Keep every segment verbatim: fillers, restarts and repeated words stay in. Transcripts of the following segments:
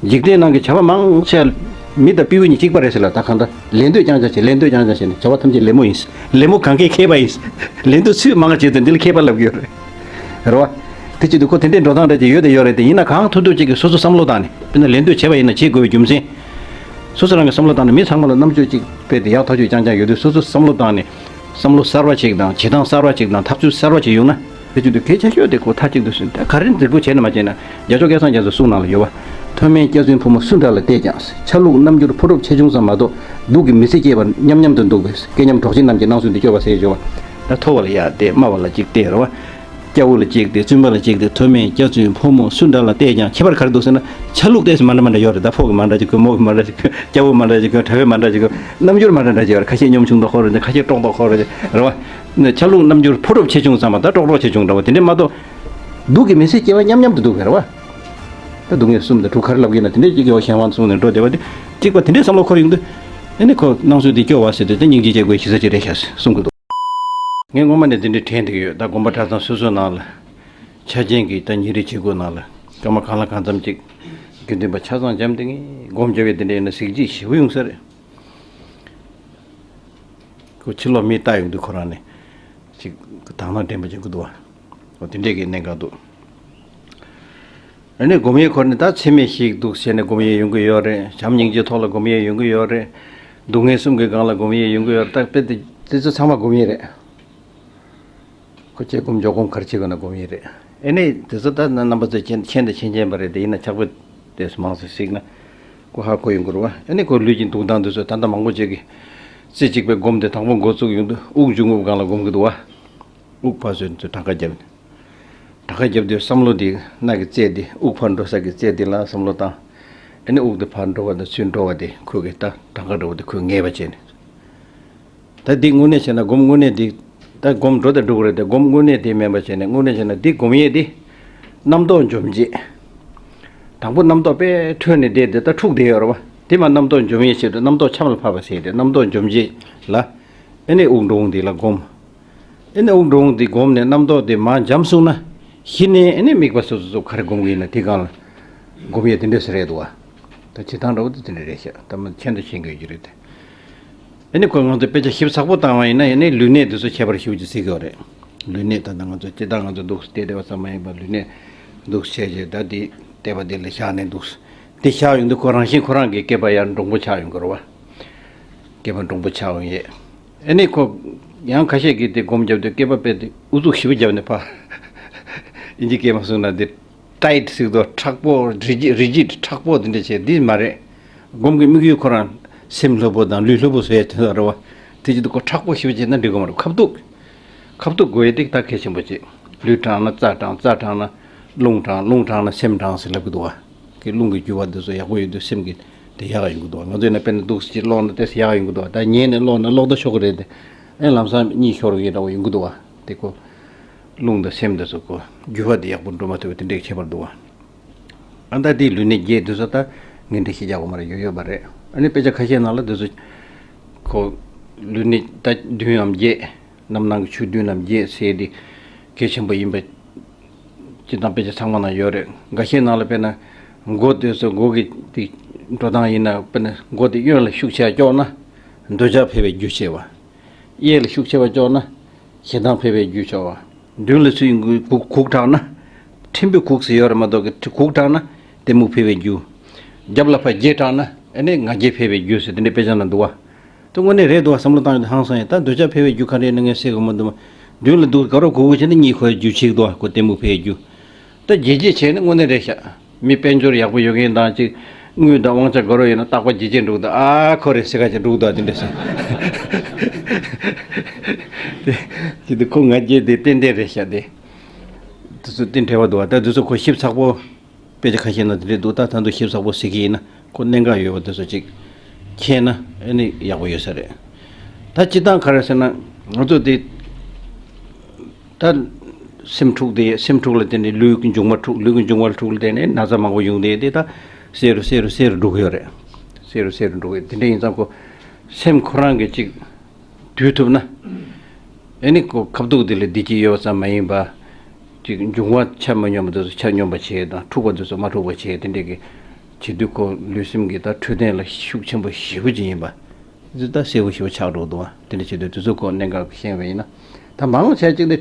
འཇིག་རྟེན་ནང་གི་བྱ་བ་མང་ཆེ་མི་དང་སྤྲེའུ་གཉིས་གཅིག་པ་རེད་ཟེར་ལ། ད་གང་ལྟར་ལེན་འདོད་རྐྱང་རྐྱང་བྱེད། ལེན་འདོད་རྐྱང་རྐྱང་བྱེད་ནས་བྱ་བ་ཐམས་ཅད་ལད་མོ་ཡིན། ལད་མོ་གང་གས་མཁས་པ་ཡིན། ལེན་འདོད་ཚུལ་མང་བ་བྱེད་དུས་འདི་ལ་མཁས་པ་ལབ་ཀྱི་ཡོད་རེད། རེད་བ། དེ་བྱེད་དུས་ཁོ་དེ་འདྲའི་འགྲོ་སྟངས་འདྲ་ཅིག་ཡོད་དེ་ཡོད་རེད་དེ། ཡིན་ན་གང་ཐུབ་ཐུབ་ཅིག་གིས་སོ་སོ་བསམ་བློ་བཏང་ནས། དཔེར་ན་ལེན་འདོད་བྱས་པ་ཡིན་ན་བྱེད་དགོས་པའི་རྒྱུ་མཚན། སོ་སོ་རང་གིས་བསམ་བློ་བཏང་ནས། མི་ཚང་མ་ལ་རྣམ་དཔྱོད་ཅིག་དཔེ་དེ་ཡག་ཐག་ཆོད་རྐྱང་རྐྱང་ཡོད་དུས་སོ་སོ་བསམ་བློ་བཏང་ནས། བསམ་བློ་གསར་བ་ཅིག་དང་བྱེད་སྟངས་གསར་བ་ཅིག་དང་ཐབས་ཚུལ་གསར་བ་ཅིག་ཡོང་ན། དེ་བྱེད་དུས་གལ་ཆེ་ཤོས་དེ་ཁོ་མཐའ་གཅིག་ཏུ་སོན་ད་ག་རེ་འཛེག་པོ་བྱས་ནས་མ་བྱས་ན། རྒྱ་མཚོ་སྐལ་བཟང་རྒྱ་མཚོའི་གསུང་ནང་ལ་ཡོད་པ། མཐོ་དམན་སྐྱ་བཙུན་ཕོ་མོ་སུ་འདྲ་ལ་བལྟས་ཀྱང་། ཆ་ལུགས་རྣམ་འགྱུར་ཕོ་གྲུབ་ཆེ་ཆུང་ཙམ་མ་གཏོགས། སྡུག་གི་མི་ཚེ་སྐྱེལ་བར་མཉམ་མཉམ་དུ་འདུག་པས། སྐད་ཉམས་གྲོགས་བྱེད་རྣམས་ཀྱིས་སྣང་ཚུལ་འདི་སྐྱོར་བ་ཟེར་བརྗོད་པ། ད་མཐོ་བ་ལ་ཡར་བལྟས། དམའ་བ་ལ་གཅིག་བལྟས་རེད་བ། སྐྱ་བོ་ལ་གཅིག་བལྟས། བཙུན་པ་ལ་གཅིག་བལྟས། མཐོ་དམན་སྐྱ་བཙུན་ཕོ་མོ་སུ་འདྲ་ལ་བལྟས་ཀྱང་ཁྱད་པར་ག་རེ་འདུག་ཟེར་ན། ཆ་ལུགས་ཏོག་ཙམ་མ་འདྲ་མ་འདྲ་ཡོད་རེད། ད་ཕོ་གི་མ་འདྲ་ཅིག་གོན། མོ་གི་མ་འདྲ་ཅིག་གོན། སྐྱ་བོ་མ་འདྲ་ཅིག་གོན། གྲྭ་པའི་མ་འདྲ་ཅིག་གོན། རྣམ་འགྱུར་མ་འདྲ་འདྲ་ཅིག་ཡོད་རེད། ཁ་ཤས་གཉོམ་ཆུང་དོ་ཁོ་རེད། ཁ་ཤས་ཀྲོག་དོ་ཁོ་རེད། རེད་བ། ཆ་ལུགས་རྣམ་འགྱུར་ཕོ་གྲུབ་ཆེ་ཆུང་ཙམ་པ། ད་ཀྲོག་ཀྲོག་ཆེ་ཆུང་འདྲ་བོ་དེ་འདྲས་མ་གཏོགས། སྡུག་གི་མི་ཚེ་སྐྱེལ་བ་མཉམ་མཉམ་དུ་འདུག་གས་རེད་བ། ད་སྡུག་བསྔལ་གསུམ་དང་དྲུག་ག་རེ་ལབ་ཀྱི་ཡིན་ན། དེ་འདྲས་ཅིག་ཡོད་གཞན་དབང་གསུངས་ནས་འགྲོ་བསྡད་པ་དེ། གཅིག་པ་དེ་འདྲས་བསམ་བློ་འཁོར་ཡོང་དུས། ཨ་ནི་ཁོ་སྣང་ཚུལ་འདི་སྐྱོ་བ་ཟེར་དུས་དེ་སྙིང་རྗེ་སྐྱེ་དགོས་ཤེས་ས་ཅིག་རེད་ཤག་གསུང་གི་འདུག་ངས་སྔོན་མ་ནས་འདི་འདྲའི་དྲན་བསྡད་ཀྱི་ཡོད། ད་དགོན་པ་གྲྭ་ཚང་སོ་སོའི་ནང་ལ། ཆ་རྐྱེན་གྱི་ད་ཉིན་རེའི་བྱེད་སྒོ་ནང་ལ། སྐར་མ་གང་ལ་གང་འཚམ་ཅིག་དགེ་འདུན་པ་ཆ་ཚང་འཇམ་དེ་ངས་སྒོམ་རྒྱབ་ཡས་དེ་འདྲ་ཡིན་ན་གཟི་བརྗིད་ཞེ་པོ་ཡོང་ས་རེད། ཁོ་ཕྱི་ལོགས་མིས་ལྟ་ཡོང་དུས་ཁོ་རང་ནས་ཅིག་དག་སྣང་དྲན་པ་ཅིག་གི་འདུག་བ། འོ་དེ་འདྲས་ཀྱི་གནད་འགག་འདུག་ཨ་ནི་སྒོམ་ཡས་ཁོ་ནི་ད་ཚེགས་མེད་ཞིག་འདུག་ཟེར་ནས་སྒོམ་ཡས་ཡོང་གི་ཡོད་རེད། བྱམས་སྙིང་རྗེའི་ཐོག་ལ་སྒོམ་ཡས་ཡོང་གི་ཡོད་རེད། སྡུག་བསྔལ་གསུམ་གྱི་སྒང་ལ་སྒོམ་ཡས་ཡོང་གི་ཡོད་རེད། ད་དཔེ་དེ་དེ་ཚོ་ཚང་མ་སྒོམ་ཡས་རེད། ཁོ་བྱས་སྒོམ་འཇོག་སྒོམ་ག་རེ་བྱེད་དགོས་ན་སྒོམ་ཡས་རེད། ཨ་ནི་དེ་ཚོ་ད་རྣམ་པ་ཚོས་མཁྱེན་མཁྱེན་དང་མཁྱེན་མཁྱེན་པ་རེད་དེ། ཡིན་ན་ཕྱག་དཔེ་དེ་མང་ཙམ་གཟིགས་ན་ཁོ་ཧ་གོ་ཡོང་གི་རེད་བ། ཨ་ནི་ཁོ་ལུས་ཀྱི་འདུག་སྟངས་དེ་ཚོ་ད་ལྟ་མང་པོ་ཅིག་གིས་རྩེ་གཅིག་པའི་སྒོམ་དེ་དང་པོ་འགོ་བཙུགས་ཡོང་དུས་དབུགས་འབྱུང་རྔུབ་སྒང་ལ་སྒོམ་གྱི་འདུག་བ། དབུགས་ཕར་ཚུར་ཚུར་གྲངས་ཀ་བརྒྱབ་ནས། གྲངས་ཀ་བརྒྱབ་དུས་བསམ་བློ་འདི་རྣ་གི་རྩེ་འདི་དབུགས་ཕར་འགྲོ་ས་གི་རྩེ་འདི་ལ་བསམ་བློ་བཏང་། ཨ་ནི་དབུགས་འདི་ཕར་འགྲོ་བ་དང་ཚུར་འགྲོ་བ་དེ་ཁོ་གི་ད་གྲངས་ཀ་འདྲ་བོ་དེ་ཁོས་ངེས་པ་བྱས་ནས། ད་འདི་དངོས་གནས་བྱས་ན་སྒོམ་དངོས་གནས་འདི། ད་སྒོམ་འགྲོ་དང་འགྲོ་གི་རེད་དེ། སྒོམ་དངོས་གནས་དེ་མིན་པ་བྱས་ནས། དངོས་གནས་བྱས་ན་འདི་སྒོམ་ཡས་འདི་རྣམ་རྟོག་འཇོམས་བྱེད། དང་པོ་རྣམ་རྟོག་དཔེ་འཕྲོས་ནས་བསྡད་དེ་ད་འཁྲུགས་བསྡད་ཡོད་རེད་བ། དེ་མ་རྣམ་རྟོག་འཇོམས་ཡས་ཆེད་དུ་རྣམ་རྟོག་ཆམ་ལ་ཕབ་པ་ཟེར་ཏེ། རྣམ་རྟོག་འཇོམས་བྱེད་ལ། ཨ་ནི་དབུགས་འགྲོ་འོང་འདི་ལ་སྒོམ། ཨ་ནི་དབུགས་འགྲོ་འོང་འདི་སྒོམ་ནས་རྣམ་རྟོག་དེ་མར་འཇམ་སོང་ན། གཞི་ནས་ཨ་ནི་དམིགས་པ་སོ་སོ་སོ་ག་རེ་སྒོམ་གི་ཡིན་ན་དེ་སྒང་ལ་སྒོམ་ཡས་དེ་འདྲས་སེ་རེད་འདུག་བ། ད་བྱེད་སྟངས་འདྲ་བོ་དེ་དེ་འདྲས་རེད་ཤག་ད་མ་མཁྱེན་དང་མཁྱེན་གྱི་ཡོད་ཀྱི་རེད་དེ། ཨ་ནི་ཁོས་ང་ཚོ་དཔེ་ཆ་ཞིབ་ཚགས་པོ་བཏང་བ་ཡིན་ན། ཨ་ནི་ལུས་གནད་དེ་ཚོ་ཁྱད་པར་ཞེ་པོ་ཅིག་གཟིགས་ཀྱི་ཡོད་རེད། ལུས་གནད་ད་ལྟ་ང་ཚོ་སྤྱིར་བཏང་ང་ཚོ་འདུག་སེ་བསྡད་བསྡད་པ་ཙམ་མ་ཡིན་པར་ལུས་གནད་འདུག་སེ་བྱས་བྱས་ད་དེ་བལྟས་པ་དེ་ལ་བཞག་ནས་འདུག་སེ། དེ་བཞག་ཡོང་དུས་ཁོ་རང་བཞིན་ཁོ་རང་གི་སྐེད་པ་ཡར་འདྲོང་པོ་ཆགས་ཡོང་གི་རེད་བ། སྐེད་པ་འདྲོང་པོ་ཆགས་ཡོང་ཡས། ཨ་ནི་ཁོ་ཡང་ཁ་ཤས་ཀྱིས་དེ་སྒོམ་རྒྱབ་དུས་སྐེད་པ་དཔེ་དེ་ཨུ་ཚུགས་ཞེ་པོ་བརྒྱབ་ནས་ཕར། ཨིན་ཇི་སྐད་མ་གསུངས་ན་དེ་ཊའིཊ་ཟེར་གི་འདུག་མཁྲེགས་པོ། རི་ཇི་རི་ཇིཌ་མཁྲེགས་པོ་དེ་འདྲ་བྱས། འདི་མ་རེད། སྒོམ་གྱི་དམིགས་ཡུལ་ཁོ་རང་སེམས་ལྷོད་པོ་དང་ལུས་ལྷོད་པོ་བཟོ་ཡས་དེ་ཚོ་རེད་བ། དེ་བྱེད་དུས་ཁོ་མཁྲེགས་པོ་ཞེ་པོ་བྱས་ན་འགྲིག་གི་མ་རེད། ཁ་ཐུག་ཁ་ཐུག་དགོས་ཡས་དེ་ད་གལ་ཆེན་པོ་བྱེད། ལུས་དྲང་ན་རྩ་དྲང་། རྩ་དྲང་ན་རླུང་དྲང་། རླུང་དྲང་ན་སེམས་དྲང་ཟེར་ལབ་ཀྱི་འདུག་བ། གི་རླུང་གི་རྒྱུ་བ་འདི་ཚོ་ཡག་པོ་ཡོད་དུས་སེམས་ཀྱི་དེ་ཡག་ཡོང་གི་འདུག་ང་ཚོས་ན་དཔེར་ན་འདུག་སེ་ཅིག་ཀློག་ན་ཏོག་ཙམ་ཡག་ཡོང་གི་འདུག་ད་ཉན་ནས་ཀློག་ན་ཀློག་ད་ཆོག་གི་རེད་དེ། ཨེ་ལམ་སང་གཉིད་ཤོར་གི་འདྲ་བོ་ཡོང་གི་འདུག་བ། དེ་ཁོ་རླུང་དང་སེམས་འདི་ཚོ་ཁོ་རྒྱུ་བ་དེ་ཡག་པོ་འགྲོ་མ་ཐུབ་པ་དེ་འདྲའི་ཁྱད་པར་འདུག་བ། ཨ་ད་དེའི་ལུས་གནད་བརྒྱད་འདི་ཚོ་ད་ངས་འགྲེལ་བཤད་རྒྱག་དགོས་མ་རེད། ཡོད་ཡོད་པ་རེད། ཨ་ནི་དཔེ་ཆ་ཁ་ཤས་ནང་ལ་འདི་ཚོ་ཁོ་ལུས་གནད་ད་བདུན་ནམ་བརྒྱད། རྣམ་སྣང་གི་ཆོས་བདུན་ནམ་བརྒྱད་ཟེར་དེ་གལ་ཆེན་པོ་ཡིན་པ་སྤྱིར་བཏང་དཔེ་ཆ་ཚང་མ་ནང་ཡོད་རེད། འགའ་ཤས་ནང་ལ་དཔེར་ན་མགོ་དེ་ཚོ་མགོ་གི་དེ་འགྲོ་སྟངས་ཡིན་ན། དཔེར་ན་མགོ་དེ་གཡོན་ལ་ཤུགས་ཆེ་བ་ཀྱོག་ན་འདོད་ཆགས་འཕེལ་བའི་རྒྱུ་ཆེ་བ། གཡས་ལ་ཤུགས་ཆེ་བ་ཀྱོག་ན་ཞེ་སྡང་འཕེལ་བའི་རྒྱུ་ཆེ་བ། མདུན་ལ་ཚུར་གུག་གུག་དྲགས་ན། ཕྲན་བུ་གུག་ཟེར་ཡོད་རེད་མ་གཏོགས་གི་གུག་དྲགས་ན་གཏི་མུག་འཕེལ་བའི་རྒྱུ། རྒྱབ་ལ་ཕར་བརྒྱལ་དྲགས་ན་ཨ་ནི་ང་རྒྱལ་འཕེལ་བའི་རྒྱུ་ཟེར་དེ་འདྲའི་དཔེ་ཆ་ནང་འདུག་བ། དེ་དངོས་གནས་རེད་འདུག་བ། བསམ་བློ་བཏང་ཡོང་དུས་ཧང་སང་ཡོད། ད་འདོད་ཆགས་འཕེལ་བའི་རྒྱུ་ག་རེ་ཡིན་ན་ངས་ཤེས་དགོས་མི་འདུག་མ། མདུན་ལ་འདུག་དགའ་རབ་གུག་གུག་བྱས་ན་གཉིད་ཁུག་པའི་རྒྱུ་ཆེ་གི་འདུག་བ། ཁོ་གཏི་མུག་འཕེལ་བའི་རྒྱུ། ད་བརྗེད་བརྗེད་བྱས་ན་དངོས་གནས་རེད་ཤག་མི་དཔལ་འབྱོར་ཡག་པོ་ཡོད་མཁན་དང་ཅིག་དངུལ་དང་དབང་ཆ་དགའ་རབ་ཡོད་ན་རྟག་པར་བརྗེད་བརྗེད་འགྲོ་གི་འདུག་ཨ་ཁོ་རེད་ཟེར་ག་ཅིག་འགྲོ་གི་འདུག་དེ་འདྲ་ཟེར། དེ་ཅི་འདུག་ཁོ་ང་རྒྱལ་དེ་ཏན་ཏན་རེད་ཤག་དེ། དེ་ཚོ་དེ་འབྲེལ་བ་འདུག་བ། ད་དེ་ཚོ་ཁོ་ཞིབ་ཚགས་པོ། དཔེ་ཆ་ཁ་ཤས་ནང་དེ་འདྲས་འདུག་ད་ད་དུང་ཞིབ་ཚགས་པོ་གཟིགས་ཀྱི་ཡིན་ན་ཁོ་གནད་འགག་ཡོད་པ་དེ་ཚོ་ཅིག་མཁྱེན་ན་ཨ་ནི་ཡག་པོ་ཡོད་ས་རེད། ད་སྤྱིར་བཏང་ག་རེ་ཟེར་ན་ང་ཚོ་དེ་ད་སེམས་འཁྲུག་དེ་སེམས་འཁྲུག་ལ་བརྟེན་ནས་ལུས་ཀྱི་འབྱུང་བ་འཁྲུག་ལུས་ཀྱི་འབྱུང་བ་འཁྲུག་ལ་བརྟེན་ནས་ན་ཚ་མང་པོ་ཡོང་དེ་དེ་ད་སེ་རུ་སེ་རུ་སེ་རུ་འགྲོ་གི་ཡོད་རེད། སེ་རུ་སེ་རུ་འགྲོ་གི་ཡོད། དེ་འདྲ་ཡིན་ཙང་ཁོ་སེམས་ཁོ་རང་གི་ཅིག་དུལ་ཐུབ་ན། ཨ་ནི་ཁོ་ཁ་ཐུག་དེ་ལ་བདེ་སྐྱིད་ཡོད་པ་ཙམ་མ་ཡིན་པ། ཅིག་འབྱུང་བ་ཆ་མི་སྙོམས་པ་དེ་ཚོ་ཆ་སྙོམས་པ་བྱེད་དང་འཁྲུག་པ་དེ་ཚོ་མ་འཁྲུག་པ་བྱེད་དེ་འདྲས་ཀྱི་ བྱེད་དུས་ཁོ་ལུས་སེམས་ཀྱི་ད་འཕྲོད་བསྟེན་ལ་ཤུགས་ཆེན་པོ་ཞེ་པོ་ཅིག་ཡིན་པ། འདི་ད་གསལ་པོ་ཞེ་པོ་ཆགས་འགྲོ་འདུག་བ། དེ་འདྲ་བྱེད་དུས་དུས་ཚོད་ཁོ་གནད་འགག་གི་ཤེས་པ་ཡིན་ན། ད་མང་ཆེ་གཅིག་ནི་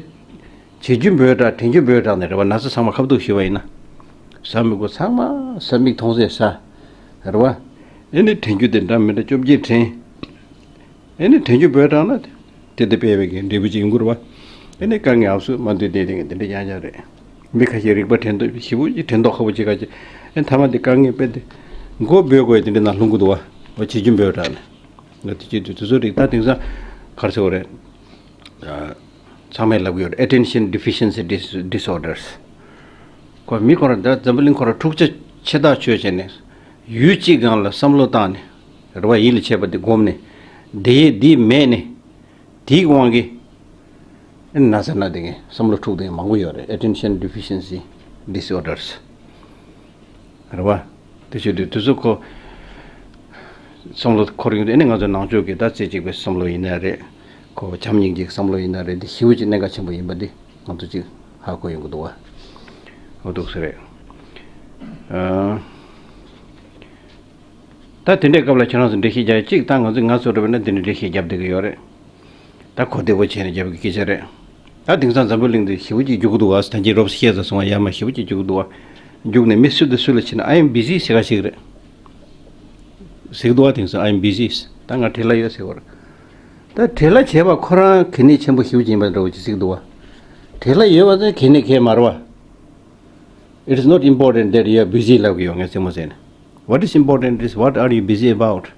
བྱེད་རྒྱུ་འབོལ་དྲགས་དྲན་རྒྱུ་འབོལ་དྲགས་ནས་རེད་བ། ན་ཚ་ཚང་མ་ཁ་ཐུག་ཞུས་པ་ཡིན་ན། ཟ་མི་དགོས་ཚང་མ་ཟ་མིག་མཐོང་ཚད་ཟ། རེད་བ། ཨེ་ནི་དྲན་རྒྱུ་དེ་འདྲ་མི་འདྲ་བཅོ་བརྒྱད་དྲན། ཨེ་ནི་དྲན་རྒྱུ་འབོལ་དྲགས་ན། དེ་དེ་དཔེ་བའི་གི་འབྲས་བུ་ཅིག་ཡོང་གི་རེད་བ། ཨེ་ནི་དཀའ་ངལ་ཨབ་སུ་མ་འདུས་དེ་དེ་དེ་འདྲ་ཡང་ཡང་རེད། མི་ཁ་ཤས་རིག་པ་དྲན་ཐོག་ཞེ་པོ་ཅིག་དྲན་ཐོག་ཁ་པོ་ཅིག་ག་ཅིག་ཨེ་མཐའ་མ་དེ་དཀའ་ངལ་དཔེ་དེ། མགོ་འབོལ་དགོས་དེ་འདྲ་ན་ལྷུང་གི་འདུག་བ། འོ་བྱེད་རྒྱུ་འབོལ་དྲགས་ནས། ང་དེ་བྱེད་དུས་དེ་ཚོ་རིག་ད་དེང་སང་ག་རེ་ཟེར་བ་རེད། ཚང་མས་ལབ་ཀྱི་ཡོད་རེད། Attention Deficiency Dis- Disorders། ཁོ་མི་ཁོ་ར་ད་འཛམ་བུ་གླིང་ཁོ་ར་འཁྲུག་ཆ་ཆེ་ཐག་ཆོད་བྱས་ནས། ཡུལ་གཅིག་སྒང་ལ་བསམ་བློ་བཏང་ནས། རེ་བ་ཡིད་ལ་བྱེད་པ་དེ་སྒོམ་ནས། དེ་ཡས་དེ་མེད་ནས། དེའི་དབང་གིས། ན་ཚ་ན་དེ་གའི་བསམ་བློ་འཁྲུག་དེ་མང་པོ་ཡོད་རེད། Attention Deficiency Disorders། རེད་བ། དེ་བྱེད་དུས་དུས་ཚོད་ཁོ། བསམ་བློ་འཁོར་ཡོང་དུས་ཨ་ནི་ང་ཚོ་ནང་ཆོས་ཀྱི་ད་རྩེ་གཅིག་པའི་བསམ་བློ་ཡིན་ན་རེད། ཁོ་བྱམས་སྙིང་རྗེའི་བསམ་བློ་ཡིན་ན་རེད། འདི་ཞེ་པོ་ཅིག་གནད་འགག་ཆེན་པོ་ཡིན་པ་འདི་ང་ཚོ་ཅིག་ཧ་གོ་ཡོང་གི་འདུག་བ། འོ་འདུག་ཟེར་རེད། ཨ། ད་དེ་འདྲའི་སྐབས་ལ་ཁྱེད་རང་ཚོ་འགྲེལ་བཤད་རྒྱག་གཅིག་ད་ང་ཚོ་ང་ཚོ་རེ་བ་ན་འདི་འདྲའི་འགྲེལ་བཤད་རྒྱབ་བསྡད་ཀྱི་ཡོད་རེད། ད་གོ་བདེ་པོ་བྱས་ནས་རྒྱབ་ཀྱི་སྐད་ཆ་རེད། ད་དེང་སང་འཛམ་བུ་གླིང་འདི་ཞེ་པོ་ཅིག་རྒྱུག་གི་འདུག་བ། ད་ཅི་རོབ་བཤད་ས་སོང་བ་ཡ་མ་ཞེ་པོ་ཅིག་རྒྱུག་གི་འདུག་བ། རྒྱུག་ནས་མི་སུ་དང་སུ་ལ་ཕྱིན་ན། I am busy ཟེར་ག་ཞིག་རེད། ཟེར་གི་འདུག་བ། དེང་སང་I am busy། ད་ང་བྲེལ་བ་ཡོད་ཟེར་བ་རེད། ད་བྲེལ་བ་བྱས་པ་ཁོ་རང་གལ་གནད་ཆེན་པོ་ཞེ་པོ་ཅིག་ཡིན་པ་འདྲ་བོ་ཅིག་ཟེར་གི་འདུག་བ། བྲེལ་བ་ཡོད་པ་དེ་གལ་གནད་གལ་མ་རེད་བ། It is not important that you are busy ལབ་གི་ཡོད། ངས་རྩེད་མོ་རྩེ་ནས། What is important is what are you busy about?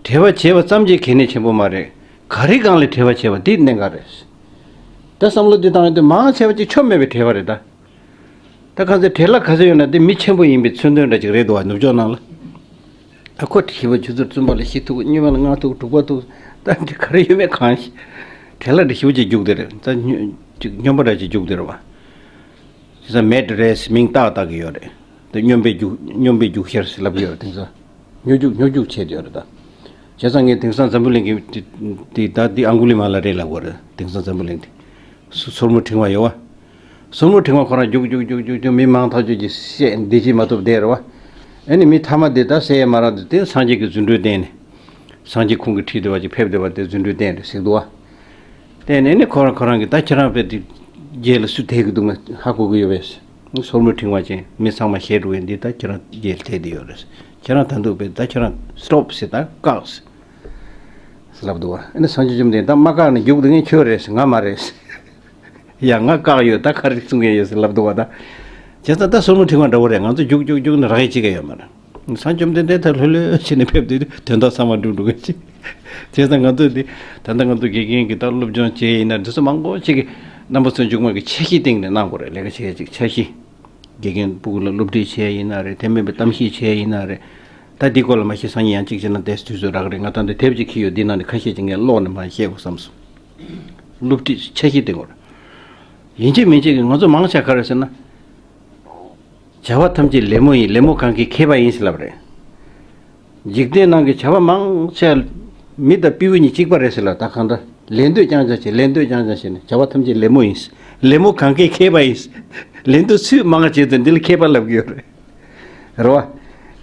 བྲེལ་བ་བྱས་པ་ཙམ་གྱིས་གལ་གནད་ཆེན་པོ་མ་རེད། ག་རེ་སྒང་ལ་བྲེལ་བ་བྱས་པ་དེ་གནད་འགག་རེད། ད་བསམ་བློ་འདི་བཏང་ཡོང་དུས་མང་ཆེ་བ་ཅིག་ཆོ་མེད་པའི་བྲེལ་བ་རེད་ད། ད་གང་ཚེ་བྲེལ་བ་ག་ཚོད་ཡོད་ན་དེ་མི་ཆེན་པོ་ཡིན་པའི་མཚོན་དོན་འདྲ་ཅིག་རེད་འདུག་བ། ནུབ་ཕྱོགས་ནང་ལ། ད་ཁོ་བྲེལ་བ་ཆུ་ཚོད་བཙུན་པ་ལ་བཞི་ཐུག་གཉིས་པ་ལ་ལྔ་ཐུག་དྲུག་པ་ཐུག་ད་འདི་ག་རེ་ཡོད་མེད་གང་ཤེས། བྲེལ་བ་འདི་ཞེ་པོ་ཅིག་རྒྱུག་དེ་རེད། ད་སྨྱོ་ཅིག་སྨྱོན་པ་འདྲ་ཅིག་རྒྱུག་དེ་རེད་བ། དེང་སང་མེད་རེད་མིང་བཏགས་བཏགས་ཀྱི་ཡོད་རེད། དེ་སྨྱོན་པའི་རྒྱུག་སྨྱོན་པའི་རྒྱུག་ཤར་ཟེར་ལབ་ཀྱི་ཡོད་རེད། དེང་སང་སྨྱོ་རྒྱུག་སྨྱོ་རྒྱུག་བྱས་ཏེ་ཡོད་རེད་ད། བྱས་ཙང་ངས་དེང་སང་འཛམ་བུ་གླིང་གི་དེ་དེ་ད་དེ་ཨང་གུ་ལི་མ་ལ་རེད་ལབ་དགོས་རེད། དེང་སང་འཛམ་བུ་གླིང་དེ་སོ་སོར་མོ་འཕྲེང་བ་ཡོད་བ། སོར་མོ་འཕྲེང་བ་ཁོ་རང་རྒྱུག་རྒྱུག་རྒྱུག་རྒྱུག་རྒྱུག་མི་མང་ཐག་ཆོད་ཀྱི་བཤད་འདི་ཅི་མ་ཐུབ་བསྡད་རེད་བ། ཨ་ནི་མི་ཐ་མ་དེ་ད་ཟེར་ཡ་མ་རག་འདུག་དེ་སངས་རྒྱས་ཀྱི་རྫུ་འཕྲུལ་བསྟན་ནས། སངས་རྒྱས་ཁོང་གི་ཁྲིད་དེ་བ་ཅིག་ཕེབས་བསྡད་པ་དེ་རྫུ་འཕྲུལ་བསྟན་རེད་ཟེར་འདུག་བ། བསྟན་ནས་ནི་ཁོ་རང་ཁོ་རང་གི་ད་ཁྱེད་རང་དཔེ་དེ་རྗེས་ལ་སུ་དེད་ཀྱི་འདུག་ན་ཧ་གོ་གི་ཡོད་པས། སོར་མོ་འཕྲེང་བ་ཅན་མི་ཚང་མ་ཞེད་འགྲོ་བས་འདི་ད་ཁྱེད་རང་རྗེས་ལ་དེད་དེ་ཡོད་རེད། ཁྱེད་རང་ད་འདུག་པས་ད་ཁྱེད་རང་སི་ཊོབ་ཟེར་ད་བཀག་ཟེར་ལབ་འདུག་བ། ཨ་ནི་སངས་རྒྱས་བཅོམ་ལྡན་ད་མ་བཀག་ནས་རྒྱུག་འདུག་ངས་ཁྱོད་རེད་ཟེར་ང་མ་རེད་ཟེར། ཡ་ང་བཀག་ཡོད་ད་ག་རེ་གསུང་གི་ཡོད་ཟེར་ལབ་འདུག་བ་ད། བྱས་ཙང་ད་སོར་མོ་འཕྲེང་བ་འདྲ་བོ་རེད། ང་ཚོ་རྒྱུག་རྒྱུག་རྒྱུག་ནས་རག་ཡས་ཅི་ག་ཡོད་མ་རེད། སངས་བཅོམ་ལྡན་འདས་ད་ལྷོད་ལྷོད་བྱས་ནས་ཕེབས་དུས་དོན་དག་ཚང་མ་འགྲུབ་འགྲོ་གི་ཅི། བྱས་ཙང་ང་ཚོ་འདི་ད་ལྟ་ང་ཚོ་དགེ་རྒན་གྱི་ད་སློབ་སྦྱོང་བྱས་ཡིན་ན་འདི་ཚོ་མང་པོ་ཅིག་གི་རྣམ་པ་ཚོ་མཇུག་མ་གི་འཆར་གཞིའི་སྟེང་ནས་གནང་དགོས་རེད། ལས་ཀ་བྱེད་ཡ་ཅིག་འཆར་གཞི། དགེ་རྒན་ཕྲུ་གུ་ལ་སློབ་ཁྲིད་བྱས་ཡིན་ན་རེད། དེ་མིན་པའི་གཏམ་བཤད་བྱས་ཡིན་ན་རེད། ད་འདི་སྐོར་ལ་མ་གཞི་སང་ཉིན་ཡང་གཅིག་བྱས་ན་དེ་དུས་ཚོད་རག་རེད། ང་ད་འདི་དེབ་ཅིག་འཁྱེར་ཡོད། འདི་ནང་ནས་ཁ་ཤས་ཅིག་ངས་ཀློག་ནས་མར་བཤད་དགོས་བསམ་སོང་། སློབ་ཁྲིད་འཆར་གཞི་དེ་སྐོར། ཡིན་གཅིག་མིན་གཅིག་གི་ང་ཚོ་མང་ཆེ་ག་རེ་ཟེར་ན། བྱ་བ་ཐམས་ཅད་ལད་མོ་ཡིན། ལད་མོ་གང་གིས་ཁེགས་པ་ཡིན་ཟེར་ལབ་རེད། འཇིག་རྟེན་ནང་གི་བྱ་བ་མང་ཆེ་མི་དང་སྤྲེའུ་གཉིས་གཅིག་པ་རེད་ཟེར་ལབ། ད་གང་འདྲ་ལད་འདོད་རྐྱང་རྐྱང་བྱེད། ལད་འདོད་རྐྱང་རྐྱང་བྱེད་ནས་བྱ་བ་ཐམས་ཅད་ལད་མོ་ཡིན། ལད་མོ་གང་གིས་ཁེགས་པ་ཡིན། ལད་འདོད་སུས་མང་བ་བྱེད་ཚེ་འདི་ལ་ཁེགས་པ་ལབ་ཀྱི་ཡོད་རེད། རེད་བ།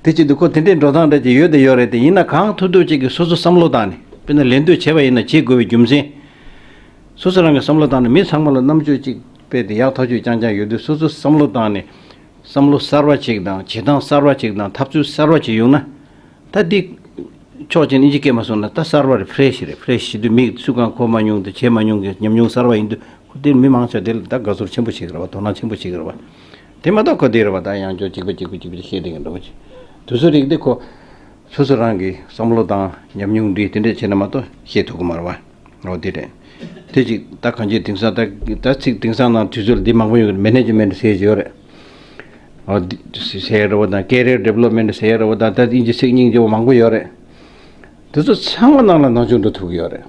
དེ་བྱེད་དུས་ཁོ་དེ་འདྲའི་འགྲོ་སྟངས་འདྲ་ཅིག་ཡོད་དེ་ཡོད་རེད་དེ། ཡིན་ན་གང་ཐུབ་ཐུབ་ཅིག་གིས་སོ་སོ་བསམ་བློ་བཏང་ནས་དཔེར་ན་ལད་འདོད་བྱས་པ་ཡིན་ན་བྱེད་དགོས་པའི་རྒྱུ་མཚན། སོ་སོ་རང་གིས་བསམ་བློ་བཏང་ནས་མི་ཚང་མ་ལ་རྣམ་དཔྱོད་ཅིག་དཔེ་དེ་ཡག་ཐག་ཆོད་རྐྱང་རྐྱང་ཡོད་དུས་སོ་སོ་བསམ་བློ་བཏང་ནས། བསམ་བློ་གསར་བ་ཅིག་དང་བྱེད་སྟངས་གསར་བ་ཅིག་དང་འཐབ་རྩོད་གསར་བ་ཅིག་ཡོང་ན། ད་འདི་ཕྱོགས་གཅིག་ནས་ཨིན་ཇི་སྐད་མ་སོང་ན་ད་གསར་བ་རེད། ཕི་རེ་ཤི་རེད། ཕི་རེ་ཤི་དུས་མིག་སུ་གང་གོ་མ་མྱོང་དང་བྱས་མ་མྱོང་གི་ཉམས་མྱོང་གསར་བ་ཡིན་དུས་ཁོ་དེར་མི་མང་ཆེ་དེ་ལ་ད་དགའ་ཚོར་ཆེན་པོ་བྱེད་ཀྱི་རེད་བ། དོ་སྣང་ཆེན་པོ་བྱེད་ཀྱི་རེད་བ། དེ་མ་གཏོགས་ཁོ་དེ་རེད་བ། ད་ཡང་ཅོ་གཅིག་པ་གཅིག་པ་གཅིག་པ་བཤད་བསྡད་ཀྱི་འདུག་བ། དུས་ཚོད་རིག་དེ་ཁོ་སོ་སོ་རང་གི་བསམ་བློ་དང་ཉམས་མྱོང་འདི་དེ་འདྲས་བྱས་ན་མ་གཏོགས་བཤད་ཐུབ་ཀྱི་མ་རེད་བ། འོ་དེ་རེད། དེ་ཅིག་ད་གང་ཅི་དེང་སང་ད་ད་ཚིག་དེང་སང་ནང་དུས་ཚོད་འདི་མང་པོ་ཡོད་རེད། མེ་ནེ་ཇི་མེན་ཊི་ཟེར་གྱི་ཡོད་རེད། འོ་འདི་ཟེར་རེད་བ་དང་ཀེ་རི་ཡར་ཌི་ཝེ་ལོབ་མེན་ཊི་ཟེར་རེད་བ་དང་ད་དབྱིན་ཇི་ཚིག་སྙིང་རྗེ་བོ་མང་པོ་ཡོད་རེད། དེ་ཚོ་ཚང་མ་ནང་ལ་སྣང་ཆུང་འགྲོ་ཐུབ་ཀྱི་ཡོད་རེད།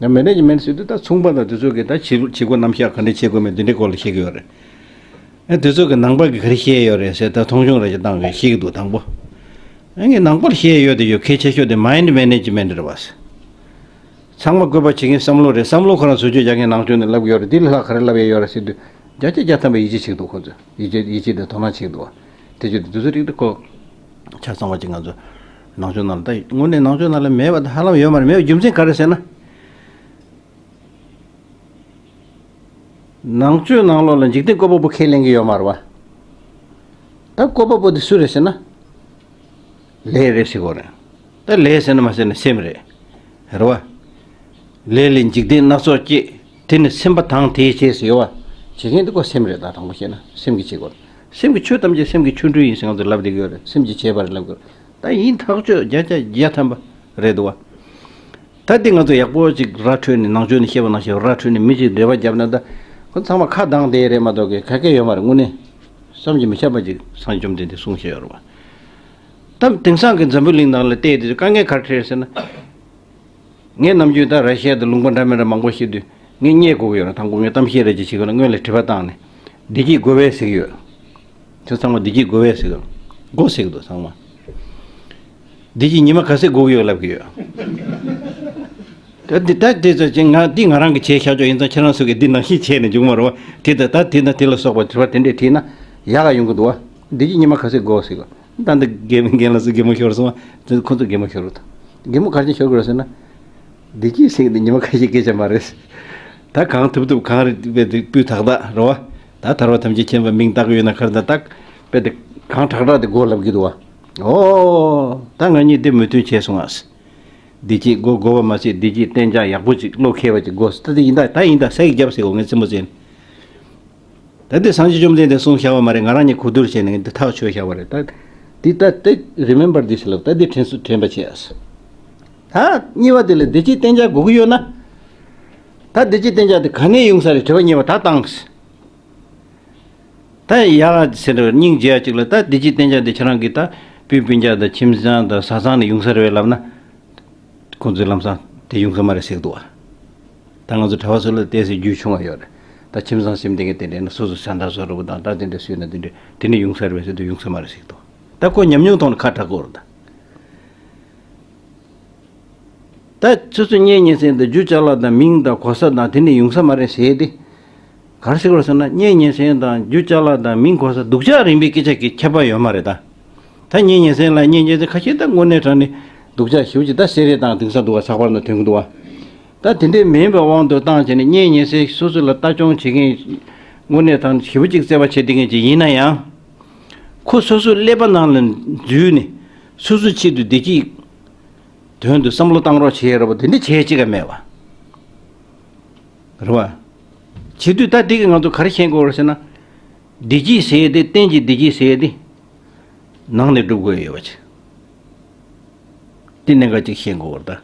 ཡང་མེ་ནེ་ཇི་མེན་ཊི་ཟེར་དུས་ད་ཚོང་པ་དང་དེ་ཚོ་གི་ད་བྱེད་བྱེད་སྒོ་རྣམ་གཞག་ག་འདྲ་བྱེད་དགོས་མེད་འདི་འདྲའི་སྐོར་ལ་བཤད་ཀྱི་ཡོད་རེད། ཨ་དེ་ཚོ་གི་ནང་པ་གི་ག་རེ་བཤད་ཡོད་རེད་ཟེར་ད་མཐོང་ཆུང་རེ་ཞིག་བཏང་གི་བཤད་ཀྱི་འདུག་དང་པོ། ཨ་ངས་ནང་པར་བཤད་ཡོད་དེ་ཡོད་གལ་ཆེ་ཤོས་དེ་མའིན་ཌི་མེ་ནེ་ཇི་མེན་ཊི་རེད་བ། ཚང་མ་དགོས་པ་བྱེད་མཁན་བསམ་བློ་རེད། བསམ་བློ་ཁོ་རང་བཟོ་བཅོས་རྒྱག་མཁན་ནང་ཆོས་ནས་ལབ་ཡོད་རེད། འདི་ལ་ལྷག་ག་རེ་ལབ་ཡས་ཡོད་རེད་ཟེར་དུས་བརྒྱ་ཆ་བརྒྱ་ཐམ་པ་ཡིད་ཆེས་བྱེད་ཀྱི་འདུག་ཁོ་ཚོས་ཡིད་ཆེས་ཡིད་ཆེས་དང་དོ་སྣང་བྱེད་ཀྱི་འདུག་བ། དེ་བྱེད་དུས་དེ་ཚོ་རིགས་དེ་ཁོ་ ཆ་ཚང་བ་ཅིག་ང་ཚོ་ནང་ཆོས་ནང་ལ། ད་དངོས་གནས་ནང་ཆོས་ནང་ལ་མེད་པ་ད་ཧ་ལམ་ཡོད་མ་རེད། མེད་པའི་རྒྱུ་མཚན་ག་རེ་ཟེར་ན། ནང་ཆོས་ནང་ལོགས་ལ་འཇིག་རྟེན་བཀོད་པ་པོ་ཁས་ལེན་གྱི་ཡོད་མ་རེད་བ། ད་བཀོད་པ་པོ་དེ་སུ་རེད་ཟེར་ན། ལས་རེད་ཟེར་གོ་རེད། ད་ལས་ཟེར་ན་མ་ཟེར་ན་སེམས་རེད། རེད་བ། ལས་ལས་འཇིག་རྟེན་སྣ་ཚོགས་སྐྱེ། དེ་ནི་སེམས་པ་དང་དེའི་རྗེས་སུ་ཡོད་བ། བྱེད་མཁན་དེ་ཁོ་སེམས་རེད། ད་དྲང་པོ་བཤད་ན་སེམས་ཀྱིས་བྱེད་དགོས། སེམས་ཀྱི་ཆོས་ཐམས་ཅད་སེམས་ཀྱི་ཆོ་འཕྲུལ་ཡིན་ཟེར་ང་ཚོས་ལབ་བསྡད་ཀྱི་ཡོད་རེད། སེམས་ཀྱིས་བྱས་པ་རེད་ལབ་དགོས། ད་ཡིན་ཐག་ཆོད་བརྒྱ་ཆ་བརྒྱ་ཐམ་པ་རེད་འདུག་བ། ད་འདི་ང་ཚོ་ཡག་པོ་ཅིག་ར་འཕྲོད་ནས། ནང་ཆོས་ནས་བཤད་པ་ནང་བཞིན་ར་འཕྲོད་ནས་མི་ཅིག་འབྲེལ་བ་བརྒྱབ་ན། ད་ཁོ་ཚང་མ་ཁ་གདངས་དེ་རེད་མ་གཏོགས་གི་ག་གེ་ཡོད་མ་རེད། དངོས་གནས་བསམ་གྱིས་མི་ཁྱབ་པ་ཅིག་སངས་རྒྱས་བཅོམ་ལྡན་འདས་གསུངས་བཞག་ཡོད་རེད་བ། ད་དེང་སང་གི་འཛམ་བུ་གླིང་ནང་ལ་བལྟས་དུས་དཀའ་ངལ་ག་རེ་འཕྲད་ཟེར་ན། ངས་ནམ་རྒྱུན་ད་ར་ཤི་ཡ་དང་ལུང་པ་འདྲ་མི་འདྲ་མང་པོ་བཤད་དུས་ངས་རྙེད་དགོས་ཀྱི་ཡོད་རེད། དང་པོ་ངས་གཏམ་བཤད་རེ་ཅིག་བྱེད་དགོས་ན་སྔོན་ལ་དྲི་བ་བཏང་ནས། བདེ་སྐྱིད་དགོས་པས་ཟེར་གྱི་ཡོད། ཁྱོད་ཚང་མ་བདེ་སྐྱིད་དགོས་པས་ཟེར་གྱི་ཡོད། དགོས་ཟེར་གྱི་འདུག་ཚང་མ། བདེ་སྐྱིད་ཉི་མ་ག་ཚོད་དགོས་ཀྱི་ཡོད་ལབ་ཀྱི་ཡོད། ད་འདི་ད་དེ་ཚོ་ཅིག་ང་འདི་ང་རང་གི་བྱས་ཤག་ཅོག་ཡིན་ཙང་ཁྱེད་རང་ཚོ་གིས་འདི་ནང་བཞིན་བྱས་ནས་འཇུག་མ་རེད་བ། དེ་ད་ད་དེ་ད་དེ་ལ་སོགས་པ་དྲི་བ་དེ་འདྲས་དྲིས་ན་ཡག་ག་ཡོང་གི་འདུག་བ། བདེ་སྐྱིད་ཉི་མ་ག་ཚོད་དགོས་ཟེར་གྱི་ཡོད། ད་འདི་རྒན་རྒན་ལགས་སུ་གད་མོ་ཤོར་སོང་བ། ཁོ་ཚོ་གད་མོ་ཤོར་གི་འདུག་གད་མོ་ག་རེ་ཤོར་གི་རེད་ཟེར་ན། བདེ་སྐྱིད་ཟེར་གི་འདི་ཉི་མ་ཁ་ཤས་སྐད་ཆ་མ་རེད། ད་གང་ཐུབ་ཐུབ་གང་རེད་པས་དེ་སྤུས་དག་དག་རེད་བ། ད་ཐར་པ་ཐམས་ཅད་མཁྱེན་པ་མིང་བཏགས་ཡོད་ན་ཁར་ད་ཏག་པས་དེ་གང་དྲག་དྲག་དེ་དགོས་ལབ་ཀྱི་འདུག་བ། ཨོ། ད་ང་གཉིས་འདི་མོས་མཐུན་བྱས་སོང་ཨ། བདེ་སྐྱིད་དགོས་དགོས་པ་མ་ཟད་བདེ་སྐྱིད་གཏན་འཇགས་ཡག་པོ་ཅིག་བློ་འཁེལ་བ་ཅིག་དགོས། ད་དེ་ཡིན་ད་ད་ཡིན་ད་ས་ཡིག་རྒྱབ་ཟེར་གོ་ངས་རྩེད་མོ་རྩེ་ནས། ད་འདི་སངས་རྒྱས་བཅོམ་ལྡན་འདས་གསུངས་བཞག་པ་མ་རེད། ང་རང་གཉིས་གོ་བསྡུར་བྱས་ནས་འདི་ཐག་ཆོད་བཞག་པ་རེད། ད་འདི་ད་ལྟ་remember this ལབ། ད་འདི་དྲན་གསོ་དྲན་པ་བྱས། ད་གཉིས་པ་དེ་ལ་བདེ་སྐྱིད་གཏན་འཇགས་དགོས་ཀྱི་ཡོད་ན། ད་བདེ་སྐྱིད་གཏན་འཇགས་དེ་ག་ནས་ཡོང་ས་རེད། དྲི་བ་གཉིས་པ་ད་བཏང་། ད་ཡག་ཟེར་ན་སྙིང་རྗེ་ཡ་གཅིག་ལ་ད་བདེ་སྐྱིད་གཏན་འཇགས་དེ་ཁྱེད་རང་གིས་ད་སྤུན་སྤུན་ཀྱག་དང་ཁྱིམ་ཚང་དང་བཟའ་ཚང་ནས་ཡོང་ས་རེད་པས་ལབ་ན། ཁོང་ཚོས་ལམ་སང་དེ་ཡོང་ས་མ་རེད་ཟེར་གི་འདུག་བ། ད་ང་ཚོ་གྲྭ་པ་ཚོ་ལ་ཏོག་ཙམ་རྒྱུས་ཆུང་བ་ཡོད་རེད། ད་ཁྱིམ་ཚང་ཟིན་བསྡད་མཁན་དེ་འདྲ་ན་སོ་སོ་ས་མཐའ་བཟོ་འདྲ་པོ་དང་ད་དེ་འདྲ་བཟོས་ན་དེ་འདྲ་དེ་ནས་ཡོང་ས་རེད་པས་ཟེར་དུས་ཡོང་ས་མ་རེད་ཟེར་གི་འདུག་ད་ཁོ་ཉམས་མྱོང་ཐོག་ནས་ཁ་གྲག་གི་ཡོད་རེད་ད། ད་སོ་སོ་གཉེན་ཉེ་ཚན་དང་རྒྱུ་ཅ་ལག་དང་མིང་དང་གོ་ས་དང་དེ་ནས་ཡོང་ས་མ་རེད་ཟེར་ཏེ། ག་རེ་ཟེར་དགོས་རེད་ཟེར་ན་གཉེན་ཉེ་ཚན་དང་རྒྱུ་ཅ་ལག་དང་མིང་གོ་ས་སྡུག་ཅག་རིགས་པའི་སྐད་ཆ་གི་ཁྱད་པར་ཡོད་མ་རེད་ད། ད་གཉེན་ཉེ་ཚན་ལ་གཉེན་ཉེ་ཚན་ཁ་ཤས་ད་དངོས་གནས་དྲང་ནས་སྡུག་ཅག་ཞེ་པོ་ཅིག་ད་ཟེར་རེད་དང་དེང་སང་འདུག་བ་ཚགས་པར་ནང་ཐོན་གི་འདུག་བ། ད་དེ་འདྲས་མིན་པའི་དབང་དུ་བཏང་བྱས་ནས་གཉེན་ཉེ་ཚན་སོ་སོ་ལ་ལྟ་སྐྱོང་བྱེད་མཁན་དངོས་གནས་དྲང་ཞེ་པོ་ཅིག་བརྩེ་བ་བྱེད་བསྡད་མཁན་ཅིག་ཡིན་ན་ཡང་། ཁོ་སོ་སོའི་ཀླད་པ་ནང་ལ་འཛུལ་ནས་སོ་སོའི་ཆེད་དུ་བདེ་སྐྱིད་དོན་དུ་བསམ་བློ་བཏང་རོགས་བྱེད་ཡ་ར་བ་དེ་འདྲ་བྱེད་ཅིག་ག་མེད་བ། རེད་བ། བྱེད་དུས་ད་འདི་གི་ང་ཚོ་ག་རེ་ཤེས་དགོས་རེད་ཟེར་ན། བདེ་སྐྱིད་ཟེར་ཡ་དེ་གཏན་གྱི་བདེ་སྐྱིད་ཟེར་ཡ་དེ། ནང་ནས་སྒྲུབ་དགོས་ཡོད་བ་ཅིག་དེ་གནད་འགག་ཅིག་ཤེས་དགོས་རེད་ད།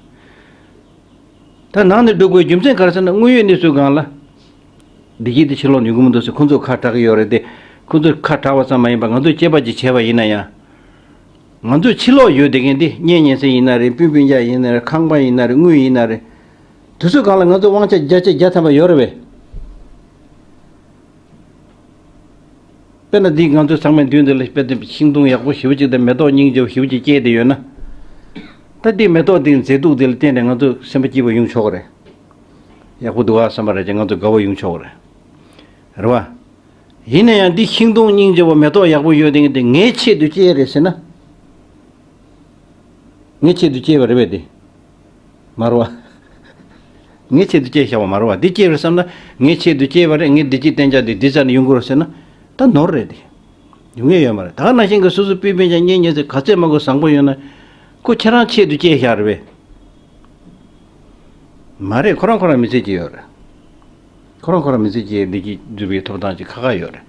ད་ནང་ནས་སྒྲུབ་དགོས་རྒྱུ་མཚན་ག་རེ་ཟེར་ན་དངོས་ཡོད་གནས་ཚུལ་སྒང་ལ། བདེ་སྐྱིད་དེ་ཕྱི་ལོགས་ནས་ཡོང་གི་མི་འདུག་ཟེར་ཁོ་ཚོ་ཁ་གྲག་གི་ཡོད་རེད་དེ། ཁོ་ཚོ་ཁ་གྲག་པ་ཙམ་མ་ཡིན་པར་ང་ཚོས་དཔྱད་པ་ཅིག་བྱས་པ་ཡིན་ན་ཡང་། ང་ཚོས་ཕྱི་ལོགས་ཡོད་བསྡད་མཁན་དེ་གཉེན་ཉེ་ཚན་ཡིན་ན་རེད། སྤུན་སྤུན་ཀྱག་ཡིན་ན་རེད། ཁང་པ་ཡིན་ན་རེད། དངུལ་ཡིན་ན་རེད། དེ་ཚོའི་སྒང་ལ་ང་ཚོ་དབང་ཆ་བརྒྱ་ཆ་བརྒྱ་ཐམ་པ་ཡོད་རེད་པས། དཔེར་ན་འདི་ང་ཚོའི་ཚང་མའི་མདུན་དེ་ལ་དཔེ་དེ་ཤིང་སྡོང་ཡག་པོ་ཞེ་པོ་ཅིག་དང་མེ་ཏོག་སྙིང་རྗེ་པོ་ཞེ་པོ་ཅིག་སྐྱེས་བསྡད་ཡོད་ན། ད་འདི་མེ་ཏོག་འདིའི་མཛེས་སྡུག་འདི་ལ་བརྟེན་ནས་ང་ཚོ་སེམས་པ་སྐྱིད་པོ་ཡོང་ཆོག་གི་རེད། ཡག་པོ་འདུག་ཨ་བསམ་པ་རེད་ཅེས་ང་ཚོ་དགའ་བོ་ཡོང་ཆོག་གི་རེད། རེད་བ། ཡིན་ན་ཡང་འདི་ཤིང་སྡོང་སྙིང་རྗེ་པོ་མེ་ཏོག་ཡག་པོ་ཡོད་དེ་འདི་ངའི་ཆེད་དུ་སྐྱེས་རེད་ཟེར་ན། ངའི་ཆེད་དུ་སྐྱེས་པ་རེད་པས་དེ། མ་རེད་བ། ངའི་ཆེད་དུ་སྐྱེས་བཞག་པ་མ་རེད་བ། འདི་སྐྱེས་པ་རེད་བསམ་ན་ངའི་ཆེད་དུ་སྐྱེས་པ་རེད། ངའི་བདེ་སྐྱིད་གཏན་འཇགས་དེ་འདི་རྩ་ནས་ཡོང་གི་རེད་ཟེར་ན་ད་ནོར་རེད་དེ། ཡོང་ངེས་ཡོད་མ་རེད། ད་ག་ནང་བཞིན་གྱི་སོ་སོ་སྤུན་སྤུན་ཀྱག་གཉེན་ཉེ་ཚན་ག་ཚོད་མང་པོ་བཟང་པོ་ཡོད་ན། ཁོ་ཁྱེད་རང་ཆེད་དུ་སྐྱེས་བཞག་རེད་པས། མ་རེད། ཁོ་རང་ཁོ་རང་མི་ཚེ་སྐྱེལ་ཡོད་རེད། ཁོ་རང་ཁོ་རང་མི་ཚེ་སྐྱེལ་བདེ་སྐྱིད་འཛུགས་པའི་ཐོབ་ཐང་ཅིག་ཁག་ཁག་ཡོད་རེད།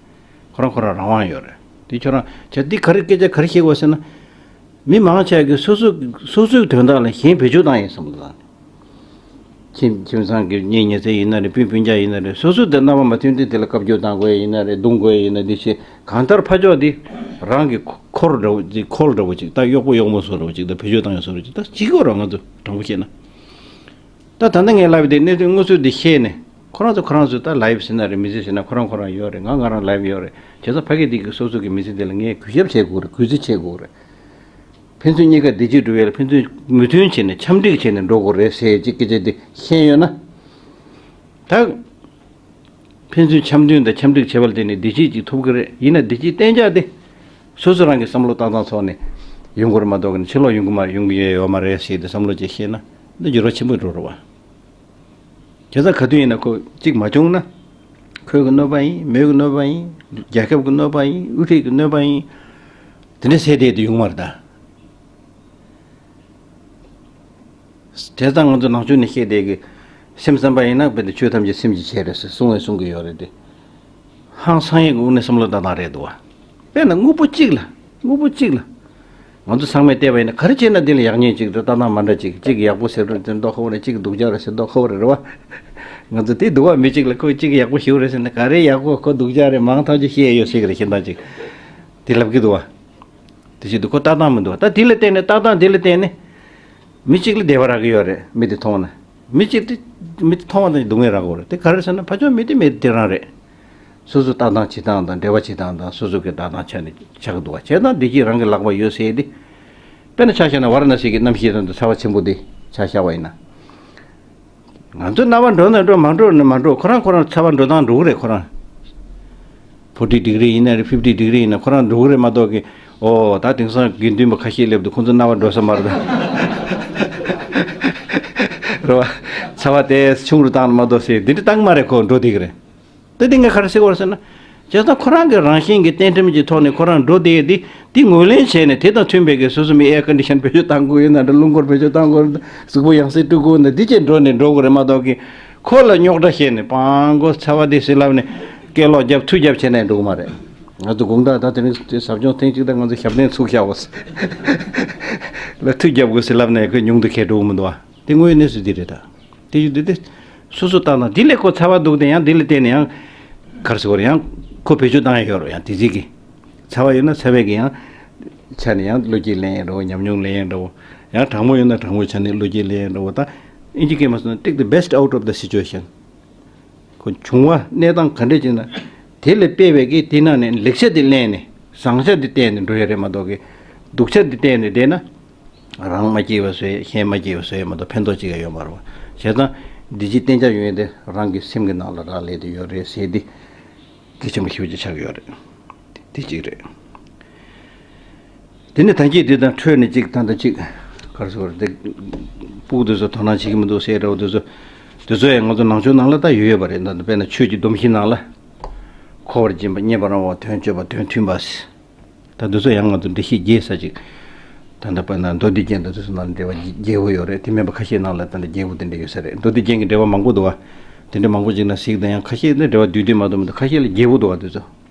ཁོ་རང་ཁོ་རང་རང་དབང་ཡོད་རེད། དེ་ཁྱོད་རང་བྱས་འདི་ག་རེ་སྐད་ཆ་ག་རེ་བཤད་དགོས་ཟེར་ན། མི་མང་ཆེ་གིས་སོ་སོ་སོ་སོའི་དོན་དག་ལ་གཞན་བེད་སྤྱོད་བཏང་ཡིན་བསམ་གི་འདུག་ཁྱིམ་ཁྱིམ་ཚང་གི་གཉེན་ཉེ་ཚན་ཡིན་ན་རེད། སྤུན་སྤུན་ཀྱག་ཡིན་ན་རེད། སོ་སོ་དེ་རྣ་བ་མ་ཐོན་དུས་དེ་ལ་བཀའ་བཀྱོན་བཏང་དགོས་ཡིན་ན་རེད། རྡུང་དགོས་ཡིན་ན་འདི་བྱེད། གང་ལྟར་ཕར་ཕྱོགས་འདི་རང་གི་འཁོར་འདྲ་བོ་ཅིག་འཁོར་འདྲ་བོ་ཅིག་ད་གཡོག་པོ་གཡོག་མོ་བཟོ་འདྲ་བོ་ཅིག་ད་བེད་སྤྱོད་བཏང་ཡོད་བཟོ་འདྲ་བོ་ཅིག་ད་བྱེད་ཀྱི་ཡོད་རེད། ང་ཚོ་དྲང་པོ་བཤད་ན། ད་ད་ལྟ་ངས་ལབ་པའི་དེ་གནས་ཚུལ་དངོས་སུ་དེ་ཤེས་ནས་ཁོ་རང་ཚོ་ཁོ་རང་ཚོ་ད་ལའིབ་ཟེར་ན་རེད། མི་ཚེ་ཟེར་ན་ཁོ་རང་ཁོ་རང་ཡོད་རེད། ང་ང་རང་ལའིབ་ཡོད་རེད། བྱས་ཙང་ཕ་གི་དེ་གི་སོ་སོ་གི་མི་ཚེ་དེ་ལ་ངས་གུས་ཞབས་བྱེད་དགོས་རེད། གུས་བརྩི་བྱེད་དགོས་རེད། ཕན་ཚུན་གཉིས་ཀ་བདེ་སྐྱིད་འགྲོ་བའི་ལ་ཕན་ཚུན་མོས་མཐུན་བྱས་ནས་འཆམ་མཐུན་བྱས་ནས་འགྲོ་དགོས་རེད་ཟེར་ཅིག་སྐད་ཆ་དེ་ཤེས་ཡོད་ན། ད། ཕན་ཚུན་འཆམ་མཐུན་དང་འཆམ་མཐུན་བྱེད་པ་ལ་བརྟེན་ནས་བདེ་སྐྱིད་ཅིག་ཐོབ་ཀྱི་རེད། ཡིན་ན་བདེ་སྐྱིད་གཏན་འཇགས་དེ། སོ་སོ་རང་གི་བསམ་བློ་བཏང་སྟངས་ཐོག་ནས། ཡོང་གི་རེད་མ་གཏོགས་ཕྱིར་ལོག་ཡོང་གི་མ་ཡོང་གི་ཡོད་མ་རེད་ཟེར་ཏེ་བསམ་བློ་ཅིག་བཤད་ན་འདི་འགྱུར་བ་ཆེན་པོ་འགྲོ་རེད་བ། བྱས་ཙང་ག་དུས་ཡིན་ན་ཁོ་གཅིག་མ་བྱུང་ན། ཁོའི་གི་གནོད་པ་ཡིན། མོའི་གི་གནོད་པ་ཡིན། རྒྱལ་ཁབ་གི་གནོད་པ་ཡིན། དབུ་ཁྲིད་ཀྱི་གནོད་པ་ཡིན། དེ་འདྲ་ཟེར་བསྡད་དེ་ཡོང་མ་རེད་ད། བྱས་ཙང་ང་ཚོ་ནང་ཆོས་ནས་བཤད་བསྡད་གི། སེམས་བསམ་པ་ཡིན་ན་དཔེ་དེ་ཆོས་ཐམས་ཅད་སེམས་ཀྱི་ཆེད་རེད་ཟེར་གསུང་བས་གསུང་གི་ཡོད་རེད་དེ། ཧང་སང་ཡས་ཀྱི་དབུ་ནས་བསམ་བློ་བཏང་སྟངས་རེད་འདུག་བ། དཔེར་ན་དངོས་པོ་གཅིག་ལ། དངོས་པོ་གཅིག་ལ། ང་ཚོ་ཚང་མས་བལྟས་པ་ཡིན་ན་ག་རེ་བྱས་ན་འདི་ལ་ཡག་ཉེས་གཅིག་དང་ལྟ་སྟངས་མ་འདྲ་གཅིག་གཅིག་ཡག་པོ་ཟེར་རུང་དེ་མདོག་ཁ་པོ་རེད། གཅིག་སྡུག་ཅག་རེད་ཟེར་མདོག་ཁ་པོ་རེད་རེད་བ། ང་ཚོ་དེ་འདུག་བ། མི་གཅིག་ལ་ཁོ་གཅིག་ཡག་པོ་ཞིག་རེད་ཟེར་ན་ག་རེ་ཡག་པོ་ཁོ་སྡུག་ཅག་རེད་མང་ཐམས་ཅད་བཤད་ཡོད་ཟེར་གི་རེད་གཞན་དག་ཅིག་དེ་ལབ་གི་འདུག་བ། དེ་བཞིན་དུ་ཁོ་ལྟ་སྟངས་མི་འདུག་ད་དེ་ལ་བརྟེན་ནས་ལྟ་སྟངས་དེ་ལ་བརྟེན་ནས། མི་གཅིག་ལ་བདེ་བ་རག་གི་ཡོད་རེད། མི་དེ་མཐོང་ན། མི་གཅིག་དེ། མི་དེ་མཐོང་བ་དང་སྡུག་བསྔལ་རག་གི་ཡོད་རེད། དེ་ག་རེ་ཟེར་ན་ཕར་ཕྱོགས་མི་དེ་མི་དེ་རང་རེད། སོ་སོ་ལྟ་སྟངས་བྱེད་སྟངས་དང་འབྲེལ་བ་བྱེད་སྟངས་དང་སོ་སོ་གི་ལྟ་སྟངས་ཆ་ནས་ཆགས་འདུག་བ། བྱས་ཙང་བདེ་སྐྱིད་རང་གི་ལག་པར་ཡོད་ཟེར་ཏེ། དཔེར་ན་ཆ་བཞག་ན་ཝཱ་ར་ཎ་སི་གི་གནམ་གཤིས་དང་དུ་ཚ་བ་ཆེན་པོ་དེ་ཆ་བཞག་པ་ཡིན་ན། ང་ཚོ་རྣ་བ་འགྲོ་ན་འགྲོ་མ་འགྲོ་ན་མ་འགྲོ་ཁོ་རང་ཁོ་རང་ཚ་བ་འགྲོ་སྟངས་འགྲོ་གི་རེད་ཁོ་རང་། ཕོར་ཊི་ཌི་གྷི་རི་ཡིན་ན་རེད་ཕིབ་ཊི་ཌི་གྷི་རི་ཡིན་ན་ཁོ་རང་འགྲོ་གི་རེད་མ་གཏོགས་ཀི། ཨོ་ད་དེང་སང་དགེ་འདུན་པ་ཁ་ཤས་སླེབས་འདུག་ཁོང་ཚོ་རྣ་བ་འགྲོ་ས་མ་རེད་ད། རེད་བ། ཚ་བ་དེ་ཆུང་རུ་བཏང་ན་མ་གཏོགས་ཟེར་འདི་འདྲ་བཏང་གི་མ་རེད་ཁོ་འགྲོ་བསྡད་ཀྱི་རེད། ད་དེ་ངས་ག་རེ་ཟེར་གྱི་ཡོད་རེད་ཟེར་ན། བྱས་ཙང་ཁོ་རང་གི་རང་བཞིན་གྱི་རྟེན་ཁྲིམས་ཀྱི་ཐོག་ནས་ཁོ་རང་འགྲོ་བསྡད་དེ་དེ་ངོས་ལེན་བྱས་ནས་དེ་དང་མཐུན་པའི་གི་སོ་སོ་མི་ཨེར་ཀོན་ཌི་ཤན་བེད་སྤྱོད་བཏང་དགོས་ཡོད་ན་འདྲ་རླུང་འཁོར་བེད་སྤྱོད་བཏང་དགོས་ཡོད་ན་འདྲ་གཟུགས་པོ་ཡང་སེ་དཀྲུག་དགོས་ཡོད་ན་འདི་བྱས་འགྲོ་ནས་འགྲོ་དགོས་རེད་མ་གཏོགས་གི། ཁོ་ལ་རྙོག་དྲ་བཤད་ནས་སྤང་མགོ་ཚ་བ་དེ་ཟེར་ལབ་ནས་སྐད་ལོག་རྒྱབ་མཐུ་རྒྱབ་བྱས་ནས་འགྲོ་གི་མ་རེད། ང་ཚོ་དགོང་དག་ད་དེ་རིང་ཟབ་སྦྱོང་ཐེངས་གཅིག་ད་ང་ཚོ་ཞབས་བརྟན་ཚུགས་བཞག་འོ་ལ་མཐུ་རྒྱབ་དགོས་ཟེར་ལབ་ནས་ཁོས་ཉུང་དུ་ཁས་འགྲོ་གི་མི་འདུག་ཨ། དེ་དངོས་ཡོད་གནས་ཚུལ་འདི་རེད་ད། དེ་ཡིན་དུས་དེ། སོ་སོ་ལྟ་ན་འདི་ལས་ཁོ་ཚ་བ་འདུག་སྟེ་ཡང་འདི་ལ་བརྟེན་ནས་ཡང་། གར་སོ་ཡང་། ཁོ་བེད་སྤྱོད་བཏང་ཡ་ཡོད་རོ་ཡང་དེ་ཟིག་གི། ཚ་བ་ཡོད་ན་ཚ་བའི་གི་ཡང་། ཆ་ནས་ཡང་བློ་སྐྱེད་ལེན་ཡ་འདྲ་བོ་ཉམས་མྱོང་ལེན་ཡ་འདྲ་བོ། ཡང་གྲང་མོ་ཡོད་ན་གྲང་མོའི་ཆ་ནས་བློ་སྐྱེད་ལེན་ཡ་འདྲ་བོ་ད། ཨིན་ཇི་སྐད་མ་སོང་ན་take the best out of the situation། ཁོ་བྱུང་བ་གནས་སྟངས་ག་འདྲས་ཅིག་ན། དེ་ལས་སྤེལ་བའི་གི་དེ་ནང་ནས་ལེགས་ཆ་དེ་ལེན་ནས་བཟང་ཆ་དེ་བསྟན་ནས་འགྲོ་ཡ་རེད་མ་གཏོགས་གི། སྡུག་ཆ་དེ་བསྟན་ནས་བསྡད་ན། རང་མ་སྐྱིད་པ་བཟོས་གཞན་མ་སྐྱིད་པ་བཟོས་མ་གཏོགས་ཕན་ཐོགས་ཅིག་ཡང་ཡོད་མ་རེད་བ། བྱས་ཙང་འདི་ཅིག་གཏན་འཇགས་ཡོང་ཡ་དེ་རང་གི་སེམས་ཀྱི་ནང་ལ་རག་ལས་དེ་ཡོད་རེད་ཟེར་ཏེ། གལ་ཆེན་པོ་ཞེ་པོ་ཅིག་ཆགས་ཀྱི་ཡོད་རེད། དེ་གཅིག་རེད། དེ་ནས་ད་གཅིག་དེ་དང་འཕྲོས་ནས་གཅིག་ད་ལྟ་གཅིག་ག་རེ་ཟེར་དགོས་རེད་དེ། ཕྲུ་གུ་དེ་ཚོ་དོ་སྣང་བྱེད་ཀྱི་མི་འདུག་ཟེར་འདྲ་བོ་དེ་ཚོ། དེ་ཚོ་ཡང་ང་ཚོ་ནང་ཆོས་ནང་ལ་ད་ཡོད་ཡོད་པ་རེད། ད་དཔེར་ན་ཆོས་ཀྱི་སྡོམ་གཞི་ནང་ལ། འཁོར་བར་སྦྱིན་པ་རྙེད་པར་རུང་བ་དོན་སྤྱོད་པ་དོན་མཐུན་པ། ད་འདི་ཚོ་ཡང་ང་ཚོ་འགྲེལ་བཤད་རྒྱས་ས་ཅིག་ད་ལྟ་དཔེར་ན་མདོ་སྡེ་རྒྱན་དང་དེ་ཚོ་ནང་ལ་འགྲེལ་བ་རྒྱས་པོ་ཡོད་རེད། དེ་མིན་པ་ཁ་ཤས་ནང་ལ་ད་ལྟ་རྒྱས་པོ་དེ་འདྲ་ཡོད་ས་རེད། མདོ་སྡེ་རྒྱན་གྱི་འགྲེལ་བ་མང་པོ་འདུག་བ། དེ་འདྲ་མང་པོ་ཅིག་ན་གཟིགས་དང་ཡང་ཁ་ཤས་ནི་འགྲེལ་བ་བསྡུས་བསྡུས་མ་གཏོགས་མི་འདུག་ཁ་ཤས་ལ་རྒྱས་པོ་འདུག་བ་དེ་ཚོ།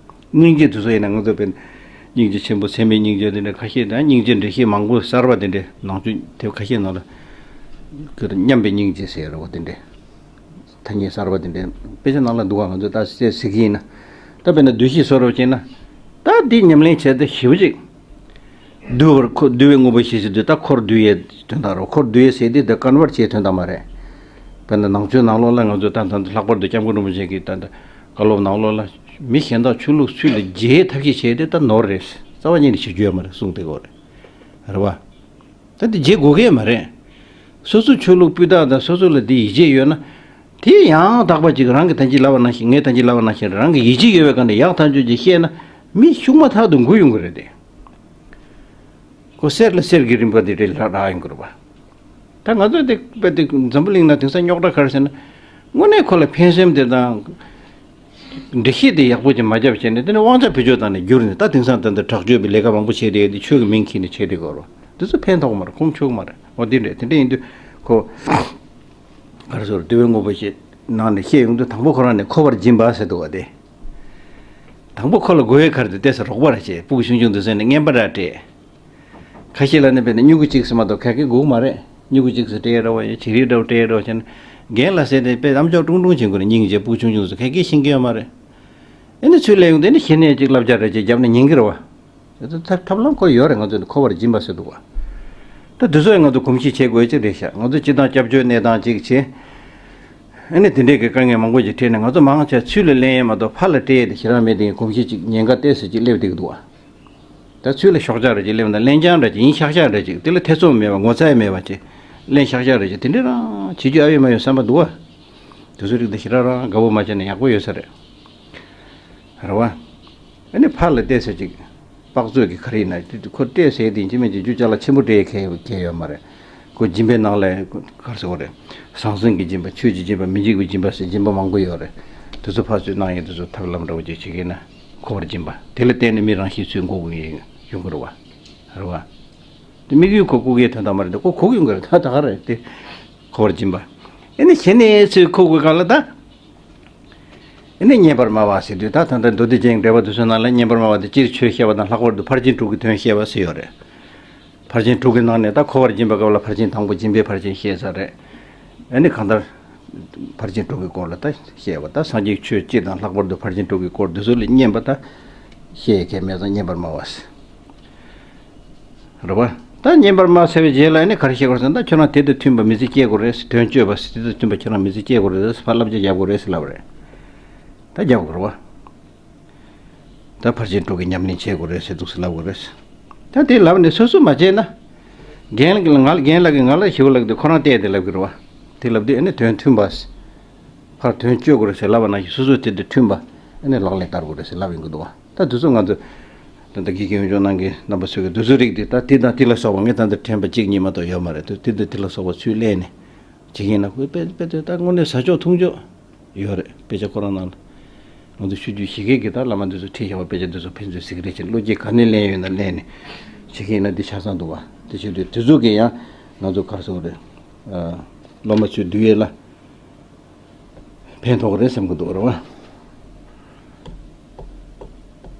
སྙིང་རྗེ་དེ་ཚོ་ཡིན་ན་ང་ཚོ་དཔེར་ན་སྙིང་རྗེ་ཆེན་པོ་སེམས་དཔའི་སྙིང་རྗེ་དེ་འདྲ་ཁ་ཤས་དང་སྙིང་རྗེ་འགྲེལ་བཤད་མང་པོ་གསར་བ་དེ་འདྲ་ནང་ཆོས་དེ་ཁ་ཤས་ནང་ལ་མཉམ་པའི་སྙིང་རྗེ་ཟེར་རེད་བ་དེ་འདྲ། ཐ་སྙད་གསར་བ་དེ་འདྲའི་དཔེ་ཆ་ནང་ལ་འདུག་ག་ང་ཚོས་ད་བཤད་ཟེར་གྱི་ཡིན་ན། ད་དཔེར་ན་བསྡུས་གཞི་བཟོ་རོགས་བྱས་ན། ད་འདི་ཉམས་ལེན་བྱས་ཏེ་ཞེ་པོ་ཅིག་བསྡུ་བར་ཁོ་བསྡུ་བའི་དངོས་པོ་ཞེས་བྱ་དུས་ད་འཁོར་བསྡུ་ཡའི་དོན་དག་རེད། འཁོར་བསྡུ་ཡའི་ཟེར་དུས་ད་ཀོན་ཝར་བྱེད་དོན་དག་མ་རེད། དཔེར་ན་ནང་ཆོས་ནང་ལོགས་ལ་ང་ཚོས་ད་ད་ལྷག་པར་དུ་སྐྱབས་མགོན་རིན་པོ་ཆེ་གིས་ད་ད་བཀའ་སློབ་ནང་ལོགས་ལ་མི་གཞན་དག་ཆོས་ལུགས་ཚུལ་ལ་རྒྱའི་ཐབས་ཤེས་བྱས་ཏེ་ད་ནོར་རེད། རྩ་བ་ཉིད་ནས་བྱེད་རྒྱུ་ཡོད་མ་རེད་གསུངས་བསྡད་ཀྱི་ཡོད་རེད། རེད་བ། ད་འདི་བརྗེད་དགོས་ཀྱི་མ་རེད། སོ་སོའི་ཆོས་ལུགས་སྤུས་དག་དང་སོ་སོ་ལ་འདི་ཡིད་ཆེས་ཡོད་ན། དེ་ཡང་དག་པ་ཅིག་རང་གི་ད་ཅི་ལབ་པ་ནང་བཞིན་ངས་ད་ཅི་ལབ་པ་ནང་བཞིན་རང་གི་ཡིད་ཆེས་ཡོད་པའི་སྒང་ནས་ཡག་ཐག་ཆོད་ཅིག་བཤད་ན་མི་ཤུགས་མ་ཐག་ཏུ་འགུལ་ཡོང་གི་རེད་དེ། ཁོ་གསེར་ལ་གསེར་གྱི་རིན་པ་འདི་འདྲའི་ལག་རག་ཡོང་གི་རེད་པ། ད་ང་ཚོ་འདི་དཔེ་འདི་འཛམ་བུ་གླིང་ན་དེང་སང་རྙོག་དྲ་ག་རེ་ཟེར་ན། དངོས་གནས་ཁོ་ལ་ཕན་སེམས་དེ་དང་། འགྲེལ་བཤད་དེ་ཡག་པོ་ཅིག་མ་བརྒྱབ་བྱས་ནས་དེ་ནས་དབང་ཆ་བེད་སྤྱོད་བཏང་ནས་བསྒྱུར་ནས་ད་དེང་སང་ད་ལྟ་དྲག་སྤྱོད་པའི་ལས་ཀ་མང་པོ་བྱས་ཏེ་དེ་ཆོས་ཀྱི་མིང་ཁྱེར་ནས་བྱས་ཏེ་གོ་རོ། དེ་ཚོ་ཕན་ཐོགས་མ་རེད། ཁུངས་ཆོད་མ་རེད། འོ་དེ་འདྲས་དེ་འདྲས་ཡིན་དུས་ཁོ། ག་རེ་ཟེར་བསྡུ་བའི་དངོས་པོ་ཞེས་ནང་ནས་བཤད་ཡོང་དུས་དང་པོ་ཁོ་རང་ནས་འཁོར་བར་སྦྱིན་པ་ཟེར་འདུག་བ་དེ། དང་པོ་ཁོ་ལ་དགོས་ཡས་ཁར་དེ་ལྟས་སུ་རོགས་པ་ར་བྱས་སྤུ་གུ་ཆུང་ཆུང་དེ་ཚོ་ནས་རྔན་པ་ར་སྤྲད། ཁ་ཤས་ལ་ནི་དཔེར་ན་སྨྱུ་གུ་གཅིག་ཟེར་མ་གཏོགས་ག་གེ་དགོས་མ་རེད། སྨྱུ་གུ་གཅིག་ཟེར་སྤྲད་རོགས་ཡ་བྱི་རིལ་འདྲ་བོ་སྤྲད་རོགས་བྱས་ན། རྒན་ལགས་ཟེར་ཏེ་དཔེ་ཨམ་ཅོག་ཀྲུང་ཀྲུང་བྱེད་དགོས་རེད། སྙིང་རྗེ་སྤུ་གུ་ཆུང་ཆུང་ཚོ་ག་གེ་ཤེས་ཀྱི་ཡོད་མ་རེད། ཨེ་ནི་ཚུར་སླེབས་ཡོང་དུས་ནི་ཤེས་ནས་ཅིག་བསླབ་བྱ་རེ་ཅིག་བརྒྱབ་ནས་ཉན་གི་རེད་བ། དེ་ཚོ་ཐབས་ཐབས་ལམ་ཁོ་ཡོད་རེད། ང་ཚོ་ནི་འཁོར་བར་སྦྱིན་པ་ཟེར་འདུག་བ། ད་དེ་ཚོ་ཡང་ང་ཚོ་གོམས་གཤིས་བྱེད་དགོས་ཅིག་རེད་ཤག་ང་ཚོ་སྤྱི་བཏང་སྐྱབས་བཅོལ་གནས་སྟངས་ཅིག་བྱེད། ཨེ་ནི་དེ་འདྲས་ཀྱི་དཀའ་ངལ་མང་པོ་ཅིག་འཕྲད་ནས་ང་ཚོ་མང་ཆེ་ཚུར་ལ་ལེན་ཡས་མ་གཏོགས་ཕར་ལ་སྤྲད་ཡས་དེ་ཞེ་དྲག་མེད་དེ་གོམས་གཤིས་ཅིག་ཉེན་ཁ་ཏོག་ཙམ་ཅིག་སླེབས་བསྡད་ཀྱི་འདུག་བ། ད་ཚུར་ལ་ཤོག་ཆག་རེ་ཅིག་སླེབས་ན་ལེན་རྐྱང་རེ་ཅིག་ཡིན་ཤག་ཤག་རེ་ཅིག་དེ་ལ་ཐེ་ཚོམ་མེད་པ་ངོ་ཚ་ཡ་མེད་པ་ཅིག་ལེན་ཤག་ཤག་རེ་ཅིག་དེ་འདྲ་རང་བྱེད་རྒྱུ་ཨ་ཡོད་མ་ཡོད་བསམ་པ་འདུག་བ། དེ་ཚོ་རིགས་འདི་ཞེ་དྲག་རང་དགའ་པོ་མ་བྱས་ན་ཡག་པོ་ཡོད་ས་རེད། རེད་བ། ཨ་ནི་ཕར་ལ་བལྟས་ཚེ་ཅིག་དཔག་ཚོད་ཀྱི་ག་རེ་ཡིན་ན་དེ་ཁོ་སྤྲད་ཟེར་དེ་ཡིན་གཅིག་མིན་གཅིག་རྒྱུ་ཅ་ལག་ཆེན་པོ་སྤྲད་ཁེལ་ཁེལ་ཡོད་མ་རེད། ཁོ་སྦྱིན་པའི་ནང་ལ་ག་རེ་ཟེར་དགོས་རེད། ཟང་ཟིང་གི་སྦྱིན་པ། ཆོས་ཀྱི་སྦྱིན་པ། མི་འཇིགས་པའི་སྦྱིན་པ་ཟེར་སྦྱིན་པ་མང་པོ་ཡོད་རེད། དེ་ཚོ་ཕར་ཚུར་གནང་ཡས་དེ་ཚོ་ཐབས་ལམ་འདྲ་བོ་ཅིག་བྱེད་ཀྱི་ན་འཁོར་བར་སྦྱིན་པ་དེ་ལ་བརྟེན་ནས་མི་རང་གཤིས་ཚུར་འགུག་གི་ཡོང་གི་རེད་བ། རེད་བ། དེ་དམིགས་ཡུལ་ཁོ་འགུག་ཡས་དོན་དག་མ་རེད་དེ་ཁོ་འགུག་ཡོང་གི་རེད། ད་ད་ག་རེད་དེ་འཁོར་བར་སྦྱིན་པ། ཨེ་ནི་གཞན་ནས་ཚུར་འགུག་གི་ག་ལ་ད། ཨེ་ནི་བསྙེན་པར་སྨྲ་བ་ཟེར་དུས་ད་ད་ལྟ་མདོ་སྡེ་རྒྱན་འགྲེལ་པ་དེ་ཚོའི་ནང་ལ་བསྙེན་པར་སྨྲ་བ་དེ་སྤྱིར་ཆོས་བཤད་པ་དང་ལྷག་པར་དུ་ཕར་ཕྱིན་དྲུག་གི་དོན་བཤད་པ་ཟེར་ཡོད་རེད། ཕར་ཕྱིན་དྲུག་གི་ནང་ནས་ད་འཁོར་བར་སྦྱིན་པའི་སྐབས་ལ་ཕར་ཕྱིན་དང་པོ་སྦྱིན་པའི་ཕར་ཕྱིན་བཤད་ཚར་རེད། ཨེ་ནི་གང་ལྟར་ཕར་ཕྱིན་དྲུག་གི་སྐོར་ལ་ད་བཤད་པ་ད་སངས་རྒྱས་ཆོས་སྤྱིར་དང་ལྷག་པར་དུ་ཕར་ཕྱིན་དྲུག་གི་སྐོར་འདི་ཚོ་ལ་བསྙེན་པ་ད་བཤད་ཡས་ཁས་མེད་ཙང་བསྙེན་པར་སྨྲ་བ་ཟེར། རེད་བ། ད་བསྙེན་པར་སྨྲ་ཟེར་བའི་རྗེས་ལ་ནི་ག་རེ་བཤད་དགོས་ཟེར་ན་ད་ཁྱོད་རང་དེ་དང་མཐུན་པ་མི་ཚེ་སྐྱེལ་དགོས་རེད་ཟེར། དོན་སྤྱོད་པ་ཟེར་དེ་དང་མཐུན་པ་ཁྱོད་རང་མི་ཚེ་སྐྱེལ་དགོས་རེད་ཟེར་ཕར་བསླབ་བྱ་རྒྱག་དགོས་རེད་ཟེར་ལབ་རེད། ད་རྒྱག་དགོས་རེད་བ། ད་ཕར་ཕྱིན་དྲུག་གི་ཉམས་ལེན་བྱེད་དགོས་རེད་ཟེར་འདུག་ཟེར་ལབ་དགོས་རེད། ད་དེ་ལབ་ནས་སོ་སོ་མ་བྱས་ན། རྒན་ལགས་ཀྱིས་ང་རྒན་ལགས་ཀྱིས་ང་ལ་ཞུ་ལགས་དེ་ཁོ་རང་བལྟས་ཏེ་ལབ་ཀྱི་རེད་བ། དེ་ལབ་དུས་ཨེ་ནི་དོན་མཐུན་པ། ཕར་དོན་སྤྱོད་དགོས་རེད་ཟེར་ལབ་པ་ནང་བཞིན་སོ་སོ་དེ་དང་མཐུན་པ་ཨེ་ནི་ལག་ལེན་བསྟར་དགོས་རེད་ཟེར་ལབ་ཡོང་གི་འདུག་བ། ད་དེ་ཚོ་ང་ཚོ་ད་ལྟ་དགེ་རྒན་ཡོངས་སྦྱོང་གནང་མཁན་རྣམ་པ་ཚོས་ཀྱི་དེ་ཚོ་རིགས་དེ་ད་དེ་དང་དེ་ལ་སོགས་པ་ངས་ད་ལྟ་དྲན་པ་གཅིག་གཉིས་མ་གཏོགས་ཡོད་མ་རེད། དེ་དེ་དང་དེ་ལ་སོགས་པ་ཚུར་གླས་ནས་བྱེད་ཀྱིན་ན་ཁོས་དཔེ་དཔེ་དེ་ད་དངོས་གནས་ཟ་ཆོག་འཐུང་ཆོག་ཡོད་རེད། དཔེ་ཆ་ཁོ་རང་ནང་ལ་ང་ཚོ་ཆོས་བརྒྱུད་ཞིག་གི་གི་ད་བླ་མ་འདི་ཚོ་ཁྲིད་བཞག་པ་དཔེ་ཆ་འདི་ཚོ་ཕན་ཚུན་གཟིགས་རེས་བྱེད། བློ་སྐྱེད་ག་ནས་ལེན་ཡོད་ན་ལེན་ནས་བྱེད་ཀྱིན་ན་འདི་ཆ་ཚང་འདུག་བ། དེ་བྱེད་དུས་དེ་ཚོ་གི་ཡང་ང་ཚོ་ག་རེ་ཟེར་དགོས་རེད། ཨ། སློབ་མ་ཚོའི་འདུལ་ཡས་ལ་ཕན་ཐོགས་རེད་བསམ་གི་འདུག་རེད་བ།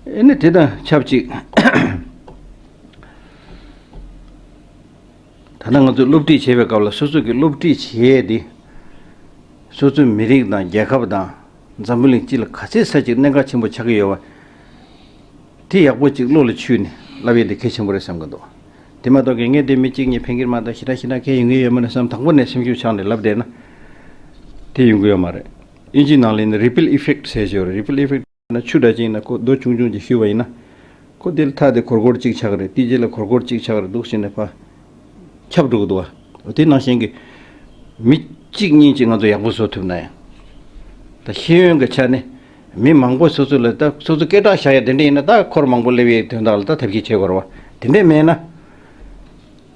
ཨེ་ནི་དེ་དང་ཆབས་ཅིག་ད་ལྟ་ང་ཚོས་སློབ་ཁྲིད་བྱེད་པའི་སྐབས་ལ་སོ་སོ་གི་སློབ་ཁྲིད་བྱེད་ཡས་དེ་སོ་སོའི་མི་རིགས་དང་རྒྱལ་ཁབ་དང་འཛམ་བུ་གླིང་སྤྱི་ལ་ག་ཚད་ས་ཅིག་གནད་འགག་ཆེན་པོ་ཆགས་ཀྱི་ཡོད་པ། དེ་ཡག་པོ་ཅིག་བློ་ལ་ཆུད་ནས་བསླབ་ཡས་དེ་གལ་ཆེན་པོ་རེད་བསམ་གི་འདུག་དེ་མ་གཏོགས་ཀྱི་ངས་དེ་མི་གཅིག་གཉིས་ཕན་གྱི་མ་གཏོགས་ཞེ་དྲག་ཞེ་དྲག་གལ་ཡོང་གི་ཡོད་མ་རེད་བསམ་དང་པོ་ནས་སེམས་ཤུགས་ཆག་ནས་ལབ་བསྡད་ན་དེ་ཡོང་གི་ཡོད་མ་རེད། དབྱིན་ཇིའི་ནང་ལ་ཡིན་ན་ripple effect་ཟེར་ཞིག་ཡོད་རེད། ripple effect་ན་ཆུ་འདྲ་ཅིག་ཡིན་ན་ཁོ་རྡོ་ཆུང་ཆུང་ཅིག་གཞུས་པ་ཡིན་ན། ཁོ་དེ་ལ་ཐག་དེ་སྒོར་སྒོར་གཅིག་ཆགས་ཀྱི་རེད། དེའི་རྗེས་ལ་སྒོར་སྒོར་གཅིག་ཆགས་ཀྱི་རེད་འདུག་ཟེར་ནས་ཕར་ཁྱབ་འགྲོ་གི་འདུག་བ། འོ་དེ་ནང་བཞིན་གྱི་མི་གཅིག་གཉིས་ཅིག་ང་ཚོ་ཡག་པོ་བཟོ་ཐུབ་ན་ཡང་། ད་ཤེས་ཡོན་གྱི་ཆ་ནས་མི་མང་པོ་སོ་སོ་ལ་ད་སོ་སོ་སྐད་གྲགས་བཞག་ཡ་དེ་འདྲ་ཡིན་ན་ད་འཁོར་མང་པོ་སླེབས་ཡའི་དོན་དག་ལ་ད་ཐབས་ཤེས་བྱེད་དགོས་རེད་བ། དེ་འདྲ་མེད་ན།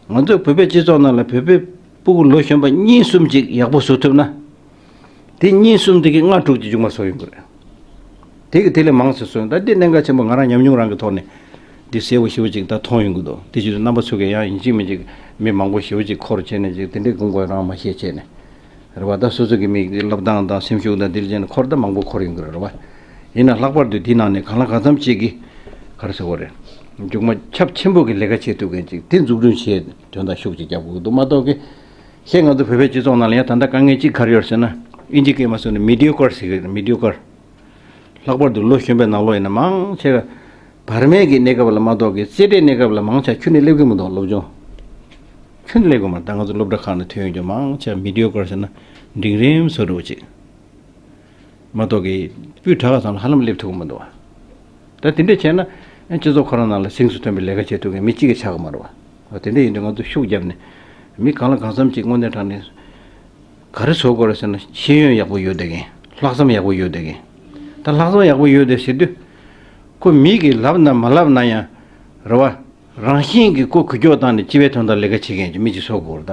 ང་ཚོ་བོད་པའི་སྤྱི་ཚོགས་ནང་ལ་བོད་པའི་ཕྲུ་གུ་ལོ་གཞོན་པ་གཉིས་གསུམ་ཅིག་ཡག་པོ་བཟོ་ཐུབ་ན། དེ་གཉིས་གསུམ་དེ་གི་ལྔ་དྲུག་ཅིག་མཇུག་མ་བཟོ་ཡོང་གི་རེད། དེ་གི་དེ་ལས་མང་ཙམ་བཟོ་ཡོང་ད་འདི་གནད་འགག་ཆེན་པོ་ང་རང་ཉམས་མྱོང་རང་གི་ཐོག་ནས་འདི་གསལ་པོ་ཞེ་པོ་ཅིག་ད་མཐོང་ཡོང་གི་འདུག་དེ་བྱེད་དུས་རྣམ་པ་ཚོ་གི་ཡང་ཡིན་གཅིག་མིན་གཅིག་མི་མང་པོ་ཞེ་པོ་ཅིག་འཁོར་བྱས་ནས་ཅིག་དེ་འདྲའི་དགོངས་པ་རང་མ་བཞེས་བྱས་ནས། རེད་བ། ད་སོ་སོ་གི་མི་གི་བསླབ་སྟངས་དང་སེམས་ཤུགས་དང་དེ་ལ་བྱས་ནས་འཁོར་ད་མང་པོ་འཁོར་ཡོང་གི་རེད་བ། ཡིན་ན་ལྷག་པར་དུ་དེའི་ནང་ནས་གང་ལ་གང་འཚམ་ཅིག་གི་ག་རེ་ཟེར་དགོས་རེད། མཇུག་མ་ཁྱབ་ཆེན་པོ་གི་ལས་ཀ་བྱེད་ཐུབ་མཁན་ཅིག་དེ་འཛུགས་སྐྲུན་བྱེད་དོན་དག་ཤུགས་ཅིག་རྒྱབ་དགོས་ཀྱི་འདུག་མ་གཏོགས་གི། ཁྱེད་ང་ཚོ་བོད་པའི་སྤྱི་ཚོགས་ནང་ལ་ཡང་ད་ལྟ་དཀའ་ངལ་གཅིག་ག་རེ་ཡོད་ཟེར་ན། དབྱིན་ཇི་སྐད་མ་སོང་ནས་མི་ཌི་ཡོ་ཀར་ཟེར་གི་རེད། མི་ཌི་ཡོ་ཀར། ལྷག་པར་དུ་ལོ་གཞོན་པའི་ནང་ལོགས་ཡིན་ན་མང་ཆེ་བ། བར་མའི་གི་གནས་སྐབས་ལ་མ་གཏོགས་གི་རྩེ་གྲས་གནས་སྐབས་ལ་མང་ཆེ་ཁྱོན་ནས་སླེབས་ཀྱི་མི་འདུག་སློབ་སྦྱོང་། ཁྱོན་ནས་སླེབས་ཀྱི་མ་རེད། ད་ང་ཚོ་སློབ་གྲྭ་ཁག་ནས་ཐོན་ཡོང་རྒྱུ་མང་ཆེ་མི་ཌི་ཡོ་ཀར་ཟེར་ན་འབྲིང་རིམ་བཟོ་འདྲ་བོ་ཅིག་མ་གཏོགས་ཀྱི་སྤུས་དག་ཙམ་ལ་ཧ་ལམ་སླེབས་ཐུབ་ཀྱི་མི་འདུག་བ། ད་དེ་འདྲ་བྱས་ན་ཨ་སྤྱི་ཚོགས་ཁོ་རང་ནང་ལ་གཟེངས་སུ་ཐོན་པའི་ལས་ཀ་བྱེད་ཐུབ་མཁན་མི་གཅིག་ཀྱང་ཆགས་ཀྱི་མ་རེད་བ། འོ་དེ་འདྲ་ཡིན་དུས་ང་ཚོ་ཤུགས་བརྒྱབ་ནས་མི་གང་ལ་གང་འཚམ་ཅིག་དངོས་གནས་དྲང་ནས་ག་རེ་བཟོ་དགོས་རེད་ཟེར་ན་ཤེས་ཡོན་ཡག་པོ་ཡོད་བསྡད་མཁན། ལྷག་བསམ་ཡག་པོ་ཡོད་བསྡད་མཁན། ད་ལྷག་བསམ་ཡག་པོ་ཡོད་བསྡད་ཟེར་དུས་ཁོ་མི་གིས་ལབ་ན་མ་ལབ་ན་ཡང་རེད་བ། རང་བཞིན་གྱིས་ཁོ་འགུལ་སྐྱོད་བཏང་ནས་སྤྱི་པའི་དོན་དག་ལས་ཀ་བྱེད་མཁན་གྱི་མི་གཅིག་བཟོ་དགོས་རེད་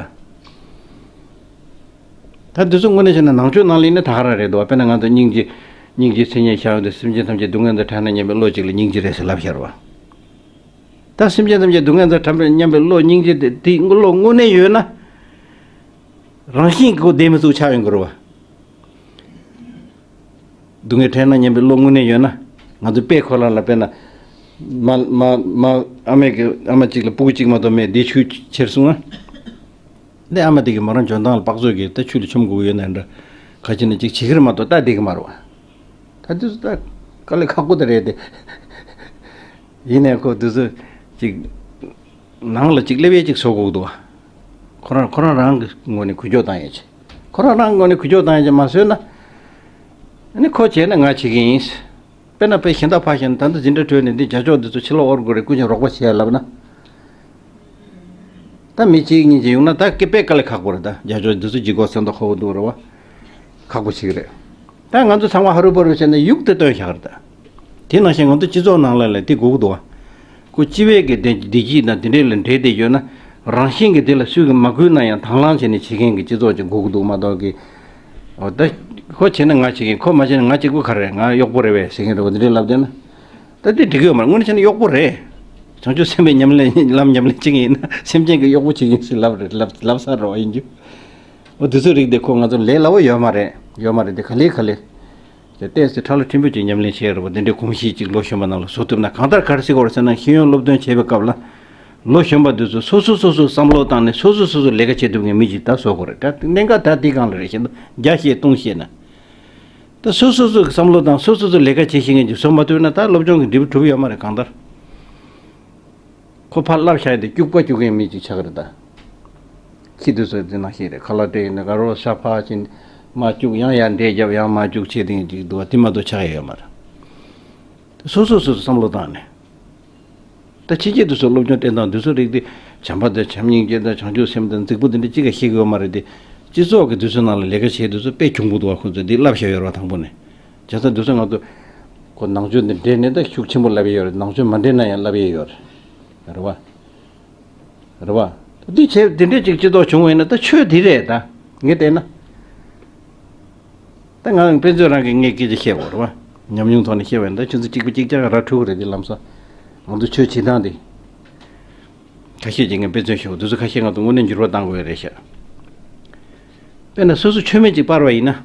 ད། ད་འདི་ཚོ་དངོས་གནས་བྱས་ན་ནང་ཆོས་ནང་ལ་ཡིན་ན་ད་ག་རང་རེད་འདུག་དཔེར་ན་ང་ཚོ་སྙིང་རྗེ། སྙིང་རྗེའི་མཚན་ཉིད་བཞག་ཡོང་དུས་སེམས་ཅན་ཐམས་ཅད་སྡུག་བསྔལ་དང་བྲལ་ན་སྙམ་པའི་བློ་གཅིག་ལ་སྙིང་རྗེ་རེད་ཟེར་ལབ་བཞག་རེད་བ། ད་སེམས་ཅན་ཐམས་ཅད་སྡུག་བསྔལ་དང་བྲལ་བར་སྙམ་པའི་བློ་སྙིང་རྗེ་དེ་དེ་བློ་དངོས་གནས་ཡོད་ན། རང་བཞིན་གྱིས་ཁོ་བདེ་མི་ཚུགས་ཆགས་ཡོང་གི་རེད་བ། སྡུག་བསྔལ་བྲལ་ན་སྙམ་པའི་བློ་དངོས་གནས་ཡོད་ན། ང་ཚོ་དཔེ་ཁོ་རང་ལ་དཔེར་ན། མ་མ་མ་ཨ་མས་ཀྱི་ཨ་མ་གཅིག་ལ་སྤུ་གུ་གཅིག་མ་གཏོགས་མེད་འདི་ཆུ་ཁྱེར་སོང་ང་། འདི་ཨ་མ་དེ་གིས་མོ་རང་འཇོན་ཐང་ལ་དཔག་ཚོད་ཀྱིས་ད་ཆུ་ལ་མཆོང་དགོས་ཀྱི་ཡོད་ན་འདྲ། ག་ཅི་ན་ཅིག་བྱེད་ཀྱི་རེད་མ་གཏོགས་ད་བསྡད་ཀྱི་མ་རེད་བ། ད་དུས་སུ་ད་དཀའ་ལས་ཁག་པོ་དེ་རེད་དེ། ཡིན་ནའི་ཁོ་དུས་སུ་ཅིག་ནང་ལ་ཅིག་སླེབས་ཡས་ཅིག་བཟོ་དགོས་འདུག་བ། ཁོ་རང་ཁོ་རང་རང་གི་ངོས་ནས་འགུལ་སྐྱོད་བཏང་ཡས་ཅིག་ཁོ་རང་རང་ངོས་ནས་འགུལ་སྐྱོད་བཏང་ཡས་ཅིག་མ་བཟོས་ན། ཨ་ནི་ཁོ་བྱས་ན་ང་བྱེད་ཀྱི་ཡིན། དཔེར་ན་དཔེ་གཞན་དག་ཕར་བཞག་ན་ད་ལྟ་འཛིན་གྲྭ་གྲོལ་ནས་འདི་རྒྱ་ཕྱོགས་འདི་ཚོ་ཕྱི་ལོགས་དབོར་དགོས་རེད། སྐུ་མཁྱེན་རོགས་པ་བྱེད་ཡ་ལབ་ན། ད་མི་གཅིག་གཉིས་ཅིག་ཡོང་ན་ད་སྐད་དཔེ་དཀའ་ལས་ཁག་པོ་རེད། ད་རྒྱ་ཕྱོགས་འདི་ཚོ་ལྗིད་ཁོག་སེམས་ཐག་ཁོ་བོ་འདུག་རེད་བ། ཁག་པོ་ཞིག་རེད། ད་ང་ཚོ་ཚང་མ་ཧ་རུ་པ་རུ་བྱས་ནས་ཡུག་དེ་བཏོན་བཞག་རེད་ད། དེ་ནང་བཞིན་ང་ཚོ་སྤྱི་ཚོགས་ནང་ལ་ལས་དེ་དགོས་ཀྱི་འདུག་བ། ཁོ་སྤྱི་བའི་གི་བདེ་བདེ་སྐྱིད་དང་དེ་འདྲས་ལ་འབྲེལ་ཏེ་ཡོད་ན། རང་བཞིན་གྱི་དེ་ལ་སུས་ཀྱིས་མ་བསྐུལ་ན་ཡང་དང་བླངས་བྱས་ནས་བྱེད་མཁན་གྱི་སྤྱི་ཚོགས་ཅིག་དགོས་ཀྱི་འདུག་མ་གཏོགས་ཀྱི། འོ་ད། ཁོ་བྱས་ན་ང་བྱེད་མཁན། ཁོ་མ་བྱས་ན་ང་གཅིག་པུ་ག་རེ་རེད། ང་གཡོག་པོ་རེད་པས་ཟེར་མཁན་རེད་པ། འདི་འདྲས་ལབ་བསྡད་ན། ད་འདི་འགྲིག་གི་ཡོད་མ་རེད། དངོས་གནས་བྱས་ན་གཡོག་པོ་རེད། བྱང་ཆུབ་སེམས་དཔའི་ཉམས་ལེན་ལམ་ཉམས་ལེན་བྱེད་མཁན་ཡིན་ན་སེམས་ཅན་གྱི་གཡོག་པོ་བྱེད་མཁན་ཞིག་ལབ་རེད། ལབ་ལབ་ས་རེད་པ་ཡིན་རྒྱུ། འོ་དེ་ཚོའི་རིགས་དེ་ཁོ་ང་ཚོ་ལས་སླ་པོ་ཡོད་མ་རེད། ཡོད་མ་རེད་དེ། ག་ལེ་ག་ལེ། དེ་ཏོག་ཙམ་ཁྲ་ལོ་ཕྲན་བུ་ཅིག་ཉམས་ལེན་བྱས་རེད་པ། དེ་འདྲའི་གོམས་གཤིས་ཅིག་ལོ་གཞོན་པ་ནང་ལ་བཟོ་ཐུབ་ན། གང་ལྟར་ག་རེ་ཟེར་དགོས་རེད་ཟེར་ན། ཤེས་ཡོན་སློབ་སྟོན་བྱེད་པའི་སྐབས་ལ། ལོ་གཞོན་པ་དེ་ཚོ་སོ་སོ་སོ་སོ་བསམ་བློ་བཏང་ནས་སོ་སོ་སོ་སོ་ལས་ཀ་བྱེད་ཐུབ་མཁན་མི་ཅིག་ད་བཟོ་དགོས་རེད། ད་གནད་འགག་ད་དེའི་སྒང་ལ་རེད། ཤེས་ན། རྒྱ་བཤད་ལྟུང་བཤད་ན། ད་སོ་སོ་སོ་གི་བསམ་བློ་བཏང་། སོ་སོ་སོ་ལས་ཀ་བྱེད་ཤེས་མཁན་ཅིག་བཟོ་མ་ཐུབ་ན་ད་སློབ་སྦྱོང་གི་འབྲས་བུ་གྲུབ་ཡོད་མ་རེད། གང་ལྟར། ཁོ་ཕར་བསླབ་བཞག་ཡ་དེ་སྐྱུག་པ་སྐྱུག་མཁན་མི་ཅིག་ཆགས་ཀྱི་རེད་ད། ཁྱི་དེ་ཚོ་དེ་ནང་བཞིན་རེད། ཁ་ལག་སྤྲད་ཡིན་ན་ག་རེ་ཤ་ཕག་ཅིག་མར་སྐྱུག། ཡང་ཡར་འདྲེད་རྒྱབ། ཡང་མར་སྐྱུག་བྱེད་མཁན་ཅིག་འདུག་པ། དེ་མ་གཏོགས་ཆགས་ཡ་ཡོད་མ་རེད། སོ་སོ་སོ་སོ་བསམ་བློ་བཏང་ནས། ད་ཕྱི་རྒྱལ་དུ་སོགས་སློབ་སྦྱོང་སྤྲད་སྟངས་དུ་སོགས་རིགས་དེ། བྱམས་པ་དང་བྱམས་སྙིང་རྗེ་དང་བྱང་ཆུབ་སེམས་དང་རྫིག་པོ་དེ་འདྲ་གཅིག་ག་ཤེས་ཀྱི་ཡོད་མ་རེད་དེ། སྤྱི་ཚོགས་ཀྱི་དུ་སོགས་ནང་ལ་ལས་ཀ་བྱེད་དུ་སོགས་དཔེ་གྱོང་པོ་འདུག་པ། ཁོ་ཚོས་འདི་བསླབ་བཞག་ཡོད་རེད་པ། དང་པོ་ནས། བྱས་ཙང་དུ་སོགས་ང་ཚོ་ཁོ་ནང་ཆོས་འདི་འདྲེན་ནས་ད་ཤུགས་ཆེན་པོ་བསླབ་ཡོད་རེད། ནང་ཆོས་མ་འདྲེན་ན་ཡང་བསླབ་ཡོད་རེད། རེད་པ། རེད་པ། འདི་བྱས་དེ་འདྲས་ཅིག་སྤྱི་ཚོགས་བྱུང་བ་ཡིན་ན་ད་ཆོས་འདི་རེད་ད། ངས་བལྟས་ན། ད་ང་དཔེ་མཛོད་རང་གིས་ངས་སྐད་ཆ་བཤད་པ་རེད་པ། ཉམས་མྱོང་ཐོག་ནས་བཤད་པ་ཡིན་ན། ད་ཁྱོད་ཚོ་གཅིག་པ་གཅིག་རྐྱང་ར་འཁྲུག་གི་རེད་དེ། ལམ་སང་ང་ཚོ་ཆོས་བྱེད་སྟངས་དེ། ཁ་ཤས་ཀྱིས་ངས་དཔེ་མཚོན་ཞུ། དེ་ཚོ་ཁ་ཤས་ང་ཚོ་དངོས་གནས་འགྱུར་བ་གཏང་དགོས་རེད་ཤག། དཔེར་ན་སོ་སོ་མཆོད་མེ་གཅིག་སྤར་བ་ཡིན་ན།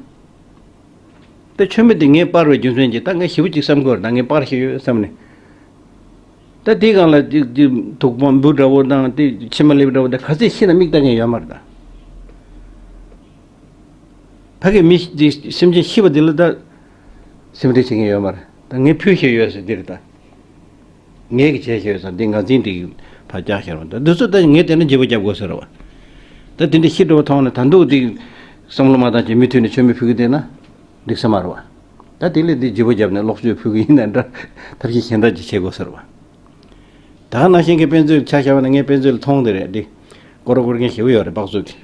ད་མཆོད་མེ་དེ་ངས་སྤར་བའི་རྒྱུ་མཚན་གྱིས་ད་ངས་ཞེ་པོ་ཅིག་བསམ་གྱི་ཡོད་རེད། ད་ངས་སྤར་ཤེས་ཡོད་བསམ་ནས། ད་དེའི་སྒང་ལ་དེ་དེ་དུག་པ་འབུ་འདྲ་བོ་དང་དེ་མཆིལ་མ་ལེབ་འདྲ་བོ་དེ་ག་ཚད་ཤི་ན་མིག་ལྟ་མཁན་ཡོད་མ་རེད་ད། ཕ་གི་མི་དེ་སེམས་ཅན་ཤི་བ་དེ་ལ་ད་སེམས་ཁྲལ་བྱེད་མཁན་ཡོད་མ་རེད། ད་ངས་ཕུལ་ཤེས་ཡོད་ཟེར་དེ་རེད་ད། ངས་གི་བྱས་ཤེས་ཡོད་ཟེར། དེ་ངར་འཛིན་དེ་ཕར་བཀྱག་ཤེས་རོགས། ད་འདི་ཚོ་ད་ངས་བལྟས་ན་བརྗེ་པོ་རྒྱབ་དགོས་ཟེར་བ། ད་དེ་འདྲ་ཤི་འགྲོ་བ་མཐོང་ན་ད་འདུག་དེ་བསམ་བློ་མ་བཏང་བྱས་མུ་མཐུད་ནས་མཆོད་མེ་ཕུལ་གི་བསྡད་ན་འགྲིག་ས་མ་རེད་བ། ད་དེ་ལས་དེ་བརྗེ་པོ་བརྒྱབ་ནས་ལོག་སྤྱོད་ཕུལ་གི་ཡིན་ན་འདྲ། ཐབས་ཤེས་གཞན་དག་ཅིག་བྱེད་དགོས་ཟེར་བ། ད་ག་ནང་བཞིན་གྱི་དཔེ་མཛོད་ཆ་བཞག་པ་ན་ངས་དཔེ་མཛོད་ལ་མཐོང་དེ་རེད་དེ། སྐོར་སྐོར་མཁན་ཞེ་པོ་ཡོད་རེད། སྤགས་བཙུགས་ཀྱི།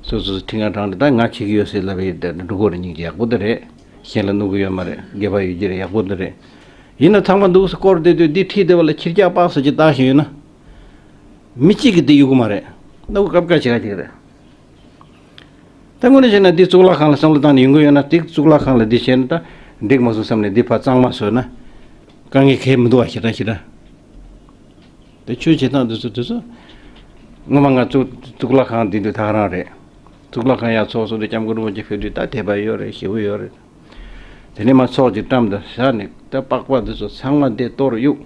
སོ་སོ་སོ་ཁྲི་ཁང་དྲངས་ཏེ་ད་ང་བྱེད་ཀྱི་ཡོད་ཟེར་ལབ་ཡས་དེ་འགྲོ་གི་རེད། སྙིང་རྗེ་ཡག་པོ་དེ་རེད། གཞན་ལ་གནོད་གི་ཡོད་མ་རེད། དགེ་བ་ཡོད་ཀྱི་རེད། ཡག་པོ་དེ་རེད། ཡིན་ན་ཚང་མ་འདུག་སེ་སྐོར་བསྡད་དུས་འདི་ཁྲིད་བསྡད་པ་ལ་ཁྱི་སྐྱག་སྤགས་ཟེར་གྱི་བཏགས་བཞིན་ཡོད་ན། མི་གཅིག་གིས་འདི་གཡུག་གི་མ་རེད། ད་ཁོ་སྐབས་ཀ་བྱེད་ག་ཅིག་རེད། ད་དངོས་གནས་བྱས་ན་འདི་གཙུག་ལག་ཁང་ལ་བསམ་བློ་བཏང་ནས་ཡོང་གི་ཡོད་ན། འདི་གཙུག་ལག་ཁང་ལ་འདི་བྱས་ན་ད་འགྲིག་མ་སོང་བསམ་ནས་འདི་ཕར་གཙང་མ་བཟོས་ན་དཀའ་ངལ་གང་ཡང་མི་འདུག་བ། ཞེ་དྲག་ཞེ་དྲག། དེ་ཆོས་བྱེད་སྟངས་དེ་ཚོ་དེ་ཚོ། སྔོན་མ་ང་གཙུག་གཙུག་ལག་ཁང་འདི་འདུག་ད་ག་རང་རེད། གཙུག་ལག་ཁང་ཡར་ཚོགས་སོང་དུས་སྐྱབས་མགོན་རིན་པོ་ཆེ་ཕེབས་དུས་ད་དད་པ་ཡོད་རེད། ཞེ་པོ་ཡོད་རེད། དེ་ནས་མར་ཚོགས་ཀྱི་བཀྲམ་དང་བཞག་ནས་ད་པགས་པ་འདི་ཚོ་ཚང་མ་འདི་གཏོར་གཡུག།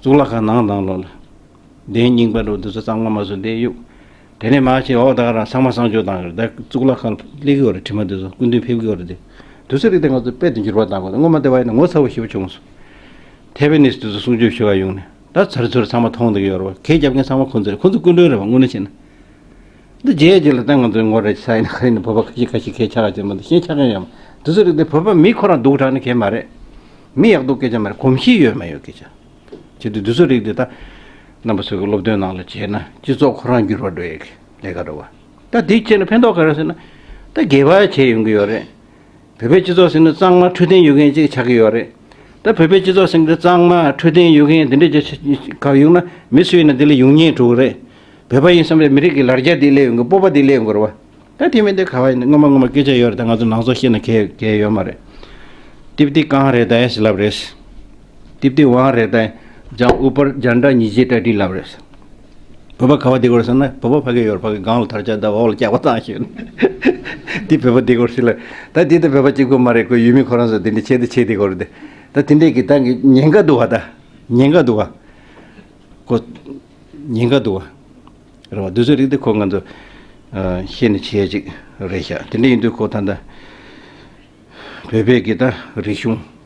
གཙུག་ལག་ཁང་ནང་དང་ལོགས་ལ། གདན་རྙིང་པ་འདྲ་བོ་འདི་ཚོ་གཙང་མ་མ་བཟོས་འདི་གཡུག། དེ་ནས་མར་ཕྱིན་འོག་ད་ག་རང་ཚང་མ་གསང་སྤྱོད་བཏང་གི་རེད། ད་གཙུག་ལག་ཁང་སླེབས་ཀྱི་ཡོད་རེད། དྲི་མ་འདི་ཚོ་སྐུ་མདུན་ཕེབས་ཀྱི་ཡོད་རེད་དེ། འདི་ཚོ་རིགས་དེ་ང་ཚོ་དཔེ་དེ་འགྱུར་བ་བཏང་དགོས། སྔོན་མ་དེ་བ་ཡིན་ན་ངོ་ཚ་བོ་ཞེ་པོ་བྱུང་སོང་། ཐེ་ཝན་ནས་འདི་ཚོ་གསུང་ཆོས་ཞུ་བ་ཡོང་ནས་ད་ཚར་ཚུར་ཚང་མ་མཐོང་བསྡད་ཀྱི་ཡོད་རེད་བ། གད་རྒྱབ་མཁན་ཚང་མ་ཁོང་ཚོ་རེད། ཁོང་ཚོ་སྐུ་མདུན་རེད་བ། དངོས་གནས་བྱས་ན། འདི་རྗེས་རྗེས་ལ་ད་ང་ཚོའི་ངོ་རེ་ཆ་ཡིན་ན་ག་ཡིན་ན་བོད་པ་ཁ་ཤས་ཁ་ཤས་གད་ཆགས་ཀྱི་མ་གཏོགས་གཞན་ཆགས་མཁན་ཡོད་མ། འདི་ཚོ་རིགས་དེ་བོད་པ་མི་ཁོ་རང་སྡུག་དྲགས་ནི་གང་ཡང་མ་རེད། མི་ཡག་སྡུག་སྐད་ཆ་མ་རེད། གོམས་གཤིས་ཡོད་མ་ཡོད་སྐད་ཆ། བྱེད་དུས་འདི་ཚོ་རིགས་དེ་ད་རྣམ་པ་ཚོ་གི་སློབ་སྟོན་ནང་ལ་བྱས་ན་སྤྱི་ཚོགས་ཁོ་རང་འགྱུར་བ་འགྲོ་ཡས་ཀྱི་ལས་ཀ་རེད་བ། ད་འདི་བྱས་ན་ཕན་ཐོགས་ག་རེ་ཟེར་ན། ད་དགེ་བ་བྱས་ཡོང་གི་ཡོད་རེད། བོད་པའི་སྤྱི་ཚོགས་ཟེར་ན་གཙང་མ་འཕྲོད་བསྟེན་ཡོད་མཁན་ཅིག་ཆགས་ཀྱི་ཡོད་རེད། ད་བོད་པའི་སྤྱི་ཚོགས་ཟེར་ན་གཙང་མ་འཕྲོད་བསྟེན་ཡོད་མཁན་དེ་འདྲ་ཅིག་ག་ཡོང་ན་མི་སུ་ཡིན་ན་དེ་ལ་ཡོང་ཉེན་འགྲོ་གི་རེད། བོད་པ་ཡིན་བསམ་པའི་མི་རིགས་ཀྱི་ལར་རྒྱ་དེ་སླེབས་ཡོང་གི། སྤོབས་པ་དེ་སླེབས་ཡོང་གི་རེད་བ། ད་དེ་མིན་དེ་ག་བ་ཡིན་ན་སྔོན་མ་སྔོན་མ་སྐད་ཆ་ཡོད་རེད། ད་ང་ཚོ་ནང་སོག་ཤེས་ན་གལ་གལ་ཡོད་མ་རེད། ཏིབ་ཏི་གང་རེད་ད་ཡ་ཞེས་ལབ་རེད། ཏིབ་ཏི་ཝང་རེད་ད་ཡ། ཇང་ཨུ་པར་ཇན་ཏྲ་ཉི་ཇེ་ཏྲ་ཏི་ལབ་རེད། བོད་པ་ག་བ་བསྡད་ཀྱི་ཡོད་རེད་ཟེར་ན་བོད་པ་ཕ་གི་ཡོད་རེད། ཕ་གི་སྒང་ལ་དར་ལྕོག་བརྡབས་འོག་ལ་སྐྱག་པ་བཏང་ཞོན། འདི་བོད་པ་བསྡད་ཀྱི་ཡོད་རེད་ཟེར་ལ། ད་འདི་ད་བོད་པ་གཅིག་པུ་མ་རེད། ཁོ་ཡུལ་མི་ཁོ་རང་ཚོ་འདི་འདྲ་བྱས་ཏེ་བྱས་བསྡད་ཀྱི་ཡོད་རེད་དེ། ད་དེ་འདྲས་ཀྱི་ད་ཉེན་ཁ་འདུག་བ། ད་ཉེན་ཁ་འདུག་བ། ཁོ་ཉེན་ཁ་འདུག་བ། རེད་བ། འདི་ཚོའི་རིགས་དེ་ཁོ་ང་ཚོ་ཤེས་ནས་བྱས་ཅིག་རེད་ཤག། དེ་འདྲ་ཡིན་དུས་ཁོ་ད་ལྟ་བོད་པའི་གི་ད་རིག་གཞུང་།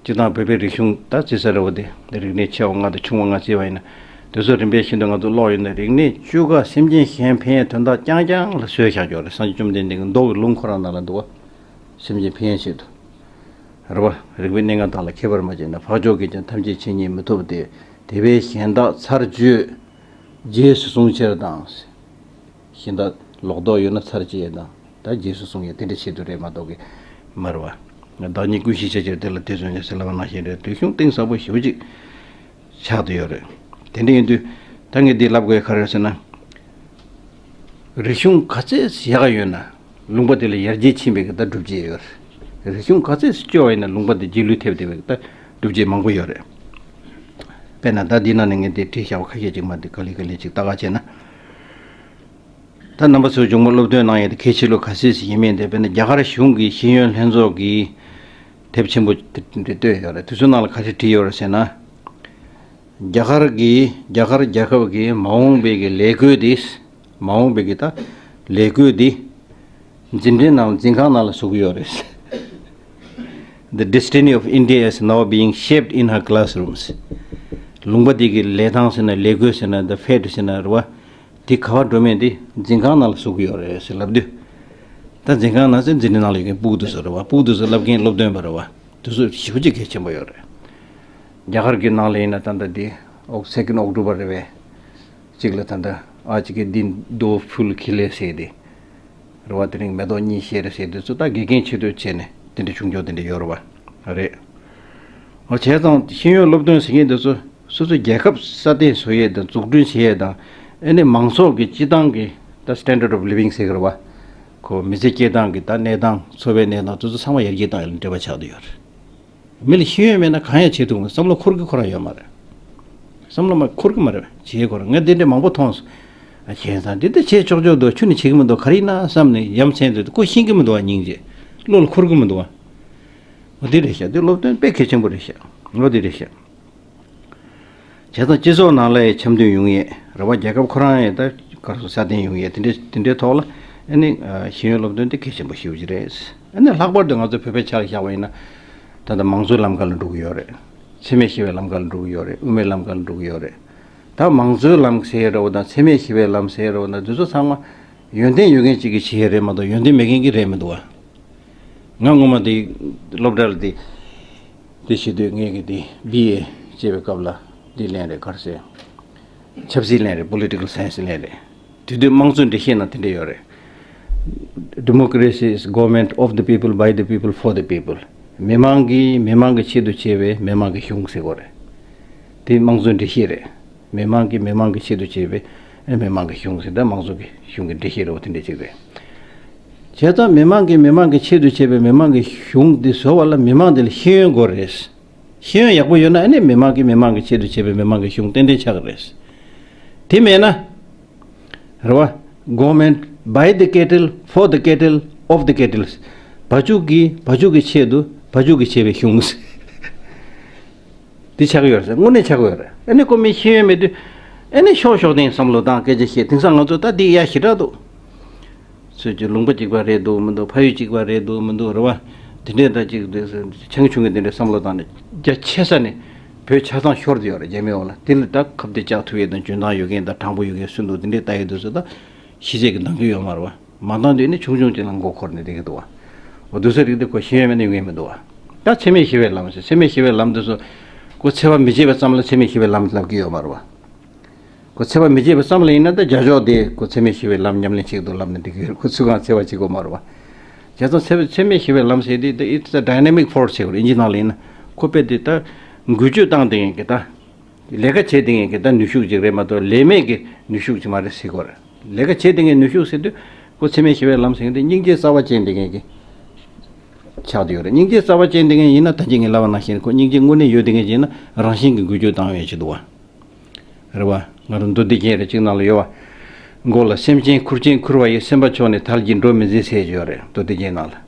སྤྱིར་བཏང་བོད་པའི་རིག་གཞུང་ད་བརྩི་ས་རེད་བ། དེ་རིག་གནས་ཆེ་བ་ལྔ་དང་ཆུང་བ་ལྔ་བརྩི་བ་ཡིན་ན། དེ་ཚོ་རིམ་པས་ཤིན་ཏུ་ང་ཚོ་ཀློག་ཡོང་ན་རིག་གནས་བཅུ་ཀ་སེམས་ཅན་གཞན་ཕན་ཡོན་དོན་དག་རྐྱང་རྐྱང་ལ་བཟོས་བཞག་ཡོད་རེད། སངས་རྒྱས་བཅོམ་ལྡན་འདས་ཀྱི་མདོ་གི་ལུང་ཁོ་རང་ནང་ལ་འདུག་བ། སེམས་ཅན་ཕན་ཡོན་ཆེད་དུ། རེད་བ། རིག་པའི་གནས་ལྔ་དག་ལ་མཁས་པར་མ་བྱས་ན། འཕགས་མཆོག་གིས་ཀྱང་ཐམས་ཅད་མཁྱེན་ཉིད་མི་ཐོབ་སྟེ། དེ་བས་གཞན་དག་ཚར་གཅོད་རྗེས་སུ་བསྲུང་ཕྱིར་དང་། གཞན་དག་ལོག་རྟོག་ཡོད་ན་ཚར་བཅད་དང་། ད་རྗེས་སུ་བསྲུང་ཡས་དེ་འདྲ་ཆེད་དུ་རེད་མ་གཏོགས་ཀྱི་མ་རེད་བ། བདག་ཉིད་ཀུན་ཤེས་བྱ་ཕྱིར་དེ་ལ་དད་བརྩོན་ནས་ཟེར་ལབ་པ་ནང་བཞིན་རེད། དེ་གཞུང་གཏིང་ཟབ་པོ་ཞེ་པོ་ཅིག་ཆགས་བསྡད་ཡོད་རེད། དེ་འདྲ་ཡིན་དུས་ད་ངས་འདི་ལབ་དགོས་ག་རེ་རེད་ཟེར་ན། རིག་གཞུང་ག་ཚད་ཡག་ཡོད་ན་ལུང་པ་དེ་ལ་ཡར་རྒྱས་ཕྱིན་པའི་གི་ད་སྒྲུབ་བྱེད་ཡོད་རེད། རིག་གཞུང་ག་ཚད་སྐྱོ་བ་ཡིན་ན་ལུང་པ་དེ་རྗེས་ལུས་ཐེབས་བསྡད་པའི་གི་ད་སྒྲུབ་བྱེད་མང་པོ་ཡོད་རེད། དཔེར་ན་ད་འདི་ནང་ནས་ངས་འདི་བྲིས་བཞག་པ་ཁ་ཤས་ཅིག་མ་འདི་ག་ལེ་ག་ལེ་ཅིག་ལྟ་ག་བྱས་ན། ད་རྣམ་པ་ཚོས་མཇུག་མ་སློབ་སྟོན་གནང་ཡས་དེ་གལ་ཆེ་ལོས་ག་ཚོད་ཅིག་ཡིན་མིན་དེ། དཔེར་ན་རྒྱ་གར་གཞུང་གི་ཤེས་ཡོན་ལྷན་ཚོགས་ཀྱིས་དེབ་ཆེན་པོ་དེ་འདྲ་བཏོན་ཡོད་རེད། དེ་ཚོའི་ནང་ལ་ག་རེ་བྲིས་ཡོད་རེད་ཟེར་ན། རྒྱ་གར་གྱི་རྒྱ་གར་རྒྱལ་ཁབ་ཀྱི་མ་འོངས་པའི་གི་ལས་བགོས་དེ། མ་འོངས་པའི་གི་ད་ལས་བགོས་དེ་འཛིན་གྲྭའི་ནང་འཛིན་ཁང་ནང་ལ་བཟོ་གི་ཡོད་རེད། The destiny of India is now being shaped in her classrooms. ལུང་པ་དེ་གི་ལས་སྟངས་ཟེར་ན་ལས་བགོས་ཟེར་ན་the fate ཟེར་ན་རེད་བ། དེ་ག་བ་འགྲོ་མིན་དེ་འཛིན་ཁང་ནང་ལ་བཟོ་གི་ཡོད་རེད་ཟེར་ལབ་དུས། ད་འཛིན་ཁང་ནང་ཟེར་འཛིན་གྲྭའི་ནང་ལ་ཡོད་མཁན་ཕྲུ་གུ་དེ་ཚོ་རེད་བ། ཕྲུ་གུ་དེ་ཚོ་བསླབ་མཁན་སློབ་སྟོན་པ་རེད་བ། དེ་ཚོ་ཞེ་པོ་ཅིག་གལ་ཆེན་པོ་ཡོད་རེད། རྒྱ་གར་གྱི་ནང་ལ་ཡིན་ན་ད་ལྟ་འདི་ཨོག་second October རེད་བས། གཅིག་ལ་ད་ལྟ་ཨ་ཅིག་གི་འདི་མདོ་ཕུལ་ཁི་ལེ་ཟེར་དེ། རེད་བ། དེ་རིང་མེ་ཏོག་གཉིས་བཞད་རེད་ཟེར་དེ་ཚོ་ད་དགེ་རྒན་ཆེད་དུ་བྱས་ནས་དེ་འདྲ་བྱུང་ཆོག་དེ་འདྲ་ཡོད་རེད་བ། རེད། ཨོ་བྱས་ཙང་ཤེས་ཡོན་སློབ་སྟོན་ཟེར་མཁན་དེ་ཚོ་སོ་སོ་རྒྱལ་ཁབ་སྲ་བརྟན་བཟོ་ཡས་དང་འཛུགས་སྐྲུན་བྱེད་ཡས་དང་། ཨ་ནི་མང་ཚོགས་ཀྱི་སྤྱི་བཏང་གི་ད་standard of living ཟེར་གི་རེད་བ། ཁོ་མི་ཚེ་སྐྱེལ་སྟངས་ཀྱི་ད་གནས་སྟངས་འཚོ་བའི་གནས་སྟངས་དེ་ཚོ་ཚང་མ་ཡར་རྒྱས་བཏང་ཡས་ལ་འབྲེལ་བ་ཆགས་བསྡད་ཡོད་རེད། མི་ལ་ཤེས་ཡོན་མེད་ན་གང་ཡང་བྱེད་ཐུབ་མི། བསམ་བློ་འཁོར་གི་ཁོ་རང་ཡོད་མ་རེད། བསམ་བློ་མ་འཁོར་གི་མ་རེད། བྱེད་ཁོ་རང་ངས་འདི་འདྲ་མང་པོ་མཐོང་སོང་། ཨ་བྱས་ཙང་འདི་འདྲ་བྱེད་ཆོག་ཆོག་འདུག་ཁྱོད་ནི་བྱེད་གི་མི་འདུག་ག་རེ་ཡིན་ན་བསམ་ནས་ཡ་མཚན་དུ་ཁོ་ཤེས་གི་མི་འདུག་བ། སྙིང་རྗེ། བློ་ལ་འཁོར་གི་མི་འདུག་བ། འོ་འདི་རེད་ཤག་འདི་སློབ་སྟོན་དཔེ་གལ་ཆེན་པོ་རེད་ཤག་འོ་འདི་རེད་ཤག་བྱས་ཙང་སྤྱི་ཚོགས་ནང་ལ་ཡང་འཆམ་མཐུན་ཡོང་ཡས། རེད་བ། རྒྱལ་ཁབ་ཁོ་རང་ཡང་ད་ག་རེ་ཟེར། སྲ་བརྟན་ཡོང་ཡས། དེ་འདྲའི་དེ་འདྲའི་ཐོག་ལ་ཨ་ནི་ཤེས་ཡོན་སློབ་སྟོན་དེ་གལ་ཆེན་པོ་ཞེ་པོ་ཅིག་རེད། ཨ་ནི་ལྷག་པར་དུ་ང་ཚོ་བོད་པའི་ཆ་ལ་བཞག་པ་ཡིན་ན། ད་ལྟ་མང་གཙོའི་ལམ་ཁ་ལ་འགྲོ་གི་ཡོད་རེད། འཚེ་མེད་ཞི་བའི་ལམ་ཁ་ལ་འགྲོ་གི་ཡོད་རེད། དབུ་མའི་ལམ་ཁ་ལ་འགྲོ་གི་ཡོད་རེད། ད་མང་གཙོའི་ལམ་ཟེར་རེད་བ་དང་འཚེ་མེད་ཞི་བའི་ལམ་ཟེར་རེད་བ་དང་འདི་ཚོ་ཚང་མ་ཡོན་ཏན་ཡོད་མཁན་གཅིག་གིས་བྱེད་ཡས་རེད་མ་གཏོགས་ཡོན་ཏན་མེད་མཁན་གྱིས་རེད་མི་འདུག་བ། ང་སྔོན་མ་དེ་སློབ་གྲྭ་ལ་དེ་དེ་བྱེད་དུས་ངས་ཀྱི་དེ་བི་ཨེ་བྱེད་པའི་སྐབས་ལ་འདི་ལེན་རེད། ག་རེ་ཟེར། ཆབ་སྲིད་ལེན་རེད། Political Science ལེན་རེད། དེ་དུས་དམངས་གཙོའི་འགྲེལ་བཤད་ནང་དེ་འདྲ་ཡོད་རེད། Democracy is government of the people, by the people, for the people. མི་མང་གིས་མི་མང་གི་ཆེད་དུ་བྱས་པའི་མི་མང་གི་གཞུང་ཟེར་གོ་རེད། དེ་དམངས་གཙོའི་འགྲེལ་བཤད་རེད། མི་མང་གིས་མི་མང་གི་ཆེད་དུ་བྱས་པའི་མི་མང་གི་གཞུང་ཟེར། ད་དམངས་གཙོ་གི་གཞུང་གི་འགྲེལ་བཤད་རེད་བ། དེ་འདྲ་ཅིག་རེད། བྱས་ཙང་མི་མང་གིས་མི་མང་གི་ཆེད་དུ་བྱས་པའི་མི་མང་གི་གཞུང་འདི་བཟོ་བ་ལ་མི་མང་འདི་ལ་ཤེས་ཡོན་དགོས་རེད། ཤེས་ཡོན་ཡག་པོ་ཡོད་ན་ཨ་ནི་མི་མང་གིས་མི་མང་གི་ཆེད་དུ་བྱས་པའི་མི་མང་གི་གཞུང་ཏན་ཏན་ཆགས་ཀྱི་རེད། དེ་མེད་ན། རེད་བ། Government by the cattle, for the cattle, of the cattle. བ་ཕྱུགས་ཀྱིས་བ་ཕྱུགས་ཀྱི་ཆེད་དུ་བ་ཕྱུགས་ཀྱིས་བྱས་པའི་གཞུང་། འདི་ཆགས་ཀྱི་ཡོད་རེད། དངོས་གནས་ཆགས་ཀྱི་ཡོད་རེད། ཨ་ནི་ཁོ་མི་ཤེས་ཡོན་མེད་དུས། ཨ་ནི་ཤོག་ཤོག་སྟེང་བསམ་བློ་བཏང་སྐད་ཆ་བཤད། དེང་སང་ང་ཚོ་ད་འདི་ཡ་ཞེ་དྲག་འདུག་ཚོས་ཀྱི་ལུང་པ་གཅིག་པ་རེད་འདུག་མི་འདུག་ཕ་ཡུལ་གཅིག་པ་རེད་འདུག་མི་འདུག་རེད་བ། དེ་འདྲས་ད་ཅིག་ཆུང་ཆུང་གི་དེ་འདྲས་བསམ་བློ་བཏང་ནས་རྒྱ་ཆེ་ས་ནས་བོད་ཆ་ཚང་ཤོར་དུ་ཡོད་རེད། རྒྱ་མི་འོག་ལ། དེ་ལ་ད་ཁ་གཏད་བཅག་ཐུབ་ཡས་དང་འཇོན་ཐང་ཡོད་མཁན་དང་དྲང་པོ་ཡོད་མཁན་སུ་འདུག་དེ་འདྲས་ལྟ་ཡས་དུས་སུ་ད་ཤེས་ཚད་ཀྱི་འདང་གི་ཡོད་མ་རེད་བ། མ་འདང་དུས་ནི་ཆུང་ཆུང་ཅིག་ལ་མགོ་འཁོར་ནས་བསྡད་ཀྱི་འདུག་བ། འོ་དུས་ཚོད་རིག་དུས་ཁོ་ཤེས་ཡོན་མེད་ན་ཡོང་གི་མི་འདུག་བ། ད་འཚེ་མེད་ཞི་བའི་ལམ་ཟེར། འཚེ་མེད་ཞི་བའི་ལམ་དུས་སུ་ཁོ་འཚེ་བ་མི་བྱེད་པའི་ཙམ་ལ་འཚེ་མེད་ཞི་བའི་ལམ་ལབ་ཀྱི་ཡོད་མ་རེད་བ། ཁོ་འཚེ་བ་མི་བྱེད་པའི་བསམ་བློ་ཡིན་ན་ད་རྒྱ་ཕྱོགས་དེ་ཁོ་འཚེ་མེད་ཞི་བའི་ལམ་ཉམས་ལེན་བྱེད་ཀྱི་འདུག་ལབ་ནས་འགྲིག་གི་ཡོད། ཁོ་ཚུར་གང་འཚེ་བ་བྱེད་དགོས་མ་རེད་བ། བྱས་ཙང་འཚེ་བ་འཚེ་མེད་ཞི་བའི་ལམ་ཟེར་དེ་the it's a dynamic force ཟེར་བ་རེད། ཨིན་ཇི་ནང་ལ་ཡིན་ན་ཁོ་དཔེ་དེ་ད་འགུལ་སྐྱོད་བཏང་བསྡད་མཁན་གྱི་ད་ལས་ཀ་བྱེད་བསྡད་མཁན་གྱི་ད་ནུས་ཤུགས་ཅིག་རེད་མ་གཏོགས་ལས་མེད་ཀྱི་ནུས་ཤུགས་ཅིག་མ་རེད་ཟེར་གོ་རེད། ལས་ཀ་བྱེད་བསྡད་མཁན་ནུས་ཤུགས་ཟེར་དུས་ཁོ་འཚེ་མེད་ཞི་བའི་ལམ་ཟེར་མཁན་དེ་སྙིང་རྗེ་རྩ་བ་ཅན་བསྡད་མཁན་གྱི་ཆགས་བསྡད་ཡོད་རེད། སྙིང་རྗེ་རྩ་བ་ཅན་བསྡད་མཁན་ཡིན་ན་ད་གིན་ངས་ལབ་པ་ནང་བཞིན་ཁོ་སྙིང་རྗེ་དངོས་གནས་ཡོད་བསྡད་མཁན་ཅིག་ཡིན་ན་རང་བཞིན་གྱིས་འགུལ་སྐྱོད་བཏང་ཡོད་ཅིག་འདུག་བ། རེད་བ། ང་རང་མདོ་སྡེ་རྒྱན་རེ་གཅིག་ནང་ལ་ཡོད་བ། མགོ་ལ་སེམས་ཅན་ཁུར་ཅན་ཁུར་བ་ཡི། སེམས་པ་ཕྱོགས་ནས་དལ་གྱིས་འགྲོ་མི་མཛད་ཟེར་ཡོད་རེད། མདོ་སྡེ་རྒྱན་ནང་ལ།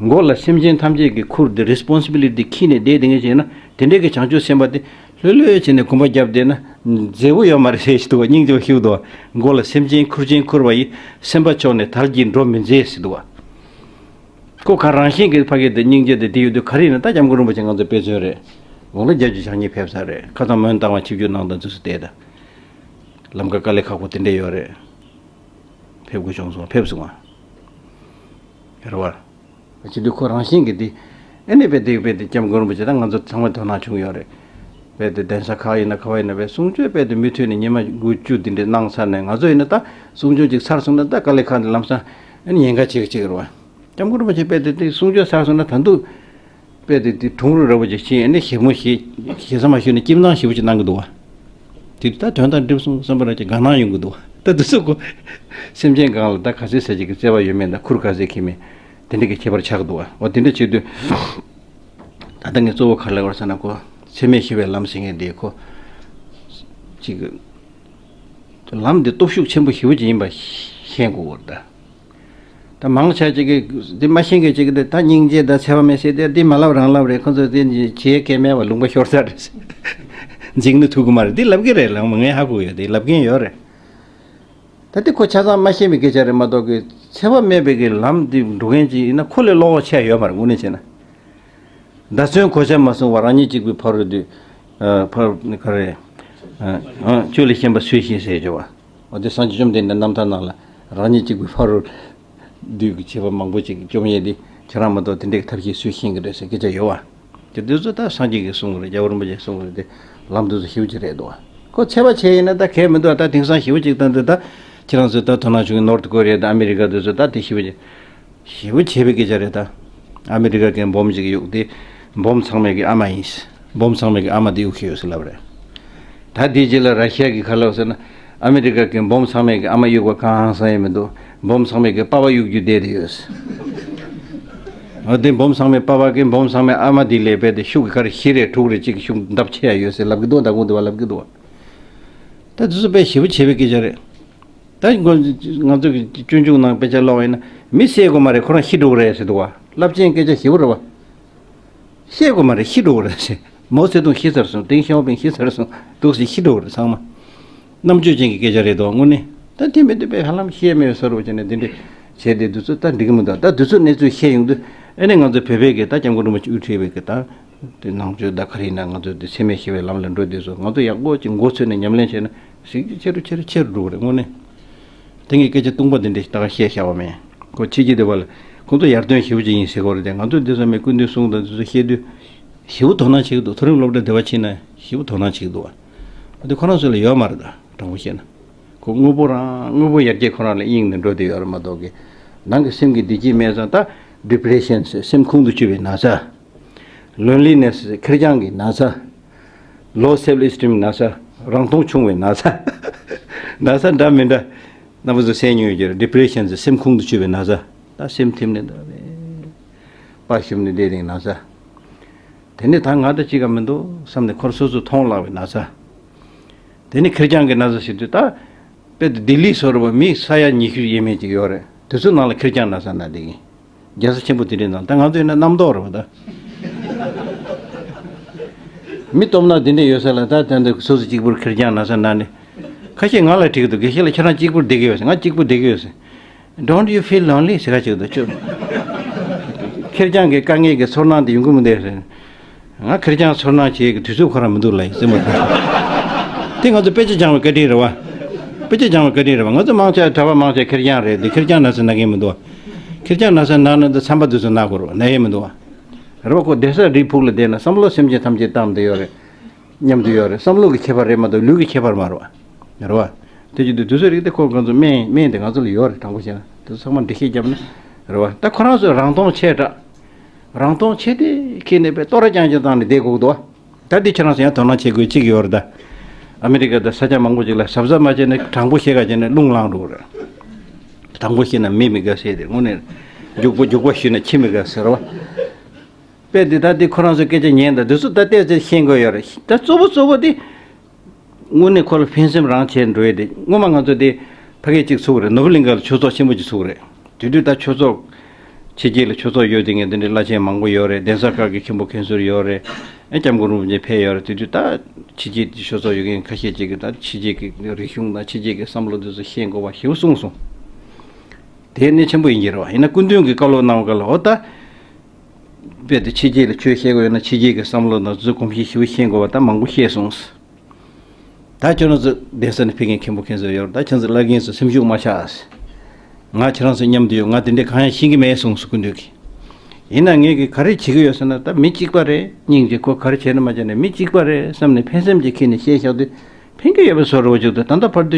མགོ་ལ་སེམས་ཅན་ཐམས་ཅད་ཀྱི་ཁུར་དེ་རེ་སི་པོན་སི་བི་ལི་ཊི་འཁྱེར་ནས་བསྡད་བསྡད་མཁན་ཅིག་ཡིན་ན་དེ་འདྲའི་གི་བྱང་ཆུབ་སེམས་དཔའ་དེ་ལྷོད་ལྷོད་བྱས་ནས་གོམ་པ་བརྒྱབ་བསྡད་ན་མཛེས་པོ་ཡོད་མ་རེད་ཟེར་ཞིག་འདུག་བ། སྙིང་རྗེ་པོ་ཞིག་འདུག་བ། མགོ་ལ་སེམས་ཅན་ཁུར་ཅན་ཁུར་བ་ཡི། སེམས་པ་ཕྱོགས་ནས་དལ་གྱིས་འགྲོ་མི་མཛད་ཟེར་འདུག་བ། ཁོ་ག་རང་བཞིན་གྱི་ཕ་གི་དེ་སྙིང་རྗེ་དེ་དེ་ཡོད་དུས་ག་རེ་ཡིན་ན་ད་སྐྱབས་མགོན་རིན་པོ་ཆེ་ང་ཚོ་དཔེ་མཚོན་རེད། འོང་ལ་རྒྱལ་གྱི་ཕྱག་གཉིས་ཕེབས་ས་རེད། ཁ་སང་མོན་རྟ་དབང་ཆིབས་བསྒྱུར་གནང་དང་དུས་སུ་བལྟས་ད། ལམ་ཁ་དཀའ་ལས་ཁག་པོ་དེ་འདྲས་ཡོད་རེད། ཕེབས་དགོས་བྱུང་སོང་། ཕེབས་སོང་ང་། རེད་བ། བྱེད་དུས་ཁོ་རང་བཞིན་གྱི་དེ། ཨ་ནི་དཔེ་དེ་དཔེ་དེ་སྐྱབས་མགོན་རིན་པོ་ཆེ་དང་ང་ཚོ་ཚང་མ་དོ་སྣང་བྱུང་ཡོད་རེད། དཔེ་དེ་གདན་ས་ཁག་ཡིན་ན་ག་བ་ཡིན་ན་དཔེ་གསུང་ཆོས་དཔེ་དེ་མུ་མཐུད་ནས་ཉི་མ་དགུ་བཅུ་དེ་འདྲས་གནང་ཚར་ནས་ང་ཚོ་ཡིན་ན་ད་གསུང་ཆོས་ཅིག་ཚར་སོང་ན་ད་དཀའ་ལས་ཁག་འདི་ལམ་སང་ཨ་ནི་ཉེན་ཁ་ཆེ་གི་ཆེ་གི་རེད་བ། སྐྱབས་མགོན་རིན་པོ་ཆེ་དཔེ་དེ་དེ་གསུང་ཆོས་ཚར་སོང་ན་ད་དུང་ དཔེ་དེ་དེ་གྲུང་རུ་ར་བོ་ཅིག་ཕྱིན་ནས་ཞིབ་མོ་ཞིག་ཞིབ་ས་མ་ཞུས་ནས་སྐྱིད་སྣང་ཞེ་པོ་ཅིག་གནང་གི་འདུག་བ། དེ་དུས་ད་དོན་དང་འགྲིག་སོང་བསམ་པ་ར་ཅིག་དགའ་སྣང་ཡོང་གི་འདུག་བ། ད་དེ་ཚོ་ཁོ་སེམས་ཅན་གང་ལ་ད་ག་ཚོད་ཟེར་ཅིག་གི་བརྩེ་བ་ཡོད་མེད་ད་ཁུར་ག་ཚོད་འཁྱེར་མེད་དེ་འདྲ་གི་ཁྱད་པར་ཆགས་འདུག་བ། འོ་དེ་འདྲ་བྱེད་དུས་ད་ལྟ་ངས་གཙོ་བོ་ག་རེ་ལབ་དགོས་རེད་ཟེར་ན་ཁོ་འཚེ་མེད་ཞི་བའི་ལམ་ཟེར་མཁན་དེ་ཁོ་ཅིག་ལམ་འདི་སྟོབས་ཤུགས་ཆེན་པོ་ཞེ་པོ་ཅིག་ཡིན་པ་ཤེས་དགོས་ཀྱི་རེད་ད། ད་མང་ཆེ་ཅིག་གིས་འདི་མ་ཤེས་མཁན་ཅིག་གིས་འདི་ད་སྙིང་རྗེ་ད་འཚེ་བ་མེད་ཟེར་དེ་འདི་མ་ལབ་རང་ལབ་རེད། ཁོ་ཚོས་འདི་བྱེད་མཁན་མེད་པ་ལུང་པ་ཤོར་ཚར་རེད། འཇིགས་ནི་ཐུག་གི་མ་རེད། འདི་ལབ་གི་རེད། ལགས་མ་ངས་ཧ་གོ་ཡོད། འདི་ལབ་མཁན་ཡོད་རེད། ད་འདི་ཁོ་ཆ་ཚང་མ་ཤེས་པའི་སྐད་ཆ་རེད་མ་གཏོགས་གི་འཚེ་བ་མེད་པའི་གི་ལམ་འདི་འགྲོ་མཁན་ཅིག་ཡིན་ན་ཁོ་ལས་བློ་ཁོག་ཆེ་ཡོད་མ་རེད། དངོས་གནས་བྱས་ན། མདའ་མཚོན་གོ་ཆ་མ་བཟུང་བར་རང་ཉིད་གཅིག་པུའི་ཕ་རོལ་ཏུ། ཨ། ཕ་ག་རེ། ཨ། ཁྱོད་ལས་གཞན་པ་སུས་ཤེས་ཟེར་བྱ་བ། འོ་དེ་སངས་རྒྱས་བཅོམ་ལྡན་འདས་རྣམ་ཐར་ནང་ལ་རང་ཉིད་གཅིག་པུའི་ཕ་རོལ་ཏུ་གི་བྱེད་པ་མང་པོ་ཅིག་བཅོམ་ཡས་དེ་ཁྱེད་རང་མ་གཏོགས་དེ་འདྲའི་ཐབས་ཤེས་སུས་ཤེས་ཀྱི་རེད་ཟེར་སྐད་ཆ་ཡོད་བ། དེ་དུས་ཚོད་ད་སངས་རྒྱས་ཀྱིས་གསུངས་རེད། རྒྱལ་བ་རིན་པོ་ཆེས་གསུངས་རེད། དེ་ལམ་དུས་ཚོད་ཞེ་པོ་ཅིག་རེད་འདུག་བ། ཁོ་འཚེ་བ་བྱས་ཡིན་ན་ད་གལ་མི་འདུག་ད་དེང་སང་ཞེ་པོ་ཅིག་ད་འདི་ད་ཁྱེད་རང་ཚོས་ད་དོ་སྣང་བྱུང་གི་ནོར་ཐ་ཀོ་རི་ཡ་དང་ཨ་མི་རི་ཀ་དུས་ཚོད་ད་དེ་ཞེ་པོ་ཅིག་ཞེ་པོ་བྱས་པའི་སྐད་ཆ་རེད་ད། ཨ་མི་རི་ཀ་གི་འབོམ་ཅིག་གཡུགས་ཏེ་འབོམ་ཚང་མས་ཀྱི་ཨ་མ་ཡིན། འབོམ་ཚང་མས་ཀྱི་ཨ་མ་དེ་གཡུགས་ཤི་ཡོད་ཟེར་ལབ་རེད། ད་དེའི་རྗེས་ལ་ར་ཤི་ཡ་གི་ཁ་ལོ་ཟེར་ན་ཨ་མི་རི་ཀ་གི་འབོམ་ཚང་མས་ཀྱི་ཨ་མ་གཡུགས་པ་གང་ཟང་ཡང་མི་འདུག་འབོམ་ཚང་མས་ཀྱི་པ་ཕ་གཡུགས་རྒྱུ་བསྡད་དེ་ཡོད་ཟེར། འོ་དེ་འབོམ་ཚང་མས་པ་ཕ་གི་འབོམ་ཚང་མས་ཨ་མ་དེ་ལས་པས་དེ་ཤུགས་ཀྱི་ཁར་བཞི་རེ་དྲུག་རེ་གཅིག་གི་ཤུགས་འདབ་ཆེ་ཡ་ཡོད་ཟེར་ལབ་ཀྱི་འདུག་ད་དགོང་དེ་བ་ལབ་ཀྱི་འདུག་ད་དེ་ཚོ་དཔེ་ཞེ་པོ་བྱས་པའི་སྐད་ཆ་རེད། ད་ང་ང་ཚོ་གི་སྤྱོད་འཇུག་ནང་དཔེ་ཆ་ཀློག་ཡིན་ན་མི་བསད་དགོས་མ་རེད། ཁོ་རང་ཤི་འགྲོ་གི་རེད་ཟེར་འདུག་བ། རླབས་ཆེན་སྐད་ཆ་ཞེ་པོ་རེད་བ། བསད་དགོས་མ་རེད། ཤི་འགྲོ་གི་རེད་ཟེར། མའོ་ཙེ་ཏུང་ཤི་ཚར་སོང་། ཏེང་ཞའོ་ཕིང་ཤི་ཚར་སོང་། འདུག་སེ་ཤི་འགྲོ་གི་རེད་ཚང་མ། རྣམ་དཔྱོད་ཅན་གྱི་སྐད་ཆ་རེད་དོ་དངོས་གནས། ད་དེ་མི་འདུག་པས་ཧ་ལམ་བཤད་མེད་བཟོ་འདྲ་བྱས་ནས་འདི་འདྲ་བྱས་ཏེ་དུས་ཚོད་ད་འགྲིག་གི་མི་འདུག་ད་དུས་ཚོད་གནས་ཚུལ་བཤད་ཡོང་དུས་ཨ་ནི་ང་ཚོ་བོད་པའི་གི་ད་སྐྱབས་མགོན་རིན་པོ་ཆེ་དབུ་ཁྲིད་པའི་གི་ད། དེ་ནང་ཆོས་ད་ག་རེ་ཡིན་ན་ང་ཚོ་དེ་འཚེ་མེད་ཞི་བའི་ལམ་ལ་འགྲོ་དུས་སུ་ང་ཚོ་ཡག་པོ་ཅིག་མགོ་ཚོས་ནས་ཉམས་ལེན་བྱས་ན་ཞིག་ཅིག་ཆེ་རུ་ཆེ་རུ་ཆེ་རུ་འགྲོ་གི་རེད་དངོས་གནས། དེ་ངས་སྐད་ཆ་ཏུང་པ་དེ་འདྲ་ཞིག་ད་ག་བཤད་བཞག་པ་མེད། ཁོ་ཕྱི་རྒྱལ་དེ་བ་ལ་ཁོང་ཚོ་ཡར་ཐོན་ཞེ་པོ་ཅིག་ཡིན་ཟེར་གོ་རེད་དེ་ང་ཚོ་འདི་ཚོ་མི་སྐུ་མདུན་གསུང་དང་འདི་ཚོ་བཤད་དུས་ཞེ་པོ་དོ་སྣང་བྱེད་ཀྱི་འདུག་མཐོ་རིམ་སློབ་གྲྭ་དེ་བ་ཕྱིན་ན་ཞེ་པོ་དོ་སྣང་བྱེད་ཀྱི་འདུག་བ། དེ་ཁོ་རང་ཚོ་ལ་ཡོད་མ་རེད་ད་དྲང་པོ་བཤད་ན། ཁོ་དངོས་པོ་རང་དངོས་པོ་ཡར་རྒྱས་ཁོ་རང་ལ་གཡེང་ནས་འགྲོ་བསྡད་ཡོད་རེད་མ་གཏོགས་ཀི། ནང་གི་སེམས་ཀྱི་བདེ་སྐྱིད་མེད་ཙང་ད་depression ཟེར་སེམས་ཁོང་དུ་ཆུད་པའི་ན་ཚ། loneliness ཟེར་ཁེར་རྐྱང་གི་ན་ཚ། low self esteem ན་ཚ། རང་མཐོང་ཆུང་བའི་ན་ཚ། ན་ཚ་འདྲ་མི་འདྲ། རྣམ་པ་ཚོ་གསན་མྱོང་ཡོད་ཀྱི་རེད། depression ཟེར་སེམས་ཁོང་དུ་ཆུད་པའི་ན་ཚ། ད་སེམས་ཐིམ་ནས་འདྲ་བས། པ་ཞུམ་ནས་བསྡད་རིང་ན་ཚ། དེ་ནས་ད་ང་དང་གཅིག་ག་མི་འདུག་བསམ་ནས་ཁོར་སོ་སོ་མཐོང་བརླག་པའི་ན་ཚ། དེ་ནི་ཁེར་རྐྱང་གི་ན་ཚ་ཟེར་དུས་ད། དཔེ་དེ་ལྡི་ལི་བཟོ་འདྲ་བ་མི་ས་ཡ་ཉི་ཤུ་ཡས་མས་ཅིག་ཡོད་རེད། དེ་ཚོའི་ནང་ལ་ཁེར་རྐྱང་ན་ཚ་ན་བསྡད་ཀྱི། རྒྱལ་ས་ཆེན་པོ་དེ་འདྲའི་ནང་ད་ང་ཚོ་ཡིན་ན་རྣམ་རྟོག་རེད་བ་ད། མི་སྟོབས་ན་དེ་འདྲ་ཡོད་ས་ལ་ད་ད་འདི་སོ་སོ་གཅིག་པུར་ཁེར་རྐྱང་ན་ཚ་ན་ནི། ཁ་ཤས་ང་ལ་དྲིས་ཀྱི་འདུག་དགེ་བཤེས་ལགས་ཁྱེད་རང་གཅིག་པུར་བསྡད་ཀྱི་ཡོད་ཟེར། ང་གཅིག་པུ་བསྡད་ཀྱི་ཡོད་ཟེར། Don't you feel lonely? ཟེར་ག་ཅིག་འདུག་ཅོ། ཁེར་རྐྱང་གི་དཀའ་ངལ་གྱི་ཚོར་སྣང་དེ་ཡོང་གི་མི་འདུག་ཟེར། ང་ཁེར་རྐྱང་ཚོར་སྣང་བྱེད་ཀྱི་དུས་ཚོད་ཁོ་རང་མི་འདུག་ལབ་ཡིན་སེམས་པ་དེ། དེ་ང་ཚོ་དཔེ་ཆ་སྦྱང་བའི་བཀའ་དྲིན་རེད་བ། དཔེ་ཆ་སྦྱང་བའི་བཀའ་དྲིན་རེད་བ། ང་ཚོ་མང་ཆེ་གྲྭ་པ་མང་ཆེ་ཁེར་རྐྱང་རེད་དེ་ཁེར་རྐྱང་ན་ཚ་ན་མཁན་མི་འདུག་བ། ཁེར་རྐྱང་ན་ཚ་ན་ན་འདི་ཚན་པ་དུས་ཚོད་ན་དགོས་རེད་བ། ན་ཡས་མི་འདུག་བ། རེད་བ། ཁོ་བསྡད་ས་རིའི་ཕུག་ལ་བསྡད་ན་བསམ་བློ་སེམས་ཅན་ཐམས་ཅད་བཏང་བསྡད་ཡོད་རེད། མཉམ་དུ་ཡོད་རེད། བསམ་བློ་གི་ཁྱད་པར་རེད་མ་གཏོགས་ལུས་ཀྱི་ཁྱད་པར་མ་རེད་བ། རེད་བ། དེ་བྱེད་དུས་དུས་ཚོད་རིག་དེ་ཁོ་ང་ཚོ་སྨན་སྨན་དེ་ང་ཚོ་ལ་ཡོད་རེད། དྲང་པོ་བཤད་ན་དེ་ཚོ་ཚང་མ་འགྲེལ་བཤད་བརྒྱབ་ན་རེད་བ། ད་ཁོ་རང་ཚོས་རང་མཐོང་ཆེ་དྲགས། རང་མཐོང་ཆེ་དེ་ཁྱེད་ནས་པའི་ལྟོ་ར་རྐྱང་རྐྱང་བཏང་ནས་བསྡད་དགོས་འདུག་བ། ད་འདི་ཁྱེད་རང་ཚོ་ཡང་དོ་སྣང་བྱེད་དགོས་གཅིག་ཡོད་རེད་ད། ཨ་མི་རི་ཀ་དང་ས་ཆ་མང་པོ་ཅིག་ལ་གཟབ་གཟབ་མ་བྱས་ན་དྲང་པོ་བཤད་ག་བྱས་ན་རླུང་ལངས་འགྲོ་གི་རེད། དྲང་པོ་བཤད་ན་མི་མི་དགའ་ཟེར་དེ་དངོས་གནས་རྒྱུག་པོ་རྒྱུག་པ་ཞུས་ན་ཁྱི་མི་དགའ་ཟེར་བ། དཔེ་འདི་ལྟ་སྟེ་ཁོ་རང་ཚོའི་སྐད་ཆ་ཉན་དང་འདི་ཚོ་ད་ལྟས་ཚེ་ཤེས་དགོས་ཡོད་རེད། ད་གཙོ་བོ་གཙོ་བོ་དེ། དངོས་གནས་ཁོ་ལ་ཕན་སེམས་རང་བྱས་འགྲོ་ཡས་དེ་སྔོན་མ་ང་ཚོ་དེ་ཕ་གི་གཅིག་ཚུགས་རེད། ནོར་བུ་གླིང་ག་ལ་ཆོས་ཚོགས་ཆེན་པོ་གཅིག་ཚུགས་རེད། དེ་དུས་ད་ཆོས་ཚོགས་ཕྱི་རྒྱལ་ལ་ཆོས་ཚོགས་ཡོད་དེ་ངས་དེ་འདྲའི་བླ་ཆེན་མང་པོ་ཡོད་རེད། གདན་ས་ཁག་གི་མཁན་པོ་མཁན་ཟུར་ཡོད་རེད། ཨེ་སྐྱབས་མགོན་རིན་པོ་ཆེ་ཕེབས་ཡོད་རེད། དེ་དུས་ད་ཕྱི་རྒྱལ་གྱི་ཆོས་ཚོགས་ཡོད་མཁན་ཁ་ཤས་ཅིག་གིས་ད་ཕྱི་རྒྱལ་གྱི་རིག་གཞུང་དང་ཕྱི་རྒྱལ་གྱི་བསམ་བློ་དེ་ཚོ་ཤེས་དགོས་པ་ཞེ་པོ་གསུངས་སོང་། དེ་གནད་ཆེན་པོ་ཡིན་གྱི་རེད་བ། ཡིན་ན་སྐུ་མདུན་གྱིས་བཀའ་སློབ་གནང་བ་ག་ལ་འོ་ད། དཔེ་དེ་ཕྱི་རྒྱལ་ལ་ཆོས་བཤད་དགོས་ཡོད་ན་ཕྱི་རྒྱལ་གྱི་བསམ་བློ་དང་དེ་ཚོའི་གོམས་གཤིས་ཞེ་པོ་ཤེས་དགོས་པ་ད་མང་པོ་བཤད་སོང་། ད་ཁྱོད་རང་ཚོ་གདན་ས་ནས་ཕེབས་མཁན་མཁན་པོ་མཁན་ཟེར་ཡོད་རེད། ད་ཁྱེད་ཚོ་བླ་རྒན་ཚོ་སེམས་ཤུགས་མ་ཆག་ཨ། ང་ཁྱེད་རང་ཚོ་མཉམ་དུ་ཡོད། ང་དེ་འདྲས་གང་ཡང་ཤེས་ཀྱི་མེད་གསུངས་སོང་སྐུ་མདུན་གྱིས། ཡིན་ན་ངས་ཀྱི་ག་རེ་བྱེད་ཀྱི་ཡོད་ཟེར་ན་ད་མི་གཅིག་པ་རེད། སྙིང་རྗེ་ཁོ་ག་རེ་བྱས་ན་མ་བྱས་ན་མི་གཅིག་པ་རེད་བསམ་ནས་ཕན་སེམས་ཀྱིས་ཁྱེར་ནས་བཤད་བཞག་དུས་ཕན་གྱི་ཡོད་པའི་བཟོ་འདྲ་བོ་ཅིག་འདུག་ད་ལྟ་བར་དུ་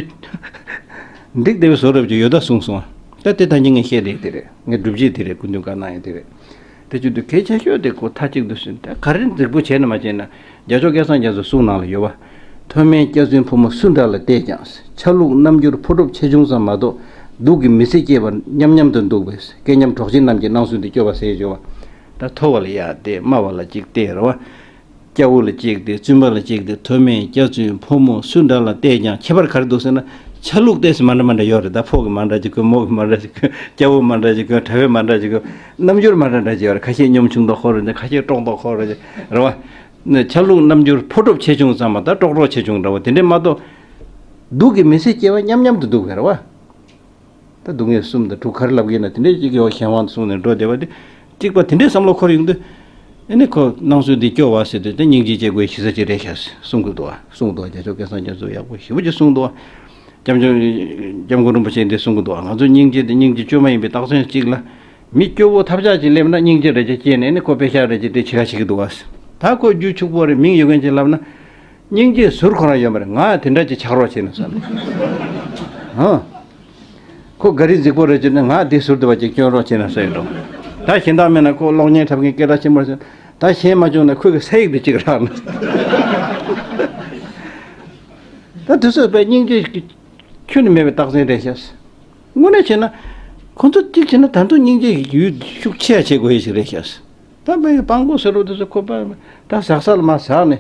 འགྲིག་བསྡད་པའི་བཟོ་འདྲ་བོ་ཅིག་ཡོད་ད་གསུངས་སོང་། ད་དེ་ད་ཉིན་ངས་བཤད་བསྡད་དེ་རེད། ངས་སྒྲུབ་བྱེད་དེ་རེད། སྐུ་མདུན་བཀའ་གནང་ཡས་དེ་རེད། དེ་བྱེད་དུས་གལ་ཆེ་ཤོས་དེ་ཁོ་མཐའ་གཅིག་ཏུ་ཟིན་ཏེ་ག་རེ་འཛིགས་པོ་བྱས་ན་མ་བྱས་ན་རྒྱལ་མཆོག་སྐལ་བཟང་རྒྱ་མཚོ་གསུང་ནང་ལ་ཡོད་པ། མཐོ་དམན་སྐྱག་རྫུན་ཕོ་མོ་སུ་འདྲ་ལ་བལྟས་ཀྱང་། ཆ་ལུགས་རྣམ་འགྱུར་ཕོ་གྲོགས་ཆེ་ཆུང་ཙམ་མ་གཏོགས། སྡུག་གི་མི་ཚེ་སྐྱེལ་བ་མཉམ་མཉམ་དུ་འདུག་པས། སྐད་ཉམས་གྲོགས་བྱེད་རྣམས་ཀྱི་སྣང་ཚུལ་འདི་སྐྱོ་བ་ཟེར་བརྗོད་པ། ད་མཐོ་བ་ལ་ཡ་བལྟས། དམའ་བ་ལ་གཅིག་བལྟས་རེད་བ། སྐྱ་བོ་ལ་གཅིག་དེ། བཙུན་པ་ལ་གཅིག་དེ། མཐོ་དམན་སྐྱག་རྫུན་ཕོ་མོ་སུ་འདྲ་ལ་བལྟས་ཀྱང་ཁྱད་པར་ག་རེ་འདུག་ཟེར་ན། ཆ་ལུགས་ཏོག་ཙམ་མ་འདྲ་མ་འདྲ་ཡོད་རེད། ད་ཕོ་གི་མ་འདྲ་ཅིག་གོན། མོ་གི་མ་འདྲ་ཅིག་གོན། སྐྱ་བོ་མ་འདྲ་ཅིག་གོན། གྲྭ་བའི་མ་འདྲ་ཅིག་གོན། རྣམ་འགྱུར་མ་འདྲ་འདྲ་ཅིག་ཡོད་རེད། ཁ་ཤས་གཉོམ་ཆུང་མདོག་ཁ་པོ་རེད། ཁ་ཤས་ཀྲོག་མདོག་ཁ་པོ་རེད། རེད་བ། ཆ་ལུགས་རྣམ་འགྱུར་ཕོ་གྲོགས་ཆེ་ཆུང་ཙམ་མ་གཏོགས། ཀྲོག་ཀྲོག་ཆེ་ཆུང་འདྲ་བོ་དེ་འདྲས་མ་གཏོགས། སྡུག་གི་མི་ཚེ་སྐྱེལ་བ་མཉམ་མཉམ་དུ་འདུག་གས་རེད་བ། ད་སྡུག་བསྔལ་གསུམ་དང་དྲུག་ག་རེ་ལབ་ཀྱི་ཡིན་ན། དེ་འདྲའི་ཅིག་ཡོད། གཞན་དབང་དུ་སོང་ནས་འགྲོ་བསྡད་པ་དེ། གཅིག་པ་དེ་འདྲའི་བསམ་བློ་འཁོར་ཡོང་དུས། ཨ་ནི་ཁོ་སྣང་ཚུལ་འདི་སྐྱོ་བ་ཟེར་དུས། དེ་སྙིང་རྗེ་སྐྱེ་དགོས་གཞི་རྩ་ཅིག་རེད་ཤག་གསུང་གི་འདུག་བ། གསུང་འདུག་བ། རྒྱལ་མཆོག་སྐལ་བཟང་རྒྱ་མཚོས་ཡག་པོ་ཞེ་པོ་ཅིག་གསུང་འདུག་བ། སྐྱབས་མགོན། སྐྱབས་མགོན་རིན་པོ་ཆེས་འདི་གསུང་གི་འདུག་བ། ང་ཚོ་སྙིང་རྗེ་དེ་སྙིང་རྗེ་བཅོས་མ་ཡིན་པའི་རྟགས་མཚན་གཅིག་ལ། མི་སྐྱོ་བོ་ཐབས་ཆག་ཅིག་སླེབས་ན་སྙིང་རྗེ་རེ་ཅིག་སྐྱེས་ནས། ཨ་ནི་ཁོ་དཔེ་ཤག་རེ་ཅིག་དེ་བྱེད་ཁ་བྱེད་ཀྱི་འདུག་བ། ད་ཁོ་རྒྱུ་ཕྱུག་པོ་རེད། མིང་ཡོད་མཁན་ཅིག་ལབ་ན། སྙིང་རྗེའི་ཟུར་ཁོ་རང་ཡོད་མ་རེད། ང་དེ་འདྲ་ཅིག་ཆགས་རོགས་བྱེད་ན་བསམ། ཧང་། ཁོ་ག་རེ་རྫིག་པོ་རེད་ཅེ་ན། ང་དེ་ཟུར་དུ་བ་ཅིག་སྐྱོན་རོགས་བྱེད་ན་བསམ་འགྲོ། ད་གཞན་དག་མེད་ན་ཁོ་གློག་བརྙན་འཁྲབ་མཁན་སྐད་གྲགས་ཆེན་པོ་རེད་ཟེར། ད་གཞན་མ་བྱུང་ན་ཁོས་གི་ས་ཡིག་དེ་གཅིག་རག་ན། ད་དུས་ཚོད་པའི་སྙིང་རྗེ་ཁྱོན་ནས་མེད་པའི་རྟགས་མཚན་རེད་ཤག། དངོས་གནས་བྱས་ན། ཁོ་ཚོ་གཅིག་བྱས་ན་ད་དུང་སྙིང་རྗེ་ཡོད་ཤུགས་ཆེ་ཡ་བྱེད་དགོས་ཡ་ཞིག་རེད་ཤག། ད་བས་སྤང་པོ་ཟེར་རོ་དེ་ཚོ་ཁོ་པ་ད་ཟག་ས་ལ་མ་ཟག་ནས།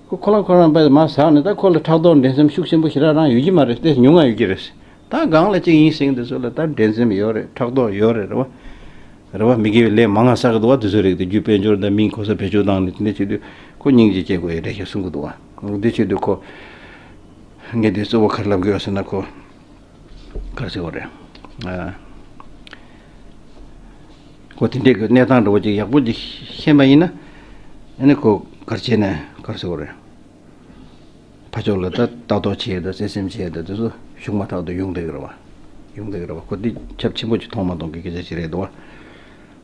ཁོ་ཁོ་རང་ཁོ་རང་པས་མ་ཟག་ནས། ད་ཁོ་ལ་ཕྲག་དོག་འགྲན་སེམས་ཤུགས་ཆེན་པོ་ཞེ་དྲག་རང་ཡོད་ཀྱི་མ་རེད། དེ་ཉུང་ང་ཡོད་ཀྱི་རེད། ད་སྒང་ལ་གཅིག་ཡིན་ཟེར་མཁན་དེ་ཚོ་ལ་ད་འགྲན་སེམས་ཡོད་རེད། ཕྲག་དོག་ཡོད་རེད། རེད་བ། རེད་བ། མི་དགེ་བའི་ལས་མང་ང་བསགས་ཀྱི་འདུག་བ། དེ་ཚོའི་རིགས་དེ་རྒྱུ་དཔལ་འབྱོར་དང་མིང་གོ་ས་བེད་སྤྱོད་བཏང་ནས་དེ་འདྲ་བྱེད་དུས་ཁོ་སྙིང་རྗེ་སྐྱེ་དགོས་ཡ་རེད་ཞེས་གསུང་གི་འདུག་བ། འདི་བྱེད་དུས་ཁོ། ངས་འདི་གཙོ་བོ་ག་རེ་ལབ་དགོས་ཟེར་ན་ཁོ། ག་རེ་ཟེར་བ་རེད། ཨ། ཁོ་དེ་འདྲའི་གི་གནས་སྟངས་འདྲ་བོ་ཅིག་ཡག་པོ་ཅིག་ཤེས་པ་ཡིན་ན། ཨ་ནི་ཁོ་ག་རེ་བྱས་ནས་ག་རེ་ཟེར་བ་རེད། ཕར་ཕྱོགས་ལ་ད་ལྟ་རྟོག་བྱས་དང་བརྩེ་སེམས་བྱས་དང་དེ་ཚོ་ཤུགས་མ་ཐག་ཏུ་ཡོང་བསྡད་ཀྱི་རེད་བ། ཡོང་བསྡད་ཀྱི་རེད་བ། ཁོ་འདི་ཁྱབ་ཆེན་པོ་ཅིག་མཐོང་མ་མཐོང་གི་སྐད་ཆ་ཞིག་རེད་འདུག་བ།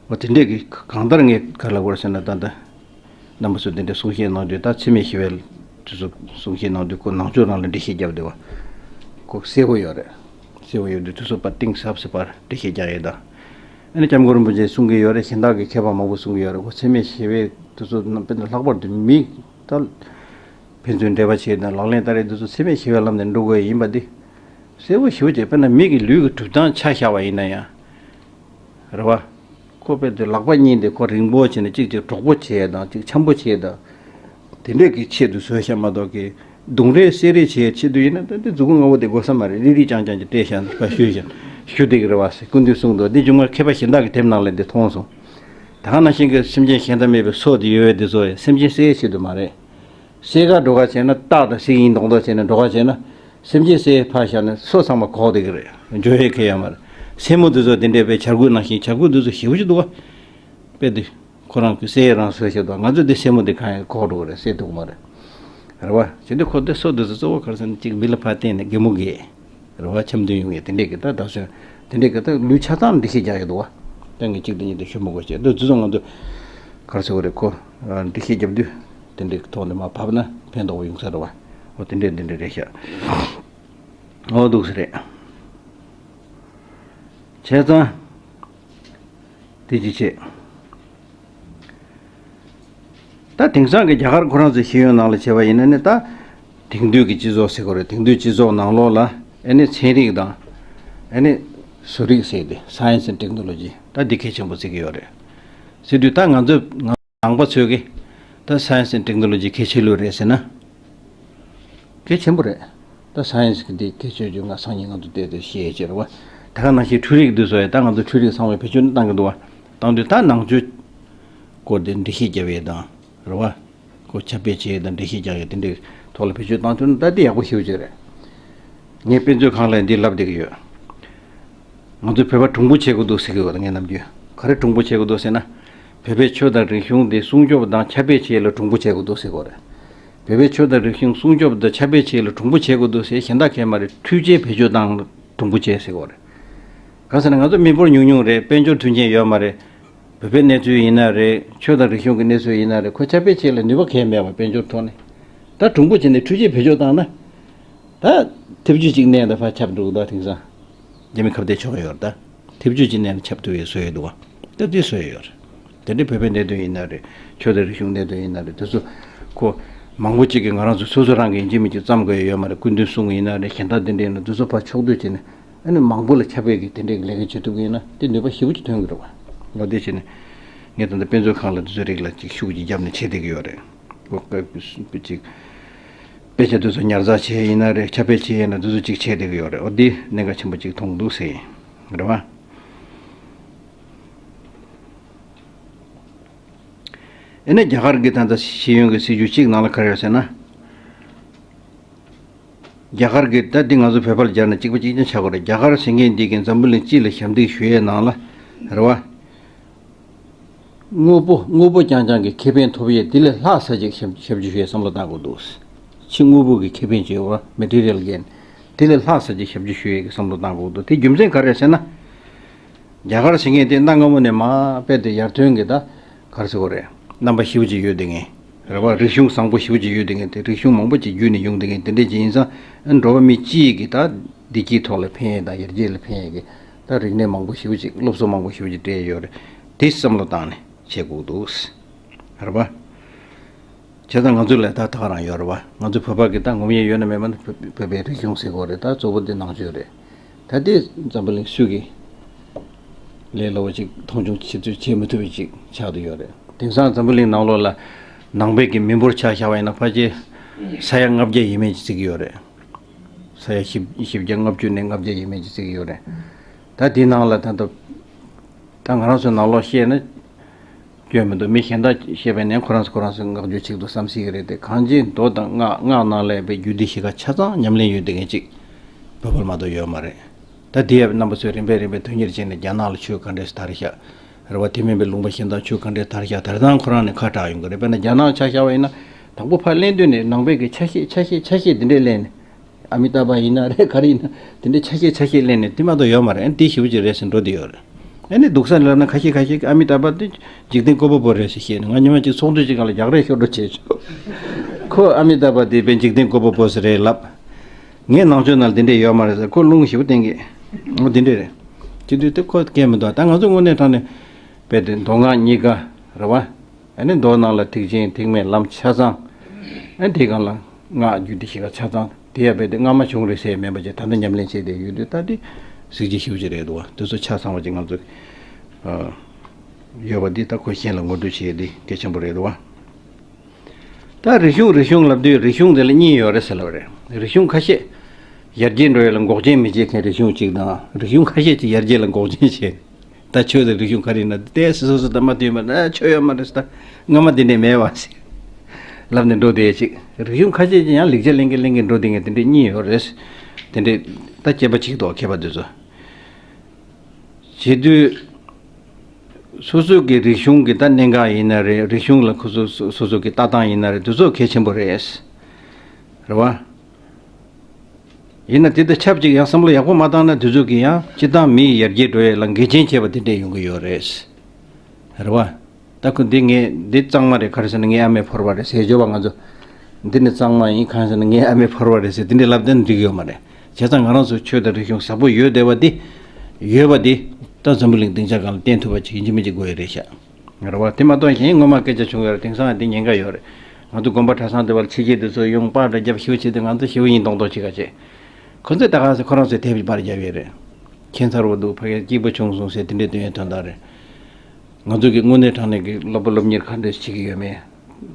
འོ་དེ་འདྲས་ཀྱི་གང་ལྟར་ངས་ག་རེ་ལབ་དགོས་རེད་ཟེར་ན། ད་ལྟ་རྣམ་པ་ཚོས་དེ་འདྲས་གསུང་བཤད་གནང་དུས། ད་འཚེ་མེད་ཞི་བའི་དེ་ཚོ་གསུང་བཤད་གནང་དུས་ཁོ་ནང་ཆོས་རང་ལ་འགྲེལ་བཤད་བརྒྱབ་བསྡད་བ། ཁོ་གསལ་པོ་ཡོད་རེད། གསལ་པོ་ཡོད་དུས་དེ་ཚོ་པ་གཏིང་ཟབ་ཟབ་པར་འགྲེལ་བཤད་རྒྱག་ཡས་དང་། ཨ་ནི་སྐྱབས་མགོན་རིན་པོ་ཆེས་གསུང་གི་ཡོད་རེད། གཞན་དག་གི་མཁས་པ་མང་པོ་གསུང་གི་ཡོད་རེད། ཁོ་འཚེ་མེད་ཞི་བའི་དེ་ཚོ་དཔེར་ན་ལྷག་པར་དུ་མི་ད་ཕན་ཚུན་འབྲེལ་བ་བྱེད་དང་ལག་ལེན་བསྟར་ཡས་དེ་ཚོ་འཚེ་མེད་ཞི་བའི་ལམ་ནས་འགྲོ་དགོས་ཡིན་པ་འདི་གསལ་པོ་ཞེ་པོ་ཅིག། དཔེར་ན་མི་གི་ལུས་ཀྱི་གྲུབ་སྟངས་ཆ་བཞག་པ་ཡིན་ན་ཡང་། རེད་བ། ཁོ་དཔེ་དེ་ལག་པ་གཉིས་དེ་ཁོ་རིང་པོ་བྱས་ནས་གཅིག་གཅིག་གྲོགས་པོ་བྱས་དང་གཅིག་འཆམ་པོ་བྱས་དང་། དེ་འདྲས་ཀྱི་ཆེད་དུ་བཟོས་ཤག་མ་གཏོགས་ཀྱི། རྡུང་རེས་བསད་རེས་བྱེད་ཆེད་དུ་ཡིན་ན་ད་འདི་མཛུ་གུ་ལྔ་པོ་དེ་དགོས་ས་མ་རེད། རིལ་རིལ་རྐྱང་རྐྱང་ཅིག་སྤྲད་ཤག་འདི་ཕར་གཞུས་ཤག་གཞུ་བསྡད་ཀྱི་རེད་བ་ཟེར། སྐུ་མདུན་གསུངས་འདུག། འདི་མཇུག་མ་མཁས་པ་གཞན་དག་གིས་དེབ་ནང་ལ་འདི་མཐོང་སོང་། ད་ག་ནང་བཞིན་གྱི་སེམས་ཅན་གཞན་དང་མེད་པའི་སོ་དེ་ཡོད་པའི་འདི་ཚོ་སེམས་ཅན་བསད་ཡས་ཆེད་དུ་མ་རེད། བསད་ག་འགྲོ་ག་བྱས་ན། སྟག་དང་གཟིག་ཡིན་མདོག་མདོག་བྱས་ནས་འགྲོ་ག་བྱས་ན། སེམས་ཅན་བསད་ཡས་ཕར་བཞག་ནས་སོ་ཚང་མ་གོག་བསྡད་ཀྱི་རེད། འགྲོ་ཡས་གང་ཡང་མ་རེད། སེན་མོ་འདི་ཚོ་དེ་འདྲས་པའི་བྱ་རྒོད་ནང་བཞིན། བྱ་རྒོད་འདི་ཚོ་ཞེ་པོ་ཅིག་འདུག་བ། དཔེ་དེ་ཁོ་རང་གི་བསད་ཡས་རང་བཟོས་བྱས་འདུག། ང་ཚོ་འདི་སེན་མོ་འདི་གང་ཡང་གོག་འགྲོ་གི་རེད། བསད་ཐུབ་ཀྱི་མ་རེད། རེད་བ། བྱས་དུས་ཁོ་འདི་སོ་འདི་ཚོ་གཙོ་བོ་ག་རེ་ཟེར་ན། གཅིག་མི་ལ་ཕར་བསྟན་ནས་གད་མོ་བགད། རེད་བ། འཆམ་མཐུན་ཡོང་ཡས་དེ་འདྲས་ཀྱི། ད་ད་གཟོད་དེ་འདྲས་ཀྱི་ད་ལུས་ཆ་ཚང་འགྲེལ་བཤད་རྒྱག་ཡས་འདུག་བ། ད་ངས་གཅིག་དེ་གཉིས་དེ་ཞུ་མི་དགོས་བྱས། ད་འདི་ཚོ་ང་ཚོ་ག་རེ་ཟེར་བ་རེད། ཁོ་འགྲེལ་བཤད་རྒྱབ་དུས་དེ་འདྲས་ཀྱི་ཐོག་ནས་མར་ཕབ་ན་ཕན་ཐོགས་པ་ཡོང་ས་རེད་བ། འོ་དེ་འདྲས་དེ་འདྲས་རེད་ཤག། འོ་འདུག་ས་རེད། བྱས་ཙང་དེ་ཅི་བྱེད། ད་དེང་སང་གི་རྒྱ་གར་ཁོ་རང་ཚོའི་ཤེས་ཡོན་ནང་ལ་བྱས་པ་ཡིན་ན་ནི། ད་དེང་དུས་ཀྱི་སྤྱི་ཚོགས་ཟེར་དགོས་རེད། དེང་དུས་སྤྱི་ཚོགས་ནང་ལོགས་ལ་ཨ་ནི་ཚན་རིག་དང་ཨ་ནི་བཟོ་རིག་ཟེར་ཏེ། Science and Technology། ད་འདི་གལ་ཆེན་པོ་བརྩི་གི་ཡོད་རེད། ཟེར་དུས་ད་ང་ཚོ་ང་ནང་པ་ཚོས་ཀྱི་ད་Science and Technology་གལ་ཆེ་ལོས་རེད་ཟེར་ན། གལ་ཆེན་པོ་རེད། ད་Science་གི་འདི་གལ་ཆེ་རྒྱུ་ང་སང་ཉིན་ང་ཚོ་བལྟས་ཏེ་ཤེས་ཡས་ཅིག་རེད་བ། ད་ག་ནང་བཞིན་འཕྲུལ་རིག་འདི་ཚོ་ཡང་ད་ང་ཚོ་འཕྲུལ་རིག་ཚང་མས་བེད་སྤྱོད་བཏང་གི་འདུག་བ། བཏང་དུས་ད་ནང་ཆོས་སྐོར་དེ་འགྲེལ་བཤད་རྒྱབ་ཡས་དང་། རེད་བ། ཁོ་ཁྱབ་སྤེལ་བྱེད་ཡས་དང་འགྲེལ་བཤད་རྒྱག་ཡས་དེ་འདྲའི་ཐོག་ལ་བེད་སྤྱོད་བཏང་ཐུབ་ན་ད་དེ་ཡག་པོ་ཞེ་པོ་ཅིག་རེད། ངས་དཔེ་མཛོད་ཁང་ལ་འདི་ལབ་བསྡད་ཀྱི་ཡོད། ང་ཚོ་བོད་པ་གྲུང་པོ་བྱེད་དགོས་འདུག་ཟེར་གྱི་ཡོད། ངས་ནམ་རྒྱུན་ག་རེ་གྲུང་པོ་བྱེད་དགོས་འདུག་ཟེར་ན། བོད་པའི་ཆོས་དང་རིག་གཞུང་དེ་སྲུང་སྐྱོབ་དང་ཁྱབ་སྤེལ་བྱེད་ཡས་ལ་གྲུང་པོ་བྱེད་དགོས་འདུག་ཟེར་གྱི་ཡོད་རེད། བོད་པའི་ཆོས་དང་རིག་གཞུང་སྲུང་སྐྱོབ་དང་ཁྱབ་སྤེལ་བྱེད་ཡས་ལ་གྲུང་པོ་བྱེད་དགོས་འདུག་ཟེར། གཞན་དག་གས་མ་རེད། འཕྲུལ་ཆས་བེད་སྤྱོད་བཏང་ལ་གྲུང་པོ་བྱེད་ཟེར་གྱི་ཡོད་རེད། གང་ཟེར་ན་ང་ཚོ་མི་འབོར་ཉུང་ཉུང་རེད། དཔལ་འབྱོར་མཐུན་རྐྱེན་ཡོད་མ་རེད། བོད་པའི་གནས་ཚུལ་ཡིན་ན་རེད། ཆོས་དང་རིག་གཞུང་གི་གནས་ཚུལ་ཡིན་ན་རེད། ཁོ་ཁྱབ་སྤེལ་བྱེད་ལ་ནུས་པ་གང་ཡང་མེད་པ། དཔལ་འབྱོར་ཐོག་ནས། ད་གྲུང་པོ་བྱས་ནས་འཕྲུལ་ཆས་བེད་སྤྱོད་བཏང་ན། ད་ཐེབས་ཇུས་གཅིག་བསྣན་ད་ཕར་ཁྱབ་འགྲོ་གི་འདུག། དེང་སང་རྒྱ་མི་ཁ་གཏད་གཅོག་ཡོད་རེད། ད་ཐེབས་ཇུས་གཅིག་བསྣན་ན་ཁྱབ་ཐུབ་ཡས་བཟོ་ཡས་འདུག་བ། ད་དེ་བཟོ་ཡས་ཡོད་རེད། དེ་འདྲའི་བོད་པའི་གནད་དོན་ཡིན་ན་རེད། ཆོས་དང་རིག་གཞུང་གནད་དོན་ཡིན་ན་རེད། དེ་ཚོ་ཁོ་མང་པོ་ཅིག་གིས་ང་རང་ཚོ་སོ་སོ་རང་གི་ཡིན་གཅིག་མིན་གཅིག་བརྩམས་དགོས་ཡ་ཡོད་མ་རེད། སྐུ་མདུན་གསུང་གི་ཡིན་ན་རེད། གཞན་དག་དེ་འདྲ་ཡིན་ན་དེ་ཚོ་ཕར་ཕྱོགས་བསྡུས་བྱས་ནས། ཨ་ནི་མང་པོ་ལ་ཁྱབ་པའི་གི་དེ་འདྲའི་ལས་ཀ་བྱེད་ཐུབ་ཀྱི་ཡིན་ན་དེ་ནུས་པ་ཞེ་པོ་ཅིག་ཐོན་གྱི་རེད་བ། འོ་དེ་བྱས་ནས་ངས་ད་ལྟ་དཔེ་མཛོད་ཁང་ལ་དེ་ཚོའི་རིགས་ལ་ཅིག་ཤུགས་ཅིག་བརྒྱབ་ནས་བྱེད་བསྡད་ཀྱི་ཡོད་རེད། འོ་ཅིག་དཔེ་ཆ་དེ་ཚོ་ཉར་ཚགས་བྱས་ཡིན་ན་རེད། ཁྱབ་སྤེལ་བྱས་ཡིན་ན་དེ་ཚོ་ཅིག་བྱེད་བསྡད་ཀྱི་ཡོད་རེད། འོ་འདི་གནད་འགག་ཆེན་པོ་ཅིག་མཐོང་འདུག་ཟེར་ཡིན། རེད་བ། ཨེ་ནས་རྒྱ་གར་གྱི་ད་ལྟ་ཤེས་ཡོན་གྱི་སྲིད་བྱུས་གཅིག་ནང་ལ་ག་རེ་ཡོད་ཟེར་ན། རྒྱ་གར་གྱི་ད་འདི་ང་ཚོ་བོད་པར་སྦྱར་ན་གཅིག་པ་གཅིག་རྐྱང་ཆགས་ཀྱི་རེད། རྒྱ་གར་ཟེར་མཁན་འདི་གིས་འཛམ་བུ་གླིང་སྤྱི་ལ་ཞབས་འདེགས་ཞུ་ཡས་ནང་ལ་རེད་བ། དངོས་པོ་དངོས་པོ་རྐྱང་རྐྱང་གི་ཁེ་ཕན་ཐོབ་ཡས་དེ་ལས་ལྷག་ས་ཅིག་ཞབས་ཞབས་ཕྱི་ཞུ་ཡས་བསམ་བློ་བཏང་དགོས་འདུག་ཕྱི་དངོས་པོ་གི་ཁེ་ཕན་བྱེད་པ་མེ་ཊི་རི་ཡལ་གན་དེ་ལས་ལྷག་ས་ཅིག་ཞབས་ཕྱི་ཞུ་ཡས་ཀྱི་བསམ་བློ་བཏང་དགོས་འདུག་དེ་རྒྱུ་མཚན་ག་རེ་རེད་ཟེར་ན། རྒྱ་གར་ཟེར་མཁན་དེ་གནའ་སྔ་མོ་ནས་མར་དཔེ་དེ་ཡར་ཐོན་གྱི་ད་ག་རེ་ཟེར་དགོས་རེད། རྣམ་པ་ཞེ་པོ་ཅིག་ཡོད་བསྡད་མཁན། རེད་བ། རིག་གཞུང་བཟང་པོ་ཞེ་པོ་ཅིག་ཡོད་བསྡད་མཁན་དེ་རིག་གཞུང་མང་པོ་ཅིག་བརྒྱུད་ནས་ཡོང་བསྡད་མཁན་དེ་འདྲས་ཅིག་ཡིན་ཙང་། འགྲོ་བ་མི་སྤྱི་ཡི་གི་ད་བདེ་སྐྱིད་ཐོག་ལ་ཕན་ཡས་དང་ཡར་རྒྱས་ལ་ཕན་ཡས་ཀྱི་ད་རིག་གནས་མང་པོ་ཞེ་པོ་ཅིག་སློབ་གསོ་མང་པོ་ཞེ་པོ་ཅིག་སྤྲད་ཡོད་རེད། དེ་བསམ་བློ་བཏང་ནས་བྱེད་དགོས་འདུག་རེད་བ། བྱས་ཙང་ང་ཚོ་ལ་ད་ད་ག་རང་ཡོད་རེད་བ། ང་ཚོ་བོད་པ་གི་ད་ངོམ་ཡས་ཡོད་ན་མེད་ན་བོད་པའི་རིག་གཞུང་ཟེར་དགོས་རེད། ད་གཙོ་བོ་འདི་ནང་ཆོས་རེད། ད་དེ་འཛམ་བུ་གླིང་སུས་ཀྱིས་ལས་སླ་བོ་ཅིག་མཐོང་ཆུང་ཆེ་ཚུལ་བྱེད་མི་ཐུབ་པ་ཅིག་ཆགས་བསྡད་ཡོད་རེད། དེང་སང་འཛམ་བུ་གླིང་ནང་ལོགས་ལ་ནང་པའི་གི་མི་འབོར་ཆ་བཞག་པ་ཡིན་ན་ཕལ་ཆེར་ས་ཡ་ལྔ་བརྒྱ་ཡས་མས་ཅིག་བརྩི་གི་ཡོད་རེད། ས་ཡ་བཞི་བཞི་བརྒྱ་ལྔ་བཅུ་ནས་ལྔ་བརྒྱ་ཡས་མས་ཅིག་བརྩི་གི་ཡོད་རེད། ད་དེའི་ནང་ལ་ད་ལྟ་ད་ང་རང་ཚོའི་ནང་ལོགས་བཤད་ན། སྐྱོན་མི་འདུག་མི་གཞན་དག་བཤད་པ་ནས་ཁོ་རང་ཚོ་ཁོ་རང་ཚོ་བསྔགས་བརྗོད་བྱེད་དུ་བསམ་སྲིད་ཀྱི་རེད་དེ། གང་ཅི་མདོ་དང་སྔགས་སྔགས་ནང་ལ་ཡོད་པའི་རྒྱུད་སྡེ་བཞི་ཀ་ཆ་ཚང་ཉམས་ལེན་ཡོད་བསྡད་མཁན་ཅིག་བོད་པར་མ་གཏོགས་ཡོད་མ་རེད། ད་དེ་ཡང་རྣམ་པ་ཚོས་རིམ་པས་རིམ་པས་དོན་གཉེར་བྱས་ནས་རྒྱ་ནག་ལ་ཆོས་ག་འདྲས་སེ་དར་ཤག་རེད་བ། དེ་མིན་པའི་ལུང་པ་གཞན་དག་ཆོས་ག་འདྲས་དར་ཤག་དར་སྟངས་ཁོ་རང་ནས་ཁ་གྲག་ཡོང་གི་རེད། དཔེར་ན་རྒྱ་ནག་ཆ་བཞག་པ་ཡིན་ན། དང་པོ་ཕར་གླེང་དུས་ནས་ནང་པའི་གི་ཆ་ཤས་ཆ་ཤས་ཆ་ཤས་དེ་འདྲས་གླེང་ནས། ཨ་མི་ཏཱ་བྷ་ཡིན་ན་རེད། ག་རེ་ཡིན་ན་དེ་འདྲའི་ཆ་ཤས་ཆ་ཤས་གླེང་ནས་དེ་མ་གཏོགས་ཡོད་མ་རེད། ཨ་ནི་དེ་ཞེ་པོ་ཅིག་རེད་ཟེར་འགྲོ་བསྡད་ཡོད་རེད། ཨ་ནི་སྡུག་ས་ལབ་ན་ཁ་ཤས་ཁ་ཤས་ཀྱིས་ཨ་མི་ཏཱ་བྷ་དེ་འཇིག་རྟེན་བཀོད་པ་པོ་རེད་ཟེར་བཤད་ནས། ང་ཉི་མ་གཅིག་ཚོགས་འདུ་ཅིག་སྒང་ལ་རྒྱག་རེས་ཤོར་འགྲོ་བྱས་བྱུང་། ཁོ་ཨ་མི་ཏཱ་བྷ་དེ་དཔེ་འཇིག་རྟེན་བཀོད་པ་པོ་ཟེར་རེད་ལབ། ངའི་ནང་ཆོས་ནང་ལ་དེ་འདྲས་ཡོད་མ་རེད་ཟེར། ཁོ་རླུང་ཞེ་པོ་བསྟན་གི། འོ་དེ་འདྲས་རེད། བྱེད་དུས་དེ་ཁོ་སྐད་མི་འདུག་ད་ང་ཚོ་དངོས་གནས་དྲང་གནས་དཔེ་དེ་མདོ་སྔགས་གཉིས་ཀ་རེད་བ། ཨ་ནི་མདོ་ནང་ལ་ཐེག་ཆེན་ཐེག་དམན་ལམ་ཆ་ཚང་། ཨ་ནི་དེའི་སྒང་ལ་སྔགས་རྒྱུད་སྡེ་བཞི་ཀ་ཆ་ཚང་། དེ་ཡང་རྦད་དེ་སྔ་མ་བྱུང་རེད་ཟེར་མེད་པ་བྱས། ད་ལྟ་ཉམས་ལེན་བྱས་བསྡད་ཡོད་དུས་ད་དེ་གཟི་བརྗིད་ཞེ་པོ་ཅིག་རེད་འདུག་བ། དེ་ཚོ་ཆ་ཚང་བ་ཅིག་ང་ཚོ་ཨ་ཡོད་པ་འདི་ད་ཁོ་གཞན་ལ་ངོ་སྤྲོད་བྱེད་ཡས་འདི་གལ་ཆེན་པོ་རེད་འདུག་བ། ད་རིག་གཞུང་རིག་གཞུང་ལབ་དུས་རིག་གཞུང་དེ་ལ་གཉིས་ཡོད་རེད་ཟེར་ལབ་པ་རེད། རིག་གཞུང་ཁ་ཤས་ཡར་རྒྱས་འགྲོ་ཡས་ལ་འགོག་རྐྱེན་མི་བྱེད་མཁན་རིག་གཞུང་གཅིག་དང་། རིག་གཞུང་ཁ་ཤས་ཅིག་ཡར་རྒྱས་ལ་འགོག་རྐྱེན་བྱེད། ད་ཆོས་དང་རིག་གཞུང་ག་རེ་ཡིན་ན་དེ་སོ་སོ་སོ་ད་མ་བསྟུན་པ་ན་ཆོས་ཡོད་མ་རེད་ཟེར། ད་སྔ་མ་དེ་འདྲས་མེད་པ་ཟེར་ལབ་ནས་འགྲོ་བསྡད་ཅིག་རིག་གཞུང་ཁ་ཤས་ཀྱིས་ཡང་ལེགས་ཆ་ལེན་གྱི་ལེན་གྱི་འགྲོ་བསྡད་མཁན་དེ་འདྲས་གཉིས་ཡོད་རེད། དེ་འདྲས་ད་དཔྱད་པ་བྱེད་ཀྱི་འདུག་མཁས་པ་དེ་ཚོ། བྱེད་དུས་སོ་སོ་གི་རིག་གཞུང་གི་ད་གནད་འགག་ཡིན་ན་རེད། རིག་གཞུང་ལ་ཁོ་ཚོ་སོ་སོ་སོ་གི་ལྟ་སྟངས་ཡིན་ན་རེད། དེ་ཚོ་གལ་ཆེན་པོ་རེད། རེད་བ། ཡིན་ན་དེ་དང་ཆབས་ཅིག་ཡང་བསམ་བློ་ཡག་པོ་མ་བཏང་ན་དེ་ཚོ་གིས་ཡང་སྤྱིར་བཏང་མིའི་ཡར་རྒྱས་འགྲོ་ཡས་ལ་འགལ་རྐྱེན་བྱེད་པ་དེ་འདྲས་ཡོང་གི་ཡོད་རེད། རེད་བ། ད་ཁོ་འདི་ངས་འདི་གཙང་མ་རེད། ག་རེ་ཟེར་ན་ངའི་ཨ་མས་ཕོར་པ་རེད་ཟེར་འཇོག་པ། ང་ཚོ་འདི་ནི་གཙང་མ་ཡིན། གང་ཟེར་ན་ངའི་ཨ་མས་ཕོར་པ་རེད་ཟེར་དེ་འདྲས་ལབ་བསྡད་ན་འགྲིག་གི་ཡོད་མ་རེད། བྱས་ཙང་ང་རང་ཚོ་ཆོས་དང་རིག་གཞུང་ཟབ་པོ་ཡོད་བསྡད་པ་འདི། ཡོད་པ་འདི་ད་འཛམ་བུ་གླིང་སྡིངས་ཆ་སྒང་ལ་བསྟན་ཐུབ་པ་ཅིག་ཡིན་གཅིག་མིན་གཅིག་དགོས་ཡ་རེད་ཤག་རེད་བ། དེ་མ་གཏོགས་གཞན་སྔོན་མ་སྐད་ཆ་བྱུང་ཡོད་རེད། དེང་སང་འདི་ཉེན་ཁ་ཡོད་རེད། ང་ཚོ་དགོན་པ་གྲྭ་ཚང་འདི་བར་ཕྱི་རྒྱལ་འདི་ཚོ་ཡོང་པར་རྒྱབ་ཞུ་བྱེད་དུས་ང་ཚོ་ཞེ་པོ་ཡིན་མདོག་མདོག་བྱེད་ག་བྱེད། ཁོ་ཚོས་ད་ག་ཚོད་ཁོ་རང་ཚོས་དེབ་པར་རྒྱབ་ཡོད་རེད། ཁྱད་མཚར་བོ་འདུག་ཕ་གིར་སྐྱིད་པོ་བྱུང་སོང་ཟེར་དེ་འདྲའི་སྟོན་ཡས་དོན་དག་རེད། ང་ཚོ་གི་དངོས་གནས་དྲང་གནས་ཀྱི་སློབ་པ་སློབ་གཉེར་ག་འདྲས་བྱེད་ཀྱི་ཡོད་མེད།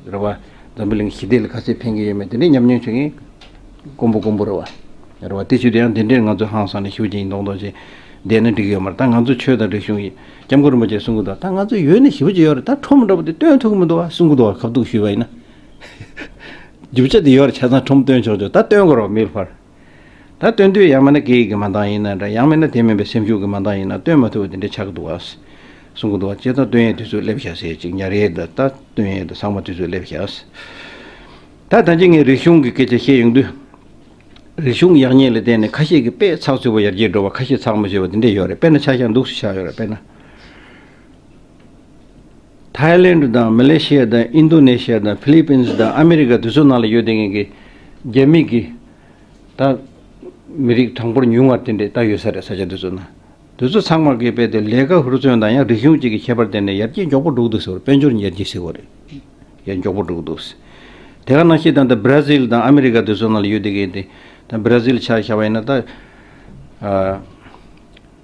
རེད་བ། འཛམ་བུ་གླིང་ཞི་བདེ་ལ་ག་ཚོད་ཕན་གྱི་ཡོད་མེད་དེ་འདྲའི་ཉམས་མྱོང་བྱེད་མཁན་དཀོན་པོ་དཀོན་པོ་རེད་བ། རེད་བ། དེ་བྱེད་དུས་ཡང་དེ་འདྲའི་ང་ཚོ་ཧང་སང་ནས་ཞེ་པོ་ཅིག་ཡིན་མདོག་མདོག་བྱས་བསྡད་ན་འགྲིག་གི་ཡོད་མ་རེད། ད་ང་ཚོ་ཆོས་དང་རིག་གཞུང་ཡིན། སྐྱབས་མགོན་རིན་པོ་ཆེས་གསུང་གི་འདུག་ད་ང་ཚོ་ཡོད་ནི་ཞེ་པོ་ཅིག་ཡོད་རེད། ད་ཁྲོམ་འདྲ་པོ་དེ་སྟོན་ཐུབ་ཀྱི་མི་འདུག་བ། གསུང་གི་འདུག་བ། ཁ་ཐུག་ཞུས་པ་ཡིན་ན། རྒྱུ་ཆ་དེ་ཡོད་རེད། ཆ་ཚང་ཁྲོམ་སྟོན་ཆོག་ཆོག་ད་སྟོན་དགོས་རེད་བ། མི་ལ་ཕར། ད་སྟོན་དུས་ཡང་མིན་ན་སྐད་ཡིག་གི་མ་འདང་ཡིན་ན་འདྲ། ཡང་མིན་ན་དེ་མིན་པའི་སེམས་ཤུགས་ཀྱི་མ་འདང་ཡིན་ན་སྟོན་མ་ཐུབ་པ་དེ་འདྲ་ཆགས་ཀྱི་འདུག་བ། གསུང་གི་འདུག་བ། བྱས་ཙང་སྟོན་ཡས་དུས་ཚོད་སླེབས་ཤག་ཟེར་ཅིག་ཉར་ཡས་དང་ད་སྟོན་ཡས་དང་ཚང་མ་དུས་ཚོད་སླེབས་ཤག་ད་ད་ཅི་ངས་རིག་གཞུང་གི་སྐད་ཆ་བཤད་ཡོང་དུས། རིག་གཞུང་ཡག་ཉེས་ལ་བརྟེན་ནས་ཁ་ཤས་ཀྱིས་དཔེ་ཚགས་ཚུད་པོ་ཡར་རྒྱས་འགྲོ་བ། ཁ་ཤས་ཚགས་མ་ཚུད་པ་དེ་འདྲས་ཡོད་རེད། དཔེར་ན་ཆ་བཞག་འདུག་སེ་ཆགས་ཡོད་རེད། དཔེར་ན། ཐའི་ལེནཌ་དང་མ་ལེ་ཤི་ཡ་དང་ཨིན་དོ་ནེ་ཤི་ཡ་དང་ཕི་ལི་པིན་སི་དང་ཨ་མི་རི་ཀ་དེ་ཚོ་ནང་ལ་ཡོད་བསྡད་མཁན་གྱི་རྒྱ་མི་གི་ད་མི་རིགས་གྲངས་འབོར་ཉུང་བ་དེ་འདྲས་ད་ཡོད་ས་རེད། ས་ཆ་དེ་ཚོ་ན། དེ་ཚོ་ཚང་མ་གིས་དཔེ་དེ་ལས་ཀ་ཧུར་བརྩོན་དང་ཡང་རིག་གཞུང་གཅིག་གི་ཁྱད་པར་བརྟེན་ནས་ཡར་རྒྱས་མགྱོགས་པོ་འགྲོ་གི་འདུག་ཟེར་བ་རེད། དཔལ་འབྱོར་ཡར་རྒྱས་ཟེར་བ་རེད། ཡར་མགྱོགས་པོ་འགྲོ་གི་འདུག་དེ་ག་ནང་བཞིན་ད་ལྟ་བྷ་ར་ཟིལ་དང་ཨ་མི་རི་ཀ་དེ་ཚོ་ནང་ལ་ཡོད་དེ་གས་དེ། ད་བྷ་ར་ཟིལ་ཆ་བཞག་པ་ཡིན་ན་ད། ཨ།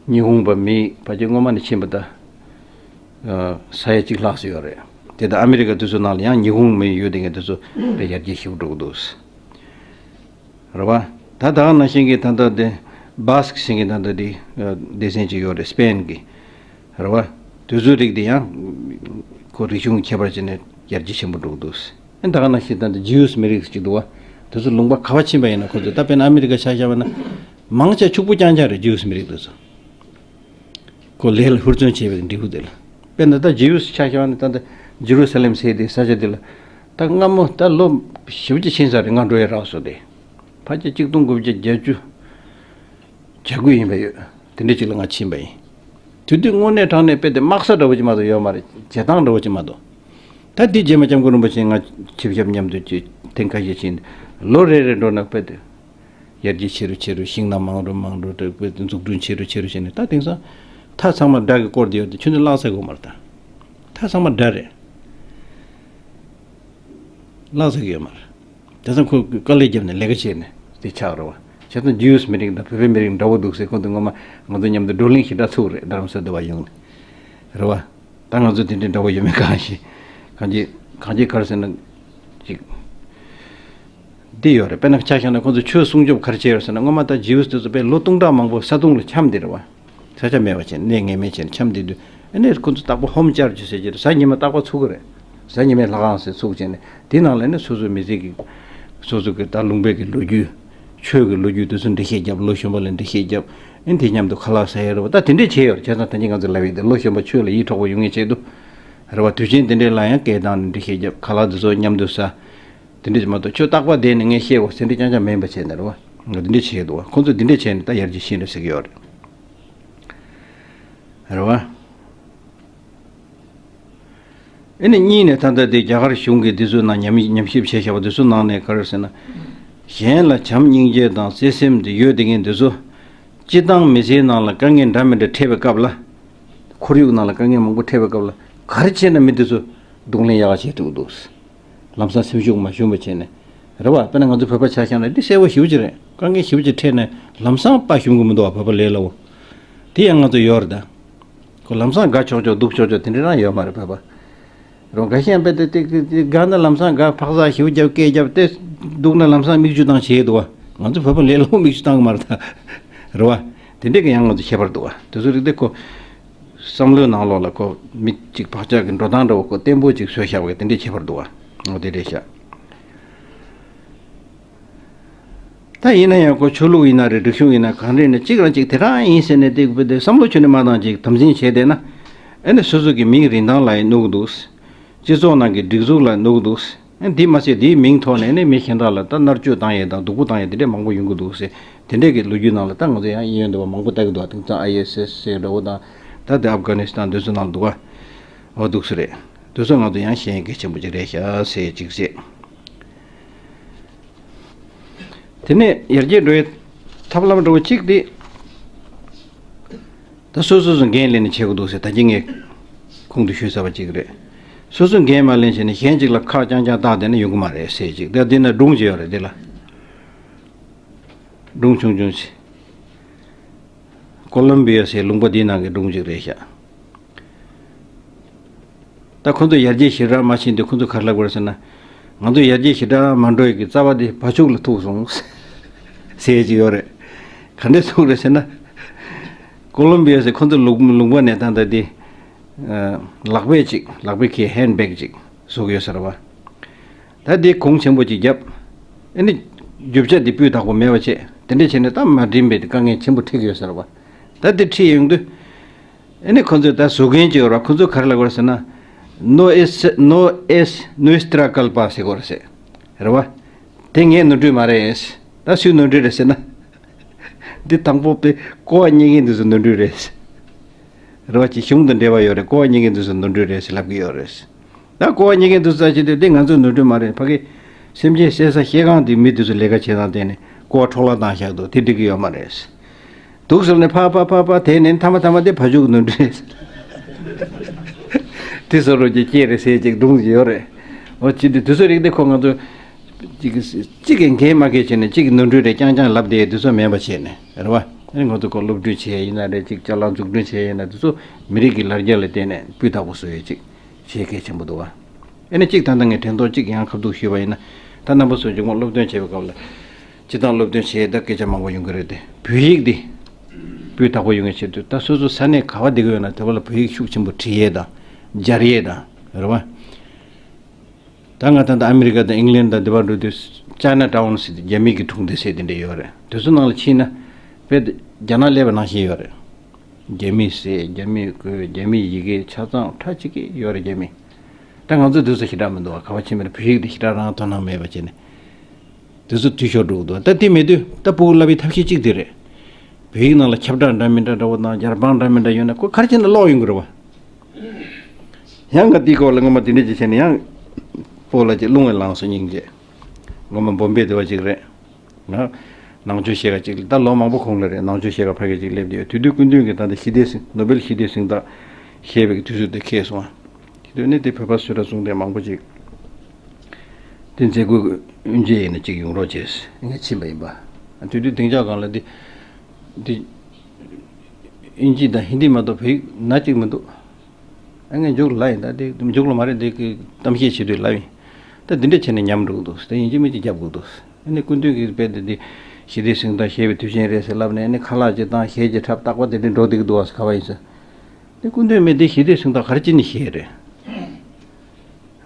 ཉི་ཧོང་པ་མི་ཕལ་ཆེར་སྔོན་མ་ནས་ཕྱིན་པ་ད། ཨ། ས་ཡ་གཅིག་ལྷག་ཙམ་ཡོད་རེད། དེ་ད་ཨ་མི་རི་ཀ་དེ་ཚོ་ནང་ལ་ཡང་ཉི་ཧོང་མི་ཡོད་དེ་གས་དེ་ཚོ་དཔེ་ཡར་རྒྱས་ཞེ་པོ་འགྲོ་གི་འདུག་རེད་བ། ད་ད་ག་ནང་བཞིན་གྱི་ད་ལྟ་དེ་སྦ་སི་ཀི་ཟེར་མཁན་ད་ལྟ་དེ་སྡེ་ཚན་ཅིག་ཡོད་རེད། སི་པེན་གྱི་རེད་བ། དེ་ཚོའི་རིགས་དེ་ཡང་ཁོ་རིག་གཞུང་ཁྱད་པར་བྱས་ནས་ཡར་རྒྱས་ཆེན་པོ་འགྲོ་གི་འདུག་ཨ་ད་ག་ནང་བཞིན་ད་ལྟ་ཇིའུ་སི་མི་རིགས་ཅིག་འདུག་བ། དེ་ཚོ་ལུང་པ་ག་བ་ཕྱིན་པ་ཡིན་ན་ཁོ་ཚོ་ད་དཔེར་ན་ཨ་མི་རི་ཀ་ཆ་བཞག་པ་ན་མང་ཆེ་ཕྱུག་པོ་རྐྱང་རྐྱང་རེད། ཇིའུ་སི་མི་རིགས་དེ་ཚོ། ཁོ་ལས་ལ་ཧུར་བརྩོན་བྱས་པའི་འབྲས་བུ་དེ་ལ། དཔེར་ན་ད་ཇིའུ་སི་ཆ་བཞག་ན་ད་ལྟ་ཇེ་རུ་ས་ལེམ་ཟེར་དེ་ས་ཆ་དེ་ལ་ད་སྔ་མོ་ད་ལོ་ཞེ་པོ་ཅིག་ཕྱིན་ས་རེད། ང་འགྲོ་ཡས་རག་སོང་སྟེ། ཕལ་ཆེར་གཅིག་སྟོང་དགུ་བརྒྱ་བརྒྱད་ཅུ་གྱ་དགུ་ཡིན་པ་ཡོད། དེ་འདྲ་ཅིག་ལ་ང་ཕྱིན་པ་ཡིན། དེ་དུས་དངོས་གནས་དྲང་གནས་དཔེ་དེ་དམག་ས་འདྲ་བོ་ཅིག་མ་གཏོགས་ཡོད་མ་རེད། བྱེ་ཐང་འདྲ་བོ་ཅིག་མ་གཏོགས། ད་དེ་རྗེས་མ་སྐྱབས་མགོན་རིན་པོ་ཆེ་ང་ཆིབས་ཞབས་མཉམ་དུ་ཅིག་ཐེངས་ཁ་ཤས་ཕྱིན། ལོ་རེ་རེ་འགྲོ་ན་དཔེ་དེ། ཡར་རྒྱས་ཆེ་རུ་ཆེ་རུ། ཤིང་ནགས་མང་རུ་མང་རུ། འཛུགས་སྐྲུན་ཆེ་རུ་ཆེ་རུ་བྱས་ནས་ད་དེང་སང་མཐའ་ཚང་མ་སྦྲ་གིས་བསྐོར་བསྡད་ཡོད་དེ། ཁྱོད་ཚོས་བརླག་ཚར་གི་ཡོད་མ་རེད་ད། མཐའ་ཚང་མ་སྦྲ་རེད། བརླག་ཚར་གི་ཡོད་མ་རེད། དེང་སང་ཁོ་དཀའ་ལས་བརྒྱབ་ནས་ལས་ཀ་བྱས་ནས་དེ་ཆགས་རེད་བ། བྱས་ཙང་ཇིའུ་སི་མི་རིགས་དང་བོད་པའི་མི་རིགས་འདྲ་བོ་འདུག་ཟེར། ཁོང་ཚོ་སྔོན་མ་ང་ཚོ་མཉམ་དུ་བགྲོ་གླེང་ཞེ་དྲག་ཚུགས་རེད། རྡ་རམ་ས་དུ་བ་ཡོང་ནས་རེད་བ། ད་ང་ཚོ་དེ་འདྲའི་འདྲ་བོ་ཡོད་མེད་གང་ཤེས། གང་ཅི་གང་ཅི་ག་རེ་ཟེར་ན་ཅིག་འདི་ཡོད་རེད། དཔེར་ན་ཆ་བཞག་ན་ཁོང་ཚོ་ཆོས་སྲུང་སྐྱོབ་ག་རེ་བྱས་ཡོད་ཟེར་ན། སྔོན་མ་ད་ཇིའུ་སི་དེ་ཚོ་དཔེ་ལོ་སྟོང་ཕྲག་མང་པོ་ས་དུང་ལ་འཁྱམས་བསྡད་རེད་བ། ས་ཆ་མེད་པ་བྱས། གནས་ངེས་མེད་བྱས་ནས་འཁྱམས་བསྡད་དུས། ཨ་ནི་ཁོང་ཚོ་སྟག་པ་ཧོམ་ཅར་ཇི་ཟེར་གྱི་རེད། གཟའ་ཉི་མ་སྟག་པ་འཚོ་གི་རེད། གཟའ་ཉི་མའི་ལྷ་ཁང་ཟེར་ཚུགས་བྱས་ནས་དེ་ནང་ལ་ནི་སོ་སོའི་མི་ཚེ་གི་སོ་སོ་གི་ད་ལུང་པའི་གི་ལོ་རྒྱུས། ཆོས་ཀྱི་ལོ་རྒྱུས་དེ་ཚོ་འགྲེལ་བཤད་བརྒྱབ། ལོ་གཞོན་པ་ལ་འགྲེལ་བཤད་བརྒྱབ། ཨེ་དེ་མཉམ་དུ་ཁ་ལག་ཟ་ཡ་རེད་བ། ད་དེ་འདྲས་བྱས་ཡོད་རེད། བྱས་ཙང་ད་གིན་ང་ཚོས་ལབ་ཡས་དེ་ལོ་གཞོན་པ་ཆོས་ལ་ཡིད་འཕྲོག་པོ་ཡོང་ངེས་ཆེད་དུ་རེད་བ། དུས་ཆེན་དེ་འདྲས་ལ་ཡང་སྐད་བཏང་ནས་འགྲེལ་བཤད་བརྒྱབ། ཁ་ལག་དེ་ཚོ་མཉམ་དུ་ཟ། དེ་འདྲས་མ་གཏོགས་ཁྱོད་རྟག་པར་བསྡད་ནས་ངས་བཤད་དགོས་ཟེར་འདྲས་རྐྱང་རྐྱང་མིན་པ་བྱས་ནས་རེད་བ། ང་དེ་འདྲས་བྱས་འདུག་བ། ཁོང་ཚོས་དེ་འདྲས་བྱས་ནས་ད་ཡར་རྒྱས་ཕྱིན་རེད་ཟེར་གྱི་ཡོད་རེད། རེད་བ། ཨེ་ནི་གཉིས་ནས་ད་ལྟ་དེ་རྒྱ་གར་གཞུང་གིས་དེ་ཚོའི་ནང་ཉམས་ཉམས་ཞིབ་བྱས་བཞག་པ་དེ་ཚོའི་ནང་ནས་ག་རེ་ཟེར་ན། གཞན་ལ་བྱམས་སྙིང་རྗེ་དང་བརྩེ་སེམས་དེ་ཡོད་དེ་མཁན་དེ་ཚོ། སྤྱི་བཏང་མི་ཚེའི་ནང་ལ་དཀའ་ངལ་འདྲ་མི་འདྲ་འཕྲད་པའི་སྐབས་ལ། ཁོར་ཡུག་ནང་ལ་དཀའ་ངལ་མང་པོ་འཕྲད་པའི་སྐབས་ལ་ག་རེ་བྱས་ན་མི་དེ་ཚོ་གདོང་ལེན་ཡག་ག་བྱེད་ཐུབ་འདུག་ལམ་སང་སེམས་ཤུགས་མ་ཞུམ་པ་བྱས་ནས། རེད་བ། དཔེར་ན་ང་ཚོ་བོད་པ་ཆ་བཞག་ན་འདི་གསལ་པོ་ཞེ་པོ་ཅིག་རེད། དཀའ་ངལ་ཞེ་པོ་ཅིག་འཕྲད་ནས་ལམ་སང་དཔའ་ཞུམ་གི་མི་འདུག་བ། བོད་པ་ལས་སླ་བོ། དེ་ཡང་ང་ཚོ་ཡོད་རེད་ད། ཁོ་ལམ་སང་དགའ་ཆོག་ཆོག་སྡུག་ཆོག་ཆོག་དེ་འདྲ་རང་ཡོད་མ་རེད་བོད་པ། རོ་དགའ་ཤེས་ཡང་དཔེ་དེ་དེ་དེ་དེ་དགའ་ན་ལམ་སང་དགའ། ཕག་ཟ་ཞེ་པོ་རྒྱབ་སྐད་རྒྱབ་སྟེ། སྡུག་ན་ལམ་སང་མིག་ཆུ་བཏང་བྱེད་འདུག་བ། ང་ཚོ་བོད་པ་ལས་སླ་བོ་མིག་ཆུ་བཏང་གི་མ་རེད་ད། རེད་བ། དེ་འདྲས་ཀྱི་ཡང་ང་ཚོ་ཁྱད་པར་འདུག་བ། དེ་ཚོ་རིགས་དེ་ཁོ། བསམ་བློའི་ནང་ལོགས་ལ་ཁོ་མི་གཅིག་བག་ཆགས་ཀྱི་འགྲོ་སྟངས་འདྲ་བོ་ཁོ་བརྟན་པོ་ཅིག་བཟོས་བཞག་པ་གི་དེ་འདྲའི་ཁྱད་པར་འདུག་བ། འོ་དེ་རེད་ཤག་ད་ཡིན་ན་ཡང་ཁོ་ཆོས་ལུགས་ཡིན་ན་རེད། རིག་གཞུང་ཡིན་ན་གང་རེད་ན་གཅིག་རང་གཅིག་དེ་རང་ཡིན་ཟེར་ནས་དེ་དེ་བསམ་བློ་ཁྱོན་ནས་མ་བཏང་ཅིག་དམ་འཛིན་བྱས་བསྡད་ན། ཨ་ནི་སོ་སོ་གི་མིང་རིན་ཐང་ལ་ཡང་གནོད་གི་འདུག་སྤྱི་ཚོགས་ནང་གི་སྒྲིག་འཛུགས་ལ་གནོད་གི་འདུག་ཨ་འདི་མ་ཟད་འདིའི་མིང་ཐོག་ནས་ནི་མི་གཞན་དག་ལ་ད་མནར་གཅོད་བཏང་ཡས་དང་སྡུག་པོ་བཏང་ཡས་དེ་འདྲས་མང་པོ་ཡོང་གི་འདུག་ཟེར། དེ་འདྲས་ཀྱི་ལོ་རྒྱུས་ནང་ལ་ད་ང་ཚོ་ཡང་གཡས་གཡོན་འདི་བ་མང་པོ་ལྟ་གི་འདུག་དེང་སང་ཨའི་ཨེས་ཨེས་ཟེར་འདྲ་བོ་དང་། ད་དེ་ཨབ་གྷ་ནི་སི་ཐན་འདི་ཚོ་ནང་འདུག་ག་འོ་འདུག་སེ་རེད། འདི་ཚོ་ང་ཚོ་ཡང་ཤེས་ཡོན་གལ་ཆེན་པོ་ཅིག་རེད་ཤག་ཟེར་ཅིག་བྱས། དེ་ནས་ཡར་རྒྱས་འགྲོ་བའི་ཐབས་ལམ་འདྲ་བོ་གཅིག་དེ། ད་སོ་སོ་སོ་འགན་ལེན་ནས་བྱེད་དགོས་འདུག་ཟེར། ད་གིན་ངས་གོང་དུ་ཞུས་ཚར་བ་གཅིག་རེད། སོ་སོ་འགན་མ་ལེན་བྱས་ནས་གཞན་གཅིག་ལ་ཁག་རྐྱང་རྐྱང་བཏགས་བསྡད་ན་ཡོང་གི་མ་རེད་ཟེར་ཅིག་ད་འདི་ན་སྒྲུང་ཅིག་ཡོད་རེད། འདི་ལ་སྒྲུང་ཆུང་ཆུང་ཞིག་ཀོ་ལོམ་བི་ཡ་ཟེར་ལུང་པ་འདིའི་ནང་གི་སྒྲུང་ཅིག་རེད་ཤག་ད་ཁོ་ཚོ་ཡར་རྒྱས་ཞེ་དྲག་མ་ཕྱིན་དུས་ཁོ་ཚོ་ག་རེ་ལབ་དགོས་རེད་ཟེར་ན། ང་ཚོ་ཡར་རྒྱས་ཞེ་དྲག་མ་འགྲོ་ཡི་གི་རྩ་བ་དེ་བ་ཕྱུགས་ལ་ཐུག་སོང་ཟེར་གྱི་ཡོད་རེད། ག་འདྲས་ཐུག་རེད་ཟེར་ན། ཀོ་ལོམ་བི་ཡ་ཟེར་ཁོ་ཚོ་ལུང་ལུང་པ་ནས་ད་ལྟ་དེ། ལག་པས་ཅིག་ལག་པས་ཁྱེར་ཧེན་བེག་ཅིག་བཟོ་གི་ཡོད་ས་རེད་བ། ད་དེ་གོང་ཆེན་པོ་ཅིག་བརྒྱབ། ཨ་ནི། རྒྱུ་ཆ་དེ་སྤུས་དག་པོ་མེད་པ་བྱས། དེ་འདྲས་བྱས་ནས་ད་མ་འགྲིམ་པའི་དཀའ་ངལ་ཆེན་པོ་འཕྲད་ཀྱི་ཡོད་ས་རེད་བ། ད་དེ་འཕྲད་ཡོང་དུས། ཨ་ནི་ཁོ་ཚོས་ད་བཟོ་མཁན་ཅིག་ཡོད་རེད་བ། ཁོ་ཚོས་ག་རེ་ལབ་དགོས་རེད་ཟེར་ན། No es, no es nuestra culpa ཟེར་དགོས་རེད་ཟེར། རེད་བ། དེ་ངའི་ནོར་འཁྲུལ་མ་རེད། ད་སུའི་ནོར་འཁྲུལ་རེད་ཟེར་ན། འདི་དང་པོ་པའི་ཀོ་བ་རྙེད་མཁན་དེ་ཚོའི་ནོར་འཁྲུལ་རེད། རེད་བ། ཅིག་གཞུང་དང་འབྲེལ་བ་ཡོད་རེད། ཀོ་བ་རྙེད་མཁན་དེ་ཚོའི་ནོར་འཁྲུལ་རེད་ཟེར་ལབ་ཀྱི་ཡོད་རེད། ད་ཀོ་བ་རྙེད་མཁན་དེ་ཚོ་ལྟ་བྱེད་དུས་འདི་ང་ཚོའི་ནོར་འཁྲུལ་མ་རེད། ཕ་གི་སེམས་ཅན་བསད་ས་བཤས་ཁང་དེའི་མི་དེ་ཚོ་ལས་ཀ་བྱེད་སྟངས་བལྟས་ནས་ཀོ་བ་འཕྲོ་བརླག་བཏང་བཞག་འདུག་དེ་འགྲིག་གི་ཡོད་མ་རེད། འདུག་ཟེར་ནས་ཕ་ཕ་ཕ་ཕ་དེ་ནས་མཐའ་མ་མཐའ་མ་དེ་ཕ་ཇོ་གི་ནོར་འཁྲུལ་རེད། དེ་བཟོ་རོགས་ཀྱི་སྐྱེས་རེད་ཟེར་ཅིག་སྒྲུང་ཅིག་ཡོད་རེད། འོ་ཅི་འདི་དུས་ཚོད་རིག་དེ་ཁོ་ང་ཚོ་ཅིག་ཅིག་གི་འགན་མ་འཁེལ་བྱས་ནས་ཅིག་གི་ནོར་འཁྲུལ་རེད་རྐྱང་རྐྱང་ལབ་བསྡད་དུས་ཚོད་མེད་པ་བྱས་ནས་རེད་བ། ཨ་ནི་ང་ཚོ་ཁོ་སློབ་སྟོན་བྱས་ཡིན་ན་རེད་ཅིག་ཅ་ལག་འཛུགས་སྐྲུན་བྱས་ཡིན་ན་དུས་ཚོད་མི་རིགས་ཀྱི་ལར་རྒྱ་ལ་བརྟེན་ནས་སྤུས་དག་པོ་བཟོ་ཡས་ཅིག་བྱེད་གལ་ཆེན་པོ་འདུག་བ། ཨ་ནི་གཅིག་ད་ལྟ་ངས་དྲན་ཐོག་གཅིག་ཡང་ཁ་ཐུག་ཞུས་པ་ཡིན་ན། ད་རྣམ་པ་ཚོ་མཇུག་མ་སློབ་སྟོན་བྱེད་པའི་སྐབས་ལ། སྤྱི་བཏང་སློབ་སྟོན་བྱེད་ཡས་ད་སྐད་ཆ་མང་པོ་ཡོང་གི་རེད་དེ། བོད་ཡིག་འདི་སྤུས་དག་པོ་ཡོང་བའི་ཆེད་དུ་ད་སོ་སོ་ས་གནས་ག་བ་བསྡད་ཀྱི་ཡོད་ན་དེ་བ་ལ་བོད་ཡིག་ཤུགས་ཆེན་པོ་བྲིས་ཡས་དང་སྦྱར་ཡས་དང་རེད་བ། ད་ང་ད་ལྟ་ཨ་མི་རི་ཀ་དང་ཨིང་ལན་དང་དེ་བ་འགྲོ་དུས་ཅའི་ན་ཊའུན་ཟེར་དུས་རྒྱ་མི་གི་གྲོང་སྡེ་ཟེར་དེ་འདྲ་ཡོད་རེད། དེ་ཚོ་ནང་ལ་ཕྱིན་ན་དཔེ་རྒྱ་ནག་སླེབས་པ་ནང་བཞིན་ཡོད་རེད། རྒྱ་མིའི་ཟས། རྒྱ་མིའི་གོས། རྒྱ་མིའི་ཡི་གེ་ཆ་ཚང་ཁྲ་གཅིག་གི་ཡོད་རེད་རྒྱ་མི། ད་ང་ཚོ་དུས་ཚོད་ཞེ་དྲག་མི་འདུག་བ། ག་བ་ཕྱིན་པ་རེད། བོད་ཡིག་དེ་ཞེ་དྲག་རང་དོ་སྣང་མེད་པ་བྱས་ནས་དུས་ཚོད་འཐུས་ཤོར་འགྲོ་གི་འདུག་ད་དེ་མེད་དུས་ད་སྤུ་གུ་བསླབ་པའི་ཐབས་ཤེས་གཅིག་དེ་རེད། བོད་ཡིག་ནང་ལ་ཁྱབ་བསྒྲགས་འདྲ་མི་འདྲ་འདྲ་བོ་དང་རྒྱལ་འབངས་འདྲ་མི་འདྲ་ཡོད་ན་ཁོ་ག་རེ་བྱས་ན་ཀློག་ཡོང་གི་རེད་བ། ཡང་ང་དེའི་སྐོར་ལ་སྔོན་མ་དེ་འདྲས་ཅིག་བྱས་ནས་ཡང་སྤོ་ལགས་ཀྱིས་རླུང་བས་ལངས་སོང་སྙིང་རྗེ། སྔོན་མ་བོམ་བེ་དེ་བ་ཅིག་རེད། ང་ནང་ཆོས་བཤད་ག་ཅིག་ད་ལོ་མང་པོ་གོང་ལ་རེད། ནང་ཆོས་བཤད་ག་ཕ་གི་ཅིག་སླེབས་བསྡད་ཡོད། དེ་དུས་སྐུ་མདུན་གྱིས་ད་ལྟ་ཞི་བདེ་གཟེངས། ནོ་བེལ་ཞི་བདེ་གཟེངས་རྟགས་བཞེས་པའི་དུས་ཚོད་དེ་འཁེལ་སོང་ཨ། དེ་དུས་ནི་དེ་བོད་པ་སུ་ར་གསུང་དེ་མང་པོ་ཅིག་དེ་མཛད་སྒོའི་དབུ་འབྱེད་ཡིན་ན་ཅིག་ཡོང་རོགས་བྱས་ངས་ཕྱིན་པ་ཡིན་པ། དེ་དུས་སྡིངས་ཆ་སྒང་ལ་འདི་འདི་ཨིན་ཇི་དང་ཧིན་དི་མ་གཏོགས་བོད་ཡིག་སྣ་གཅིག་མི་འདུག་ཨ་ངས་མཇུག་ལ་ཡིན་ད་དེ་མཇུག་ལ་མ་རེད་འདི་གི་གཏམ་བཤད་བྱེད་དུས་ལབ་ཡིན། ད་འདི་འདྲ་བྱས་ནས་ཉམས་འགྲོ་གི་འདུག་དེ་ཡིན་གཅིག་མིན་གཅིག་རྒྱབ་དགོས་འདུག་ཨ་ནི་སྐུ་མདུན་གྱིས་དཔེ་དེ་འདི་ཞི་བདེ་གཟེངས་རྟགས་བཞེས་པའི་དུས་ཆེན་རེད་ཟེར་ལབ་ནས་ཨ་ནི་ཁ་ལག་ཅིག་བཏང་གཞས་ཅིག་འཁྲབ་རྟག་པར་དེ་འདྲ་འགྲོ་བསྡད་ཀྱི་འདུག་བ་ཟེར། ག་བ་ཡིན་ཟེར། དེ་སྐུ་མདུན་མེད་དེ་ཞི་བདེ་གཟེངས་རྟགས་ག་རེ་བྱས་ནས་བཞེས་རེད།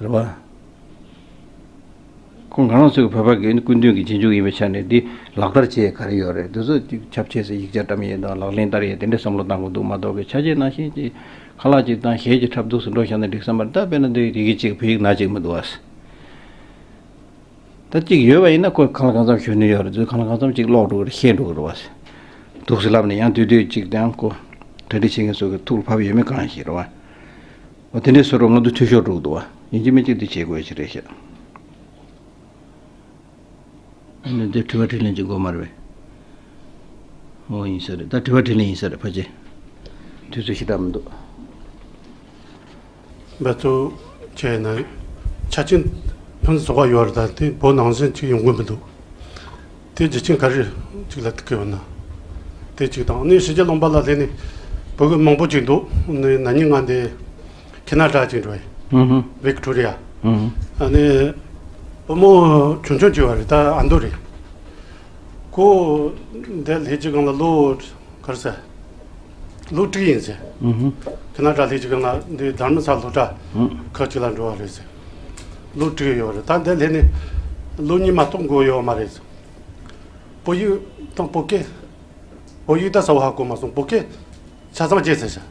རེད་བ། ཁོང་ང་རང་ཚོའི་བོད་པ་གི་སྐུ་མདུན་གྱི་རྗེས་འཇུག་ཡིན་པའི་ཆ་ནས་འདི་ལག་བསྟར་བྱེད་ག་རེ་ཡོད་རེད། འདི་ཚོ་ཅིག་ཁྱབ་ཆེ་ཟེར་ཡིག་ཆ་བཀྲམ་ཡས་དང་ལག་ལེན་བསྟར་ཡས་དེ་འདྲ་བསམ་བློ་བཏང་དགོས་འདུག་མ་གཏོགས་གི་ཆ་རྐྱེན་ནང་བཞིན་གྱི་ཁ་ལག་ཅིག་དང་གཞས་ཅིག་འཁྲབ་འདུག་ཟེར་འགྲོ་བཞག་ན་འགྲིག་ས་མ་རེད། ད་དཔེར་ན་འདི་ཡི་གེ་གཅིག་བོད་ཡིག་སྣ་གཅིག་མི་འདུག་ཨ། ད་གཅིག་ཡོད་པ་ཡིན་ན་ཁོ་གང་ལ་གང་འཚམ་ཞུ་ནི་ཡོད་རེད། ཚོས་གང་ལ་གང་འཚམ་གཅིག་ཀློག་འགྲོ་གི་རེད། ཤེས་འགྲོ་གི་རེད་བ། འདུག་སེ་ལབ་ནས་ཡང་དུས་དུས་གཅིག་དང་ཁོ་གྲ་སྒྲིག་བྱེད་མཁན་ཚོ་གི་ཐུགས་ལ་བབས་ཡོད་མེད་གང་ཤེས་རེད་བ། འོ་དེ་འདྲའི་བཟོ་འདྲ་ང་ཚོ་འཐུས་ཤོར་འགྲོ་གི་འདུག་བ། ཡིན་གཅིག་མིན་གཅིག་དེ་བྱེད་དགོས་ཀྱི་རེད་ཤག་ཨ་ནི་འདི་དྲི་བ་དྲིས་ལན་གྱི་མགོ་མར་བས། འོ་ཡིན་ས་རེད། ད་དྲི་བ་དྲིས་ལན་ཡིན་ས་རེད་ཕལ་ཆེར། དུས་ཚོད་ཞེ་དྲག་མི་འདུག་འབད་བརྩོན་བྱས་ན་ཆ་རྐྱེན་ཕུན་སུམ་ཚོགས་པ་ཡོད་རེད། ད་དེ་བོད་ནང་བཞིན་ཅིག་ཡོང་གི་མི་འདུག་དེ་རྒྱུ་རྐྱེན་ག་རེ་ཅིག་ལ་ཐུག་གི་ཡོད་ན། དེ་གཅིག་དང་ནི་ཕྱི་རྒྱལ་ལུང་པ་ལ་སླེབས་ནས་བོད་གི་མང་པོ་ཅིག་འདུག་ནི་ན་ནིང་ང་འདི་ཁེ་ན་ཌ་ཅིག་འགྲོ་ཡི། ཨུ་ཧུ། ཝིག་ཊོ་རི་ཡ། ཨུ་ཧུ། ཨ་ནི་བུ་མོ་ཆུང་ཆུང་ཅིག་ཡོད་རེད། ད་ཨ་མདོ་རེད། ཁོ་འདི་སླེབས་ཀྱི་སྒང་ལ་ལོ་ག་རེ་ཟེར། ལོ་དྲུག་ཡིན་ཟེར། ཨུ་ཧུ། ཁེ་ན་ཌ་སླེབས་ཀྱི་སྒང་ལ་འདི་དྷརྨ་ས་ལ་སློབ་གྲྭ་ཨུ། ཁག་ཅིག་ལ་འགྲོ་བ་རེད་ཟེར། ལོ་དྲུག་ཡོད་རེད། ད་འདི་སླེབས་ནས་ལོ་གཉིས་མ་གཏོགས་འགོར་ཡོད་མ་རེད་ཟེར། བོད་ཡིག་དང་བོད་སྐད། བོད་ཡིག་ད་གསལ་བོ་ཧ་གོ་མ་སོང་། བོད་སྐད་ཆ་ཚང་བརྗེད་ཚར་ཤག་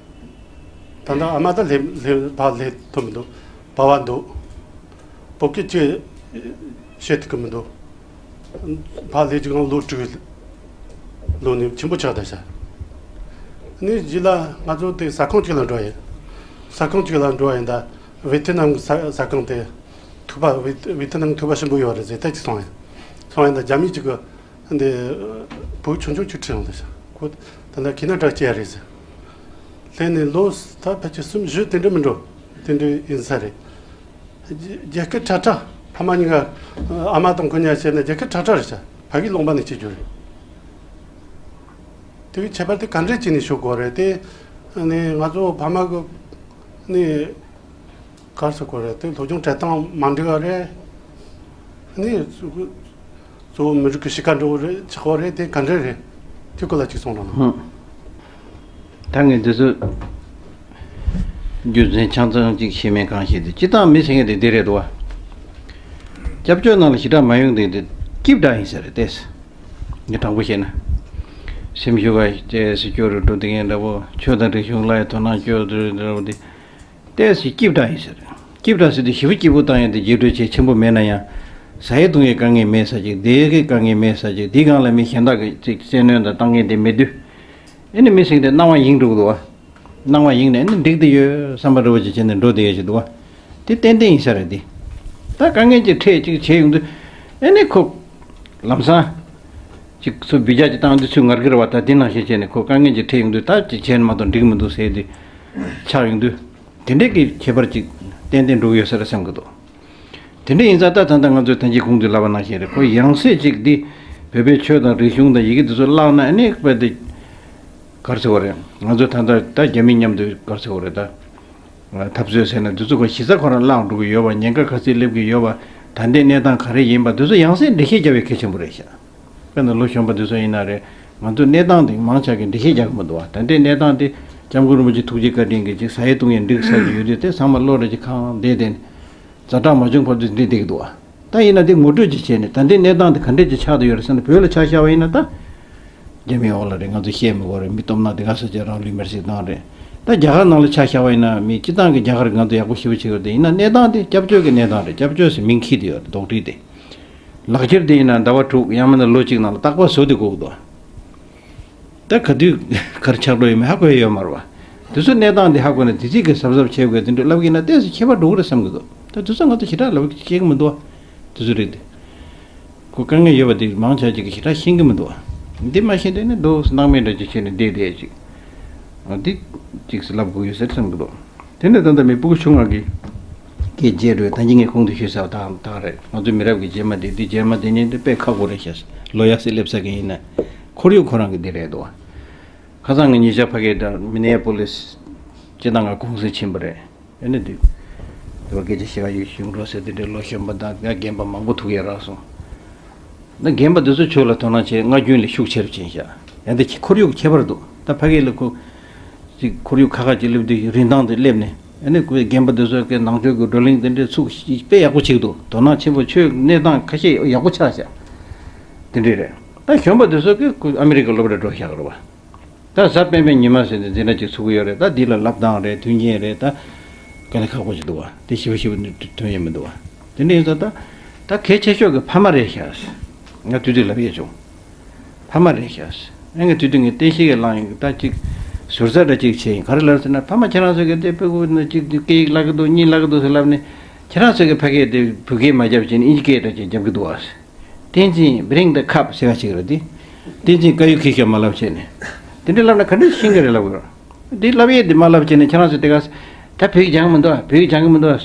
ད་ལྟ་ཨ་མ་ད་སླེབས་སླེབས་ཕར་སླེབས་ཐུབ་མི་འདུག་བར་བར་འདུག་བོད་སྐད་ཅིག་བཤད་ཐུབ་ཀྱི་མི་འདུག་ཕར་སླེབས་ཀྱི་སྒང་ལོ་དྲུག་ལོ་ནི་ཆེན་པོ་ཆགས་བསྡད་ཤག་ནི་རྗེས་ལ་ང་ཚོ་དེ་ཟ་ཁང་གཅིག་ལ་འགྲོ་ཡིན། ཟ་ཁང་གཅིག་ལ་འགྲོ་ཡིན། ད་ཝེ་ཐི་ནམ་གྱི་ཟ་ཟ་ཁང་དེ་ཐུག་པ་ཝེ་ཝེ་ཐི་ནམ་ཐུག་པ་ཞིམ་པོ་ཡོད་རེད་ཟེར་ཏེ་ཅིག་སོང་ཡིན། སོང་ཡིན། ད་རྒྱ་མི་གཅིག་གི་འདི་བུ་ཆུང་ཆུང་ཅིག་ཁྲིད་ཡོང་དེ་ཤག་ཁོ་ད་ལྟ་ཁེ་ན་ཌ་སྐྱེས་རེད་ཟེར། སླེབས་ནས་ལོ་ད་ཕལ་ཆེར་གསུམ་བཞི་དེ་འདྲ་མི་འགྲོ་དེ་འདྲ་ཡིན་ས་རེད། རྒྱ་རྒྱ་སྐད་ཁྲ་ཁྲ། ཕ་མ་གཉིས་ཀ་ཨ་མ་དང་ཁོ་གཉིས་ཀ་བྱས་ན་རྒྱ་སྐད་ཁྲ་ཁྲ་རེད་ཤག་ཕ་གི་ལུང་པ་ནས་སྐྱེས་རྒྱུ་རེད། དེ་གི་ཁྱད་པར་དེ་ག་འདྲས་བྱས་ནས་ཤོད་དགོས་རེད་དེ། ནི་ང་ཚོ་ཕ་མ་གི་ནི། ག་རེ་ཟེར་དགོས་རེད། དེ་སློབ་སྦྱོང་སྤྲད་སྟངས་མ་འགྲིག་པ་རེད། ནི་གཙོ་བོ་མི་རིགས་ཀྱི་གཤིས་ཀ་འགྲོ་བ་རེད། ཆགས་པ་རེད། དེ་ག་འདྲ་རེད། དེ་སྐོར་ལ་ཅིག་གསུངས་རོགས་གནང་། ཧུམ། ད་ངས་འདི་ཚོ་རྒྱུ་མཚན་ཆ་ཚང་ཅིག་ཤེས་མེད་གང་ཤེས་དེ་སྤྱིར་བཏང་མི་ཟེར་མཁན་དེ་འདི་རེད་འདུག་བ། སྐྱབས་བཅོལ་ནང་ལ་ཞེ་དྲག་མ་ཡོང་དེ་དེ་སྐྱིད་དྲགས་ཡིན་ས་རེད་དེ། ངས་དྲང་པོ་བཤད་ན། སེམས་ཤུགས་ཀ་ཏོག་ཙམ་སྐྱོ་རུ་འགྲོ་དེ་ངས་འདྲ་པོ་ཆོས་དང་རིག་གཞུང་ལ་ཡང་དོ་སྣང་སྐྱོ་རུ་འགྲོ་དེ། ཏོག་ཙམ་སྐྱིད་དྲགས་ཡིན་ཟེར། སྐྱིད་དྲགས་ཟེར་དུས་ཞེ་པོ་སྐྱིད་པོ་བཏང་ཡ་དེ་རྗེས་འགྲོ་བྱེད་ཆེན་པོ་མེད་ན་ཡང་། ཟ་ཡས་འཐུང་ཡས་དཀའ་ངལ་མེད་ས་ཅིག་བསྡད་ཡས་ཀྱི་དཀའ་ངལ་མེད་ས་ཅིག་དེའི་སྒང་ལ་མི་གཞན་དག་གི་ཅིག་བཙན་གནོན་དང་བཏང་མཁན་དེ་མེད་དུས། ཨེ་ནི་མི་ཟེར་དེ་སྣང་བ་ཡེངས་འགྲོ་གི་འདུག་བ། སྣང་བ་ཡེངས་ནས་ཨེ་ནི་འགྲིག་དེ་ཡོད་བསམ་པ་འདྲ་བོ་ཅིག་བྱས་ནས་འགྲོ་བསྡད་ཡས་ཅིག་འདུག་བ། དེ་ཏན་ཏན་ཡིན་ས་རེད་དེ། ད་དཀའ་ངལ་ཅིག་འཕྲད་ཅིག་བྱས་ཡོང་དུས། ཨེ་ནི་ཁོ། ལམ་སང་། ཅིག་ཚུར་འབུད་རྒྱག་ཅིག་བཏང་དུས་ཚུར་ངར་གི་རེད་བ། ད་དེ་ནང་བཞིན་བྱས་ནས་ཁོ་དཀའ་ངལ་ཅིག་འཕྲད་ཡོང་དུས་ད་ཅིག་བྱས་ན་མ་གཏོགས་འགྲིག་གི་མི་འདུག་ཟེར་དེ་ཆགས་ཡོང་དུས། དེ་འདྲས་ཀྱི་ཁྱད་པར་ཅིག་ཏན་ཏན་འགྲོ་གི་ཡོད་ས་རེད་བསམ་གི་འདུག། དེ་འདྲ་ཡིན་ཙང་ད་ད་ལྟ་ང་ཚོས་ད་གིན་གོང་དུ་ལབ་པ་ནང་བཞིན་རེད། ཁོ་ཡང་སྲིད་ཅིག་འདི་བོད་པའི་ཆོས་དང་རིག་གཞུང་དང་ཡི་གེ་འདི་ཚོ་བརླག་ན་ཨ་ནི་དཔེ་དེ་ག་རེ་ཟེར་བ་རེད། ང་ཚོ་ད་ལྟ་ད་རྒྱ་མི་མཉམ་དུ་ག་རེ་ཟེར་བ་རེད། ད་འཐབ་རྩོད་ཟེར་ན་འདི་ཚོ་ག་གཞི་རྩ་ཁོ་རང་བརླག་འགྲོ་གི་ཡོད་པ། ཉེན་ཁ་ག་ཚོད་སླེབས་ཀྱི་ཡོད་པ། ད་ལྟའི་གནས་སྟངས་ག་རེ་ཡིན་པ་འདི་ཚོ་ཡང་སྲིད་འགྲེལ་བཤད་རྒྱག་པའི་གལ་ཆེན་པོ་རེད་ཤག། དཔེར་ན་ལོ་གཞོན་པ་འདི་ཚོ་ཡིན་ན་རེད། ང་ཚོ་གནས་སྟངས་འདི་མང་ཆེ་གིས་འགྲེལ་བཤད་རྒྱག་གི་མི་འདུག་བ། ད་ལྟའི་གནས་སྟངས་འདི་སྐྱབས་མགོན་རིན་པོ་ཆེ་ཐུགས་རྗེ་བཀའ་དྲིན་གྱིས་ཅིག་ཟ་ཡས་བཏུང་ཡས་འགྲིག་ས་ཅིག་ཡོད་དུས་དེ་ཚང་མ་བློ་རེ་ཅིག་ཁེངས་བསྡད་དེ། ཛ་དྲག་མ་བྱུང་བར་དུ་འགྲིག་བསྡད་ཀྱི་འདུག་བ། ད་ཡིན་ན་དེ་ངོ་སྤྲོད་ཅིག་བྱས་ནས་ད་ལྟའི་གནས་སྟངས་འདི་ག་འདྲས་ཅིག་ཆགས་བསྡད་ཡོད་རེད་ཟེར་ན། བོད་ལ་ཆ་བཞག་པ་ཡིན་ན་ད་རྒྱ་མིའི་འོག་ལ་རེད། ང་ཚོ་བཤད་མི་དགོས་རེད། མི་སྟོབས་ན་དེ་ག་ས་ཆ་རང་ལུས་མེར་སྲེག་བཏང་རེད། ད་རྒྱ་གར་ནང་ལ་ཆ་བཞག་པ་ཡིན་ན་མི་སྤྱི་བཏང་གི་རྒྱ་གར་ང་ཚོ་ཡག་པོ་ཞེ་པོ་བྱེད་ཀྱི་ཡོད་རེད། དེ་ཡིན་ན་གནས་སྟངས་དེ་སྐྱབས་བཅོལ་གྱི་གནས་སྟངས་རེད། སྐྱབས་བཅོལ་ཟེར་མིང་འཁྱེར་བསྡད་ཡོད་རེད། རྡོག་ཁྲེས་དེ། ལག་འཁྱེར་དེ་ཡིན་ན་ཟླ་བ་དྲུག་ཡང་མིན་ན་ལོ་གཅིག་ནང་ལ་རྟག་པར་བཟོ་དེ་དགོས་ཀྱི་འདུག། ད་ག་དུས་ག་རེ་ཆགས་འགྲོ་ཡོད་མེད་ཧ་གོ་ཡ་ཡོད་མ་རེད་བ། དེ་ཚོ་གནས་སྟངས་འདི་ཧ་གོ་ནས་དེ་ཚིག་གི་གཟབ་གཟབ་བྱེད་དགོས། དེ་འདྲ་ལབ་ཀྱི་ན་ཏོག་ཙམ་ཁྱད་པར་འགྲོ་གི་རེད་བསམ་གྱི་འདུག། ད་དེ་ཚོ་ང་ཚོ་ཞེ་དྲག་ལབ་ཤེས་ཀྱི་མི་འདུག་བ། དེ་ཚོ་རེད་དེ། ཁོ་དཀའ་ངལ་ཡོད་པ་དེ་མང་ཆེ་ཅིག་གིས་ཞེ་དྲག་ཤེས་ཀྱི་མི་འདུག་བ། འདི་མ་ཤེས་དེ་ནི་འདུག་སྣང་མེད་འདྲ་ཅིག་བྱས་ནས་བསྡད་བསྡད་ཅིག། འདི་ཅིག་ལབ་དགོས་ཡོད་ཟེར་བསམ་གྱི་འདུག། དེ་ནས་ད་ལྟ་མི་སྤུ་གུ་ཆུང་བ་གི་སྐད་རྒྱས་འགྲོ་ཡ། ད་གིན་ངས་གོང་དུ་ཞུས་ཚར་བ་དང་དག་རེད། ང་ཚོ་མི་རབས་ཀྱི་རྗེས་མ་དེ་འདི་རྗེས་མ་དེ་ཉིད་དེ་དཔེ་ཁག་པོ་རེད་ཤག། ལོ་ཡག་སྲིད་སླེབས་ས་གི་ཡིན་ན་ཁོར་ཡུག་ཁོ་རང་གི་འདི་རེད་འདུག། ཁ་སང་ངས་ཉེ་ཆར་ཕ་གིར་ད་མི་ནེ་ཡ་པོ་ལིས་སྤྱི་བཏང་ང་གུང་སེང་ཕྱིན་པ་རེད། ཨ་ནི་འདི་འདི་བ་སྐད་ཆ་བཤད་ག་ཡོད་བྱུང་འགྲོ་ཟེར། དེ་འདྲའི་ལོ་གཞོན་པ་དང་ང་རྒན་པ་མང་པོ་ཐུག་ཡ་རག་སོང་། ད་རྒན་པ་འདི་ཚོ་ཆོས་ལ་དོ་སྣང་བྱེད་སྔ་རྒྱུན་ལས་ཤུགས་ཆེ་རུ་ཕྱིན་ཤག། ཡང་ད་ཁོར་ཡུག་ཁྱད་པར་འདུག། ད་ཕ་གི་ལ་ཁོ་ཅིག་ཁོར་ཡུག་ཁ་ཁ་ཅིག་སླེབས་དུས་རིན་ཐང་དེ་སླེབས་ནས། ཨ་ནི་ཁོའི་རྒན་པ་འདི་ཚོ་གི་ནང་ཆོས་ཀྱི་བགྲོ་གླེང་དེ་འདྲའི་ཚུགས་དཔེ་ཡག་པོ་བྱེད་འདུག། དོ་སྣང་ཆེན་པོ། ཆོས་གནས་སྟངས་ཁ་ཤས་ཡག་པོ་ཆགས་ཤག། དེ་འདྲས་རེད། ད་གཞོན་པ་འདི་ཚོ་གི་ཁོ་ཨ་མི་རི་ཀ་སློབ་གྲྭ་འགྲོ་ཤག་རེད་བ། ད་གཟའ་སྤེན་པའི་ཉི་མ་ཟེར་ནས་འཛིན་གྲྭ་གཅིག་ཚུགས་ཀྱི་ཡོད་རེད། ད་འདི་ལ་བསླབ་སྟངས་རེད། མཐུན་རྐྱེན་རེད། ད་དཀའ་ལས་ཁག་པོ་ཅིག་འདུག་བ། དེ་ཞིབ་ཞིབ་ཐོན་ཡས་མི་འདུག་བ། དེ་འདྲ་ཡིན་ཙང་ད་ད་གལ་ཆེ་ཤོས་ཀྱི་ཕ་མ་རེད་ཤག། ང་དུས་དུས་ལབ་ཡས་བྱུང་། ཕ་མ་རེད་ཤག། ཨ་ངས་དུས་དུས་ངས་བསྟན་བཤིག་གི་བླངས་ཡོང་གི། ད་ཅིག་ཟུར་ཟ་འདྲ་ཅིག་བྱས་ཡིན། ག་རེ་ལབ་ཟེར་ན། ཕ་མ་ཁྱེད་རང་ཚོ་གི་དེ་སྤུ་གུ་ནི་ཅིག་སྐད་ཡིག་བརླག་གི་འདུག། གཉིས་བརླག་གི་འདུག་ཟེར་ལབ་ནས། ཁྱེད་རང་ཚོ་གི་ཕ་སྐད་དེ་བོད་སྐད་མ་བརྒྱབ་བྱས་ནས་ཨིན་ཇི་སྐད་འདྲ་ཅིག་བརྒྱབ་གི་འདུག་བ། བསྟན་འཛིན་bring the cup ཟེར་བ་ཅིག་རེད་དེ། བསྟན་འཛིན་དཀར་ཡོལ་ཁྱེར་ཤོག་མ་ལབ་བྱས་ནས། དེ་འདྲ་ལབ་ན་ག་འདྲ་ཤེས་ཀྱི་རེད་ལབ་དགོས། འདི་ལབ་ཡས་འདི་མ་ལབ་བྱས་ནས་ཁྱེད་རང་ཚོ་དེ་ག་ད་བོད་ཡིག་སྦྱང་གི་མི་འདུག། བོད་ཡིག་སྦྱང་གི་མི་འདུག།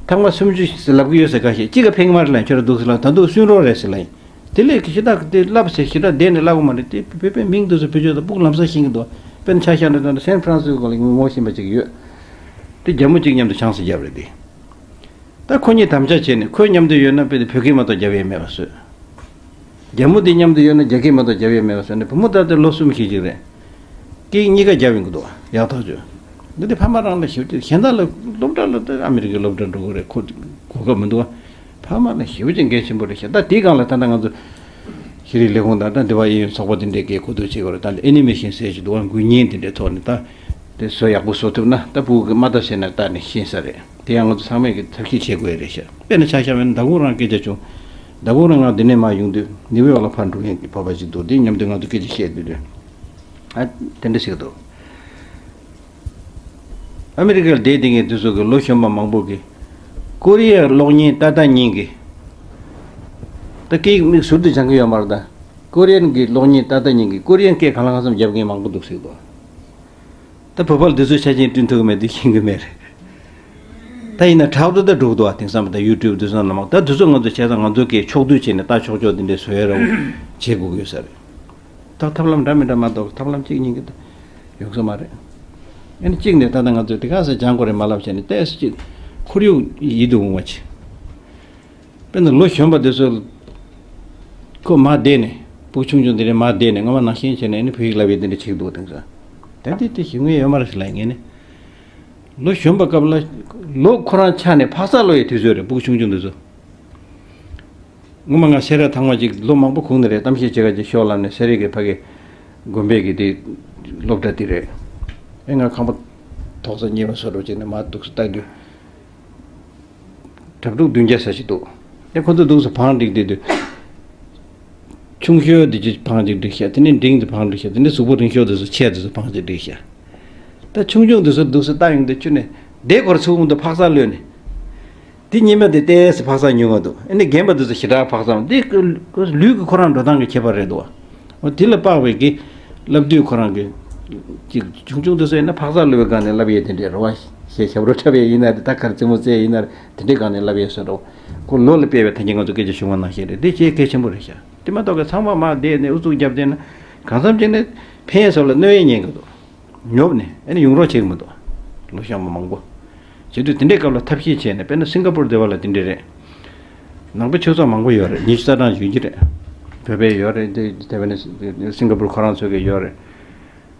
ཐེངས་མ་སུམ་ཅུ་ཟེར་ལབ་གི་ཡོད་ཟེར། ཁ་ཤས་གཅིག་ག་ཕན་གི་མ་རེད་ལབ། ཁྱོད་ར་འདུག་ཟེར་ལབ། ད་འདུག་སུན་རོགས་རེད་ཟེར་ལབ་ཡིན། དེ་ལས་ཀྱི་ཞེ་དྲག་གི་དེ་ལབ་ཟེར་ཞེ་དྲག་བསྡད་ནས་ལབ་གི་མ་རེད། དེ་བོད་པའི་མིང་འདི་ཚོ་བེད་སྤྱོད་ད་སྤུ་གུ་ལམ་སང་ཤེས་ཀྱི་འདུག། དཔེར་ན་ཆ་བཞག་ན་ད་ལྟ་སན་ཧྥ་རན་སི་སྐོ་ལ་ངོ་ཤེས་པ་ཅིག་ཡོད། དེ་རྒྱ་མོ་གཅིག་མཉམ་དུ་ཆང་ས་བརྒྱབ་རེད་དེ། ད་ཁོ་གཉིས་དམ་བཅའ་བྱས་ནས་ཁོ་མཉམ་དུ་ཡོད་ན་དཔེ་དེ་བོད་སྐད་མ་གཏོགས་རྒྱབ་ཡས་མེད་པ་བཟོས། རྒྱ་མོ་དེ་མཉམ་དུ་ཡོད་ན་རྒྱ་སྐད་མ་གཏོགས་རྒྱབ་ཡས་མེད་པ་བཟོས་ནས། བུ་མོ་ད་ལྟ་ལོ་གསུམ་བཞི་ཅིག་རེད། སྐད་གཉིས་ཀ་རྒྱབ་ཡོང་གི་འདུག། ཡག་ཐག་ཆོད། འདི་དེ་ཕ་མ་རང་ལ་ཞིབ་ཅིག། གཞན་དག་ལ་སློབ་གྲྭ་ལ་ད་ཨ་མི་རི་ཀའི་སློབ་གྲྭ་འགྲོ་གི་རེད། ཁོ་གོ་སྐབས་མི་འདུག་བ། ཕ་མ་ལ་ཞེ་པོ་ཅིག་འགན་ཆེན་པོ་རེད་ཤག། ད་དེའི་སྒང་ལ་ད་ལྟ་ང་ཚོ་ཤེས་རིག་ལས་ཁུངས་དང་ད་འདི་བ་གཡས་གཡོན་ཚོགས་པ་དེ་འདྲས་ཀྱིས་གོ་བསྡུར་བྱེད་དགོས་རེད། ད་ཨེ་ནི་མེ་ཤན་ཟེར་ཞིག་འདུག་བ། འགུལ་བརྙན་དེ་འདྲའི་ཐོག་ནས་ད་དེ་བཟོ་ཡག་པོ་བཟོ་ཐུབ་ན་ད་སྤུ་གུ་གི་མ་ལྟ་བྱས་ན་ལྟ་ནས་ཤེས་ས་རེད། དེ་ཡང་ང་ཚོ་ཚང་མས་ཀྱི་ཐབས་ཤེས་བྱེད་དགོས་ཡ་རེད་ཤག། དཔེར་ན་ཆ་བཞག་པ་ཡིན་ན་ཟླ་གུང་རང་སྐད་ཆ་བྱུང་། ཟླ་གུང་རང་ང་འདི་ནས་མར་ཡོང་དུས་ནིའུ་ཡོག་ལ་ཕར་འགྲོ་མཁན་གྱི་བོད་པ་ཅིག་འདུག། དེ་མཉམ་དུ་ང་ཚོ་སྐད་ཆ་བཤད་དུས་དུས། ཨ་དེ་འདྲ་ཞིག་འདུག། ཨ་མི་རི་ཀར་བསྡད་བསྡད་མཁན་དེ་ཚོ་གི་ལོ་གཞོན་པ་མང་པོ་གིས་ཀོ་རི་ཡའི་གློག་བརྙན་ལྟ་ལྟ་ཉིན་གྱི། ད་སྐད་ཡིག་མིག་ཟུར་དུ་སྦྱང་གི་ཡོད་མ་རེད་ད། ཀོ་རི་ཡན་གྱི་གློག་བརྙན་ལྟ་ལྟ་ཉིན་གྱི་ཀོ་རི་ཡན་སྐད་གང་ལ་གང་འཚམ་རྒྱབ་མཁན་མང་པོ་འདུག་ཟེར་གི་འདུག། ད་བོད་པ་ལ་འདི་ཚོའི་ཆ་རྐྱེན་བསྐྲུན་ཐུབ་ཀྱི་མེད་དུས་ཤེས་ཀྱི་མེད་རེད། ད་ཡིན་ན་དྲག་ཏུ་ད་འགྲོ་གི་འདུག་བ། དེང་སང་ད་ཡུ་ཊུབ་དེ་ཚོ་ནང་ལ་མང་། ད་དེ་ཚོ་ང་ཚོ་བྱས་ཙང་ང་ཚོ་སྐད་ཕྱོགས་བསྡུས་བྱས་ནས་ལྟ་ཆོག་ཆོག་དེ་འདྲའི་བཟོ་ཡ་ར་བྱེད་དགོས་ཀྱི་ཡོད་ས་རེད། ད་ཐབས་ལམ་འདྲ་མི་འདྲ་མ་གཏོགས་ཐབས་ལམ་གཅིག་གཉིས་ཀྱི་ད་ཡོང་ས་མ་རེད། ཨ་ནི་གཅིག་ནས་ད་ལྟ་ང་ཚོས་དེ་ག་ས་སྦྱང་དགོས་རེད་མ་ལབ་བྱས་ནས་ཏོག་ཙམ་ཅིག་ཁོར་ཡུག་ཡིད་དུ་འོང་བ་བྱེད། དཔེར་ན་ལོ་གཞོན་པ་དེ་ཚོ་ཁོ་མར་བསྡད་ནས། སྤུ་གུ་ཆུང་ཆུང་དེ་འདྲས་མར་བསྡད་ནས་སྔོན་མ་ནང་བཞིན་བྱས་ནས་ཨ་ནི་བོད་ཡིག་བསླབ་ཡས་དེ་འདྲ་བྱེད་ཀྱི་འདུག། དེང་སང་ད་འདི་དེ་ཞིག་ངོས་ཡོད་མ་རེད་ཟེར་ལབ་ཡིན་ནི། ལོ་གཞོན་པ་སྐབས་ལ་ལོ་ཁོ་རང་ཆགས་ནས་འཕག་འཚག་སློག་ཡས་དུས་ཚོད་རེད། སྤུ་གུ་ཆུང་ཆུང་དེ་ཚོ། སྔོན་མ་ང་སེ་ར་ཐང་མ་ཅིག་ལོ་མང་པོ་གོང་ནས་རེད། གཏམ་བཤད་བྱེད་ག་ཅིག་ཤོག་ལབ་ནས། སེ་ར་གི་ཕ་གི་དགོན་པའི་གི་དེ་སློབ་གྲྭ་དེ་རེད། ཨེ་ང་ཁང་པ་ཐོག་ས་གཉིས་པ་བཟོ་འགྲོ་བྱས་ནས་མར་འདུག་སེ་ལྟ་དུས། གྲྭ་ཕྲུག་བདུན་བརྒྱ་ཙམ་ཞིག་འདུག། ཨེ་ཁོ་ཚོ་འདུག་སེ་བང་སྒྲིག་བསྡད་དུས། ཆུང་ཤོས་དེ་ཅིག་བང་ཅིག་སྒྲིག་ཤག། དེ་ནས་འབྲིང་དེ་བང་ཅིག་སྒྲིག་ཤག། དེ་ནས་གཟུགས་པོ་རིང་ཤོས་དེ་ཚོ་ཆས་དེ་ཚོ་བང་ཅིག་སྒྲིག་ཤག། ད་ཆུང་ཆུང་དེ་ཚོ་འདུག་སེ་ལྟ་ཡོང་དུས་ཁྱོན་ནས་བསྡད་ཁོ་ར་ཚུགས་མི་འདུག། འཕག་འཚག་གློད་ནས། དེ་ཉི་མ་དེ་ཏོག་ཙམ་འཕག་འཚག་ཉུང་བ་འདུག། ཨ་ནི་རྒན་པ་དེ་ཚོ་ཞེ་དྲག་འཕག་འཚག་འདུག། དེ་ལུས་ཀྱི་ཁོ་རང་འགྲོ་སྟངས་ཀྱི་ཁྱད་པར་རེད་འདུག། འོ་དེ་ལ་དཔག་པའི་གི་བསླབ་དུས་ཁོ་རང་གི་ཅིག་ཆུང་ཆུང་དུས་སུ་ཡིན་ན་འཕག་འཚག་སློབ་པའི་སྒང་ནས་བསླབ་ཡས་དེ་འདྲས་རེད་བ། ཞེས་ཞབས་བྲོ་འཁྲབ་ཡས་ཡིན་ན་རེད། ད་གར་རྩེད་མོ་རྩེ་ཡས་ཡིན་ན་རེད། དེ་འདྲའི་སྒང་ནས་བསླབ་ཡས་སོ་འགྲོ། ཁོ་ལོ་ལ་དཔག་པའི་ཐང་ཆེན་ང་ཚོ་སྐད་ཆ་ཞུ་བ་ནང་བཞིན་རེད། དེ་ཆེས་གལ་ཆེན་པོ་རེད་ཤག་དེ་མ་གཏོགས་གི་ཚང་མ་མར་བསྡད་ནས་ཨུ་ཚུགས་རྒྱབ་བསྡད་ན་གང་འཚམ་ཅིག་ནས་ཕན་ཡས་སོགས་ལ་གནོད་ཡས་ཉན་གི་འདུག་ཉོབ་ནས་ཨ་ནི་ཡོང་རོགས་བྱེད་ཀྱི་མི་འདུག་ལོ་གཤམ་མ་མང་པོ། བྱེད་དུས་དེ་འདྲའི་སྐབས་ལ་ཐབས་ཤེས་བྱས་ནས། དཔེར་ན་སིང་ག་པུར་དེ་བ་ལ་དེ་འདྲས་རེད། ནང་པའི་ཆོས་ཚོགས་མང་པོ་ཡོད་རེད། ཉི་ཤུ་རྩ་གྲངས་ཡོད་ཀྱི་རེད། བོད་པའི་ཡོད་རེད། དེ་དེ་བས་ན་སིང་ག་པུར་ཁོ་རང་ཚོ་གི་ཡོད་རེད།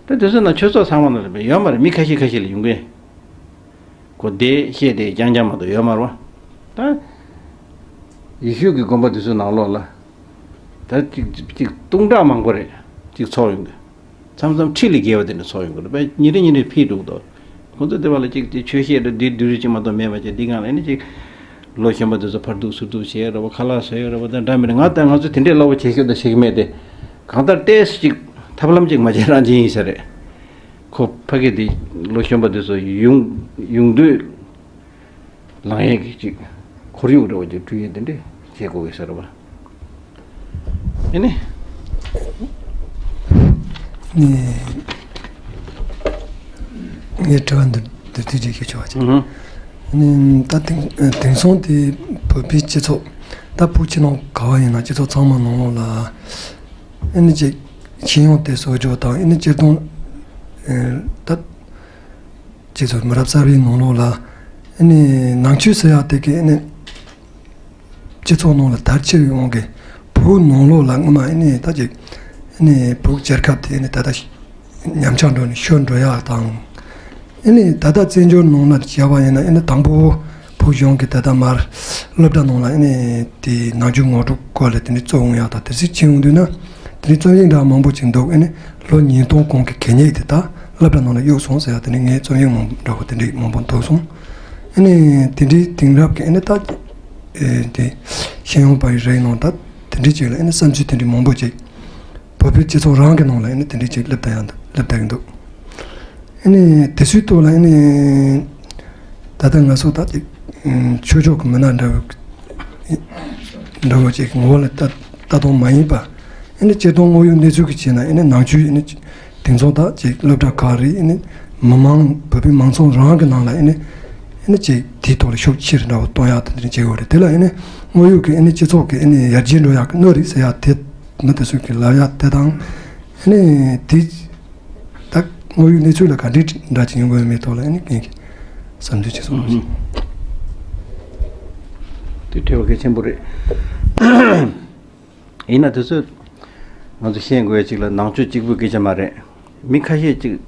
ད་དེ་ཚོ་ནང་ཆོས་ཚོགས་ཚང་མ་ནང་ལ་ཡོད་མ་རེད། མི་ཁ་ཤས་ཁ་ཤས་ལ་ཡོང་གི། གོ་བདེ་ཤེས་བདེ་རྐྱང་རྐྱང་མ་གཏོགས་ཡོད་མ་རེད་བ། ད་ཡེ་ཤུ་གི་དགོན་པ་དེ་ཚོའི་ནང་ལོགས་ལ་ད་ཅིག་ཅིག་སྟོང་ཕྲག་མང་པོ་རེད། ཅིག་ཚོགས་ཡོང་གི། མཚམས་མཚམས་ཁྲི་ལས་བརྒལ་བ་དེ་འདྲ་ཚོགས་ཡོང་གི་རེད་པས། ཉིན་རེ་ཉིན་རེ་འཕེལ་འགྲོ་གི་འདུག་ཁོང་ཚོ་དེ་བ་ལ་ཅིག་དེ་ཆོས་བཤད་རེད། འདི་བསྡུས་རེད་ཅིག་མ་གཏོགས་མེད་པ་བྱས། འདི་སྒང་ལ་ནི་ཅིག་ལོ་གཞོན་པ་དེ་ཚོ་ཕར་འདུག་ཚུར་འདུག་བྱས་རེད་བ། ཁ་ལག་ཟ་ཡོད་རེད་བ། ད་འདྲ་མི་འདྲ། ང་ད་ང་ཚོ་དེ་འདྲའི་གློ་བ་བྱེད་ཤོག་ད་བྱེད་ཀྱི་མེད་དེ། གང་ལྟར་ཏོག་ཙམ་ཅིག་ཐབས་ལམ་ཅིག་མ་བྱས་རང་བྱས་ཡིན་ས་རེད། ཁོ་ཕ་གི་དེ་ལོ་གཞོན་པ་དེ་ཚོ་ཡོང་ཡོང་དུས། ལངས་ཡས་ཀྱི་ཅིག་ཁོར་ཡུག་འདྲ་བོ་ཅིག་བསྐྲུན་ཡས་དེ་འདྲས་བྱེད་དགོས་ཀྱི་ཟེར་བ། ཨེ་ནི། ནི། ངས་དྲི་བ་འདི་འདི་དུས་ཅིག་ཞུ་ཆོག་པ་ཅིག་ཨུ་ཧུ། ནི་ད་དེང་དེང་སང་དེ་བོད་པའི་སྤྱི་ཚོགས། ད་བོད་ཕྱི་ནང་ག་བ་ཡིན་ན་སྤྱི་ཚོགས་ཚང་མ་ནང་ལོགས་ལ། ཨེ་ནི་ཅིག་ཤེས་ཡོན་དེ་གསོག་འཇོག་དང་། ཨེ་ནི་སྤྱིར་བཏང་ད། སྤྱི་ཚོགས་མི་རབས་གསར་པའི་ནང་ལོགས་ལ་ཨ་ནི་ནང་ཆོས་ཟེར་ཡག་དེ་གི་ཨ་ནི་སྤྱི་ཚོགས་ནང་ལ་དར་ཁྱབ་ཡོང་གི། བོད་ནང་ལོགས་ལ་སྔོན་མ་ཨ་ནི་ད་ཅིག་ཨ་ནི་བོད་རྒྱལ་ཁབ་དེ་ཨ་ནི་ད་ལྟ་ཉམས་ཆག་འགྲོ་ནས་ཤོར་འགྲོ་ཡག་དང་། ཨ་ནི་ད་ལྟ་བཙན་བྱོལ་ནང་ལ་བྱས་པ་ཡིན་ན་ཨ་ནི་དང་པོ་བོད་གཞུང་གི་ད་ལྟ་མར་སློབ་གྲྭ་ནང་ལ་ཨ་ནི་དེ་ནང་ཆོས་ངོ་སྤྲོད་སྐོར་ལ་དེ་འདྲ་བཙུགས་ཡོང་ཡག་དང་། དེ་ཚོ་བྱེད་ཡོང་དུས་ན། དེ་ནས་རྩོམ་ཡིག་འདྲ་མང་པོ་ཅིག་འདུག་ཨ་ནི་ལོ་ཉིས་སྟོང་གོང་གི་གད་སྙིགས་དེ་དག་སློབ་གྲྭ་ནང་ལ་གཡུགས་སོང་ཟེར་ཡག་དེ་ནས་ངས་རྩོམ་ཡིག་མང་འདྲ་བོ་དེ་འདྲ་མང་པོ་འདུག་སོང་། ཨ་ནི་དེ་འདྲའི་དེང་རབས་ཀྱི་ཨ་ནི་ད་ཨེ་དེ་ཤེས་ཡོན་པ་ཡི་རིགས་ནང་ད་དེ་འདྲའི་ཅིག་ལ་ཨ་ནི་བསམ་ཚུལ་དེ་འདྲའི་མང་པོ་ཅིག་བོད་པའི་སྤྱི་ཚོགས་རང་གི་ནང་ལ་ཨ་ནི་དེ་འདྲའི་ཅིག་སླེབས་བསྡད་ཡག་འདུག་སླེབས་བསྡད་ཀྱི་འདུག་ཨ་ནི་དེ་ཚོའི་ཐོག་ལ་ཨ་ནི་ད་ལྟ་ང་ཚོ་ད་ཅིག་ཆོས་ཕྱོགས་ཀྱི་མི་སྣ་འདྲ་བོ་འདྲ་བོ་ཅིག་ངོ་བོ་ལ་ལྟ་ལྟ་སྟངས་མ་ཡིན་པ། ཨ་ནི་སྤྱིར་བཏང་དངོས་ཡོད་གནས་ཚུལ་གྱི་ཆ་ནས་ཨ་ནི་ནང་ཆོས་ཨ་ནི་དེང་སང་ད་ཅིག་སློབ་གྲྭ་ཁག་རེད། ཨ་ནི་མི་མང་བོད་པའི་མང་ཚོགས་རང་གི་ནང་ལ་ཨ་ནི་ཨ་ནི་ཅིག་དེའི་ཐོག་ལ་ཤུགས་ཆེ་རུ་འདྲ་བོ་གཏོང་ཡག་དེ་འདྲ་བྱེད་དགོས་རེད། དེ་ལ་ཨ་ནི་དངོས་ཡོད་ཀྱི་ཨ་ནི་སྤྱི་ཚོགས་ཀྱི་ཨ་ནི་ཡར་རྒྱས་འགྲོ་ཡག་གི་སྣོད་རེད་ཟེར་ཡག་དེ་མི་དེ་ཚོ་གི་ལབ་ཡག་དེ་དང་། ཨ་ནི་དེ་ད་དངོས་ཡོད་གནས་ཚུལ་ལ་ག་འདྲའི་འདྲ་ཅིག་ཡོང་གི་ཡོད་མེད་ཐོག་ལ་ཨ་ནི་ངེད་ཀྱི་བསམ་ཚུལ་ཅིག་གསུངས་རོགས་ཞུ། དེ་དྲི་བ་གལ་ཆེན་པོ་རེད། ཡིན་ན་དེ་ཚོ་ང་ཚོ་ཤེས་དགོས་ཡ་ཅིག་ལ་ནང་ཆོས་གཅིག་པུའི་སྐད་ཆ་མ་རེད། མི་ཁ་ཤས་ཅིག་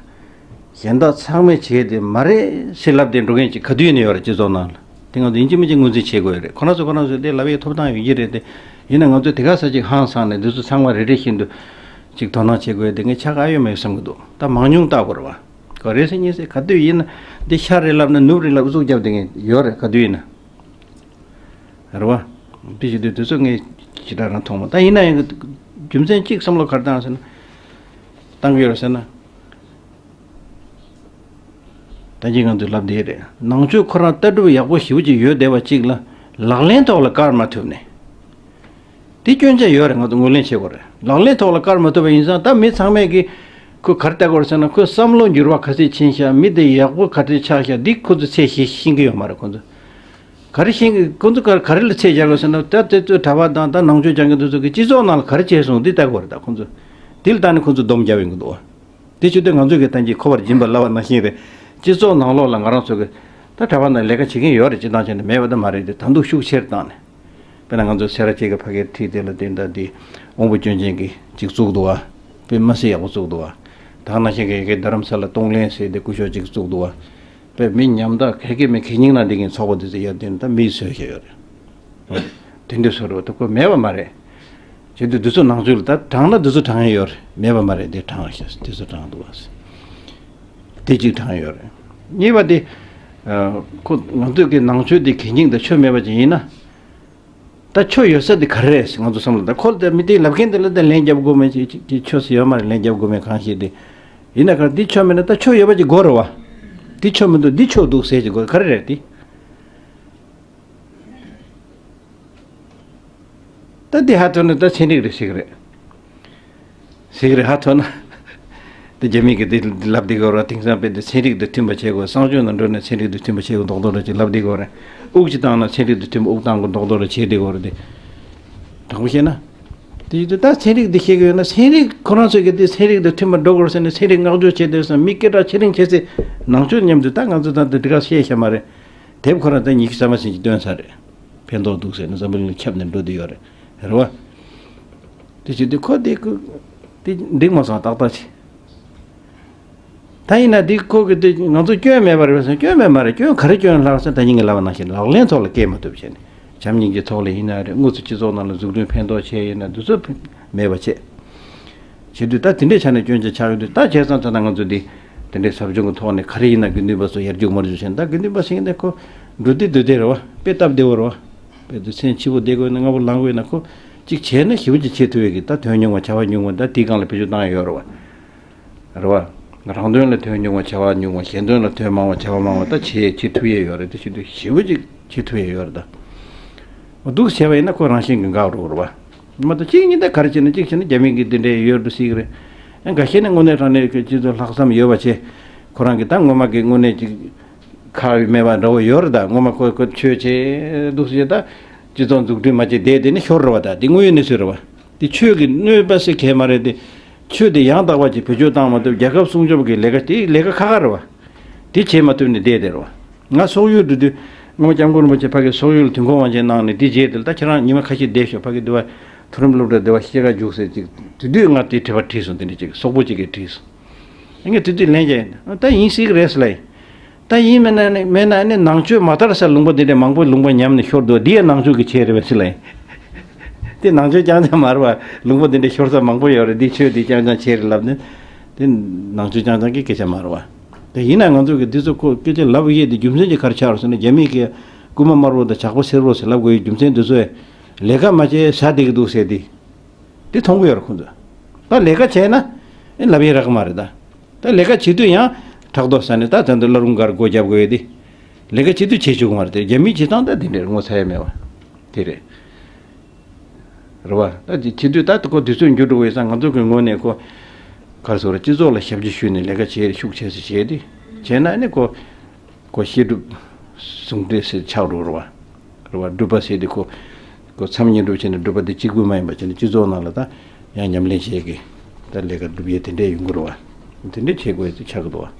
གཞན་དག་ཚང་མས་བྱས་དེ་མ་རེད་ཞེས་ལབ་སྟེ་འགྲོ་མཁན་ཅིག་ག་དུས་ཡིན་ན་ཡོད་རེད། སྤྱི་ཚོགས་ནང་ལ་དེ་ང་ཚོ་ཡིན་གཅིག་མིན་གཅིག་ངོས་འཛིན་བྱེད་དགོས་ཡ་རེད། ཁོ་རང་ཚོ་ཁོ་རང་ཚོ་དེ་ལབ་ཡའི་ཐོབ་ཐང་ཡོད་ཀྱི་རེད་དེ། ཡིན་ན་ང་ཚོ་དེ་ག་ས་ཅིག་ཧང་སངས་ནས་འདི་ཚོ་ཚང་མ་རེ་རེ་བཞིན་དུ་ཅིག་དོ་སྣང་བྱེད་དགོས་ཡ་དེ་ངས་ཆགས་ཨ་ཡོད་མེད་བསམ་གྱི་འདུག་ད་མང་ཉུང་བལྟ་དགོས་རེད་བ། ག་རེ་ཟེར་ཉིན་ཟེར་ག་དུས་ཡིན་ན་འདི་ཤར་རེད་ལབ་ན་ནུབ་རེད་ལབ་ཨུ་ཚུགས་རྒྱབ་བསྡད་མཁན་ཡོད་རེད། ག་དུས་ཡིན་ན། རེད་བ། འདི་བྱེད་དུས་དེ་ཚོ་ངས་ཞེ་དྲག་རང་མཐོང་མ། ད་ཡིན་ན་ཡང་རྒྱུ་མཚན་གཅིག་བསམ་བློ་ག་རེ་བཏང་ཟེར་ན། བཏང་གི་ཡོད་རེད་ཟེར་ན། ད་གིན་ང་ཚོས་ལབ་བསྡད་རེད། ནང་ཆོས་ཁོ་རང་ལྟ་གྲུབ་ཡག་པོ་ཞེ་པོ་ཅིག་ཡོད་བསྡད་པ་ཅིག་ལ་ལག་ལེན་ཐོག་ལ་བཀར་མ་ཐུབ་ནས། དེ་སྐྱོན་ཆ་ཡོད་རེད། ང་ཚོ་ངོས་ལེན་བྱེད་དགོས་རེད། ལག་ལེན་ཐོག་ལ་བཀར་མ་ཐུབ་པ་ཡིན་ཙང་ད་མི་ཚང་མས་ཀྱི་ཁོས་ག་རེ་ལྟ་དགོས་རེད་ཟེར་ན། ཁོའི་བསམ་བློ་འགྱུར་བ་ག་ཚད་ཕྱིན་ཤག་མི་དེ་ཡག་པོ་ག་ཚད་ཆགས་ཤག་འདི་ཁོ་ཚོས་ཚད་ཤེས་ཤེས་ཀྱི་ཡོད་མ་རེད། ཁོ་ཚོ་ག་རེ་ཤེས་ཀྱི། ཁོ་ཚོ་ག་ག་རེ་ལ་ཚད་སྦྱར་དགོས་ཟེར་ན། ད་དེ་ཚོའི་གྲྭ་པ་དང་ད་ནང་ཆོས་སྦྱང་མཁན་དེ་ཚོ་གི་སྤྱི་ཚོགས་ནང་ལ་ག་རེ་བྱས་སོང་འདི་ལྟ་དགོས་རེད། ད་ཁོ་ཚོ་དེ་ལ་བལྟས་ནས་ཁོ་ཚོ་སྡོམ་རྒྱབ་ཡོང་གི་འདུག་བ། དེ་བྱེད་དུས་ང་ཚོས་ཀྱི་ད་གིན་ཁོ་པར་སྦྱིན་པ་བསླབ་པ་ནང་བཞིན་རེད། སྤྱི་ཚོགས་ནང་ལོགས་ལ་ང་རང་ཚོ་གི་ད་གྲྭ་པ་ནང་ལས་ཀ་བྱེད་མཁན་ཡོད་རེད། སྤྱི་བཏང་བྱས་ནས་མེད་པ་ད་མ་རེད་དེ། ད་དུང་ཤུགས་ཆེར་བཏང་ནས། དཔེར་ན་ང་ཚོ་སེ་ར་བྱེས་ཀྱི་ཕ་གིར་ཁྲིད་དེ་ལ་དེ་འདྲ་དེ་དབང་པོ་སྐྱོན་ཅན་གྱི་ཅིག་བཙུགས་འདུག་བ། དཔེ་མི་སྲིད་ཡག་པོ་བཙུགས་འདུག་བ། ད་ནང་བཞིན་གྱི་ཡ་གི་རྡ་རམ་ས་ལ་གཏོང་ལེན་ཟེར་དེ་སྐུ་ཞབས་ཅིག་བཙུགས་འདུག་བ། དཔེ་མི་ཉམ་ཐག་ག་གེ་མེད་གད་སྙིགས་ནང་བསྡད་མཁན་ཚོགས་པ་དེ་ཚོ་ཡར་བསྡད་ནས་ད་མིས་བཟོས་བཞག་ཡོད་རེད། དེ་འདྲ་བཟོ་རོགས་ད་ཁོ་མེད་པ་མ་རེད། བྱེད་དུས་དེ་ཚོ་ནང་ཆོས་ལ་ད་དྲངས་ན་དེ་ཚོ་དྲངས་ཡ་ཡོད་རེད། མེད་པ་མ་རེད། དེ་དྲངས་ཤག་དེ་ཚོ་དྲངས་འདུག་བ། དེ་གཅིག་དྲངས་ཡོད་རེད། གཉིས་པ་དེ། ཁོ་ང་ཚོས་ཀྱི་ནང་ཆོས་དེ་གད་སྙིགས་དང་ཆོས་མེད་པ་ཅིག་ཡིན་ན། ད་ཆོས་ཡོད་ས་དེ་ག་རེ་རེད་ཟེར་ང་ཚོ་བསམ་བློ། ད་ཁོ་ལ་ད་མི་དེ་ལབ་མཁན་དེ་ལ་ད་ལན་རྒྱབ་དགོས་མེད་ཅིག་ཅིག་ཅིག་ཆོས་སུ་ཡོད་མ་རེད། ལན་རྒྱབ་དགོས་མེད་གང་ཤེས་དེ། ཡིན་ན་ག་རེ་འདི་ཆོས་མེད་ན་ད་ཆོས་ཡོད་པ་ཅིག་དགོས་རེད་བ། འདི་ཆོས་མི་འདུག་འདི་ཆོས་འདུག་ཟེར་ཅིག་དགོས། ག་རེ་རེད་དེ། ད་འདི་ཧ་ཐོན་ན་ད་ཚན་རིག་རེད་ཟེར་གི་རེད། ཟེར་གི་རེད། ཧ་ཐོན་ན། དེ་རྒྱ་མི་གིས་དེ་ལབ་བསྡད་ཀྱི་ཡོད་རེད། དེང་སང་དཔེ་དེ་ཚན་རིག་དང་མཐུན་པ་བྱེད་དགོས། གསང་སྤྱོད་ནང་འགྲོ་ནས་ཚན་རིག་དང་མཐུན་པ་བྱེད་དགོས་མདོག་མདོག་འདྲ་ཅིག་ལབ་བསྡད་ཀྱི་ཡོད་རེད། དབུགས་ཅིག་བཏང་ན་ཚན་རིག་དང་མཐུན་པ་དབུགས་བཏང་དགོས་མདོག་མདོག་འདྲ་བྱེད་བསྡད་ཀྱི་ཡོད་རེད་དེ། དྲང་པོ་བཤད་ན། དེ་ཡིན་དུས་ད་ཚན་རིག་འདི་བཤད་ཀྱི་ཡོད་ན། ཚན་རིག་ཁོ་རང་ཚོས་ཀྱི་དེ་ཚན་རིག་དང་མཐུན་པར་འགྲོ་དགོས་ཟེར་ནས་ཚན་རིག་བསྔགས་བརྗོད་བྱས་དུས་ཙང་། མི་སྐད་གྲགས་ཆེ་རིང་བྱས་ཚེ་ནང་ཆོས་མཉམ་དུ། ད་ང་ཚོ་ད་འདི་འདི་ག་བཤད་ཤ་མ་རེད། དེབ་ཁོ་རང་ད་ཉི་ཤུ་རྩ་མ་ཟིན་ཅིག་བཏོན་ཚར་རེད། ཕན་ཐོགས་འདུག་ཟེར་ནས་འཛམ་བུ་གླིང་ལ་ཁྱབ་ནས་འགྲོ་བསྡད་ཡོད་རེད། རེད་བ། དེ་བྱེད་དུས་ཁོ་དེ་ཁོ་དེ་འགྲིག་མ་སོང་། ཏག་ཏག་བྱས། ད་ཡིན་ན་འདི་ཁོ་གི་དེ་ང་ཚོ་སྐྱོན་མེད་པ་རེད་པས་ཟེར། སྐྱོན་མེད་མ་རེད། སྐྱོན་ག་རེ་སྐྱོན་ལྷག་ཟེར། ད་ཉིན་གྱི་ལབ་པ་ནང་བཞིན་ལག་ལེན་ཐོག་ལ་བཀལ་མ་ཐུབ་བྱས་ནས། བྱམས་སྙིང་རྗེ་ཐོག་ལ་ཡིན་ན་རེད། དངོས་སུ་སྤྱི་ཚོགས་ནང་ལ་འཛུགས་སྐྲུན་ཕན་ཐོགས་ཆེ་ཡིན་ན་འདི་ཚོ་མེད་པ་བྱས། བྱེད་དུས་ད་དེ་འདྲའི་ཆ་ནས་སྐྱོན་ཅན་ཆགས་ཡོང་དུས། ད་བྱས་ཙང་ད་ལྟ་ང་ཚོ་འདི་དེ་འདྲའི་ཟབ་སྦྱོང་གི་ཐོག་ནས་ག་རེ་ཡིན་ན་དགེ་འདུན་པ་ཚོ་ཡར་རྒྱུག་མར་རྒྱུག་བྱས་ནས། ད་དགེ་འདུན་པ་ཟེར་མཁན་དེ་ཁོ་འགྲོ་དུས་སྡོད་དེ་རེད་བ། དཔེ་སྟབས་བདེ་བོ་རེད་བ། དཔེ་དུས་ཚན་ཕྱི་པོ་བསྡད་དགོས་ན། སྔ་པོ་ལངས་དགོས་ན། ཁོ་གཅིག་བྱས་ན་ཞེ་པོ་ཅིག་བྱེད་ཐུབ་ཡས་ཀྱི། ད་དོན་ཉུང་བ་བྱ་བ་ཉུང་བ། ད་དེའི་སྒང་ལ་བེད་སྤྱོད་བཏང་ཡས་ཡོད་རེད་བ། རེད་བ། རང་དོན་ལ་དོན་ཉུང་བ་བྱ་བ་ཉུང་བ། གཞན་དོན་ལ་དོན་མང་བ་བྱ་བ་མང་བ། ད་བྱེད་བྱེད་ཐུབ་ཡས་ཡོད་རེད། དེ་བྱེད་དུས་ཞེ་པོ་ཅིག་བྱེད་ཐུབ་ཡས་ཡོད་རེད་ད། འོ་འདུག་བྱས་པ་ཡིན་ན་ཁོ་རང་བཞིན་གྱིས་འགག་འགྲོ་གི་རེད་བ། མ་གཏོགས་གཅིག་གཉིས་ད་ག་རེ་བྱས་ན། གཅིག་བྱས་ན་རྒྱ་མི་གིས་འདི་འདྲའི་ཡོད་འགྲོ་སྲིད་ཀྱི་རེད། ཡང་འགའ་ཤས་ནི་དངོས་གནས་དྲང་གནས་ཀྱི་སྤྱི་ཚོགས་ལྷག་བསམ་ཡོད་པ་བྱས། ཁོ་རང་གིས་ད་ངོ་མ་གི་དངོས་གནས་ཅིག་ཁག་མེད་པ་འདྲ་བོ་ཡོད་རེད་ད། ངོ་མ་ཁོ་ཁོ་ཆོས་བྱས་འདུག་ཟེར། ད་སྤྱི་ཚོགས་འཛུགས་སྐྲུན་མ་བྱས་བསྡད་དེ་ནི་ཤོར་རེད་བ། ད་འདི་དངོས་ཡོད་གནས་ཚུལ་རེད་བ། འདི་ཆོས་ཀྱི་གནོད་པ་ཟེར་གང་ཡང་མ་རེད་དེ། ཆོས་དེ་ཡང་དག་པ་ཅིག་བེད་སྤྱོད་བཏང་མ་ཐུབ། རྒྱལ་ཁབ་སྲུང་སྐྱོབ་ཀྱི་ལས་ཀ་དེ་ལས་ཀ་ཁག་ཁག་རེད་བ། དེ་བྱེད་མ་ཐུབ་ནས་བསྡད་དེ་རེད་བ། ང་སོག་ཡུལ་འགྲོ་དུས་སྔོན་སྐྱབས་མགོན་རིན་པོ་ཆེ་ཕ་གི་སོག་ཡུལ་དུས་འཁོར་དབང་ཆེན་གནང་ནས། དེ་རྗེས་དེ་ལ་ད་ཁྱེད་རང་ཉི་མ་ཁ་ཤས་བསྡད་ཤོག། ཕ་གི་འདི་བ་མཐོ་རིམ་སློབ་གྲྭ་འདི་བ་ཤེས་ཀ་རྒྱུགས་ཟེར་ཅིག། དེ་དུས་ང་དེ་དྲི་བ་དྲིས་སོང་། དེ་འདྲ་ཅིག་སོག་པོ་ཅིག་གིས་དྲིས་སོང་། ངས་དེ་དུས་ལན་བརྒྱབ། ད་ཡིན་སྲིད་ཀྱི་རེད་ཟེར་ལབ་ཡིན། ད་ཡིན་མིན་ན་ནི་མིན་ན་ནི་ནང་ཆོས་མ་དར་ས་ལུང་པ་འདི་འདྲའི་མང་པོ་ལུང་པ་ཉམས་ནས་ཤོར་འདུག། འདི་ཡང་ནང་ཆོས་ཀྱི་ཆེད་རེད་པས་ཟེར་ལབ་ཡིན། དེ་ནང་ཆོས་རྐྱང་རྐྱང་མ་རེད་བ། ལུང་པ་འདི་འདྲའི་ཤོར་ས་མང་པོ་ཡོད་རེད། འདི་ཆོས་འདི་རྐྱང་རྐྱང་ཆེད་རེད་ལབ་ནས། དེ་ནང་ཆོས་རྐྱང་རྐྱང་གི་སྐད་ཆ་མ་རེད་བ། དེ་ཡིན་ན་ང་ཚོ་གིས་འདི་ཚོ་ཁོ་སྐད་ཆ་ལབ་ཡས་དེ་རྒྱུ་མཚན་གྱི་ག་རེ་ཆགས་རེད་ཟེར་ན། རྒྱ་མི་གིས་རྐུན་མ་དམར་པོ་དང་ཇག་པ་སེར་པོ་ཟེར་ལབ་དགོས་ཡའི་རྒྱུ་མཚན་འདི་ཚོས་ལས་ཀ་མ་བྱས་ཟ་བསྡད་ཀྱི་འདུག་ཟེར་དེ། དེ་མཐོང་གི་ཡོད་རེད་ཁོང་ཚོས། ད་ལས་ཀ་བྱས་ན་ཨེ་ལབ་ཡས་རག་གི་མ་རེད་ད། ད་ལས་ཀ་བྱེད་དུས་ཡང་ཕྲག་དོག་ཟ་ནས། ད་ད་འདི་བླ་རུང་སྒར་སྒོ་རྒྱབ་དགོས་ཡས་དེ། ལས་ཀ་བྱེད་དུས་བྱེད་བཅུག་གི་མ་རེད་དེ། རྒྱ་མིའི་བྱེད་སྟངས་ད་དེ་འདྲ་རེད། ངོ་ཚ་ཡས་མེད་བ། དེ་རེད། རེད་བ། ད་དེ་བྱེད་དུས་ད་ཁོ་དུས་ཚོད་འགྱུར་འགྲོ་བའི་སང་། ང་ཚོ་གི་ངོས་ནས་ཁོ་ག་རེ་ཟེར་རེད། སྤྱི་ཚོགས་ལ་ཞབས་ཕྱི་ཞུས་ནས་ལས་ཀ་བྱེད། ཤུགས་ཆེ་ཙམ་བྱས་ཏེ་བྱས་ན་ནི་ཁོ་ཁོ་བཤད་སྒྲུབ་ཟུང་འབྲེལ་ཟེར་ཆགས་འགྲོ་རེད་བ། རེད་བ། སྒྲུབ་པ་ཟེར་དེ་ཁོ་ཁོ་མཚམས་བསྙེན་སྒྲུབ་བྱས་ནས། སྒྲུབ་པ་དེ་གཅིག་པུ་མ་ཡིན་པ་བྱས་ནས་སྤྱི་ཚོགས་ནང་ལ་ད་ཡང་ཉམས་ལེན་བྱེད་ཀྱི། ད་ལས་ཀ་སྒྲུབ་ཡས་དེ་འདྲས་ཡོང་གི་རེད་བ། དེ་འདྲས་བྱེད་དགོས་ཡས་དེ་ཆགས་ཀྱི་འདུག་བ།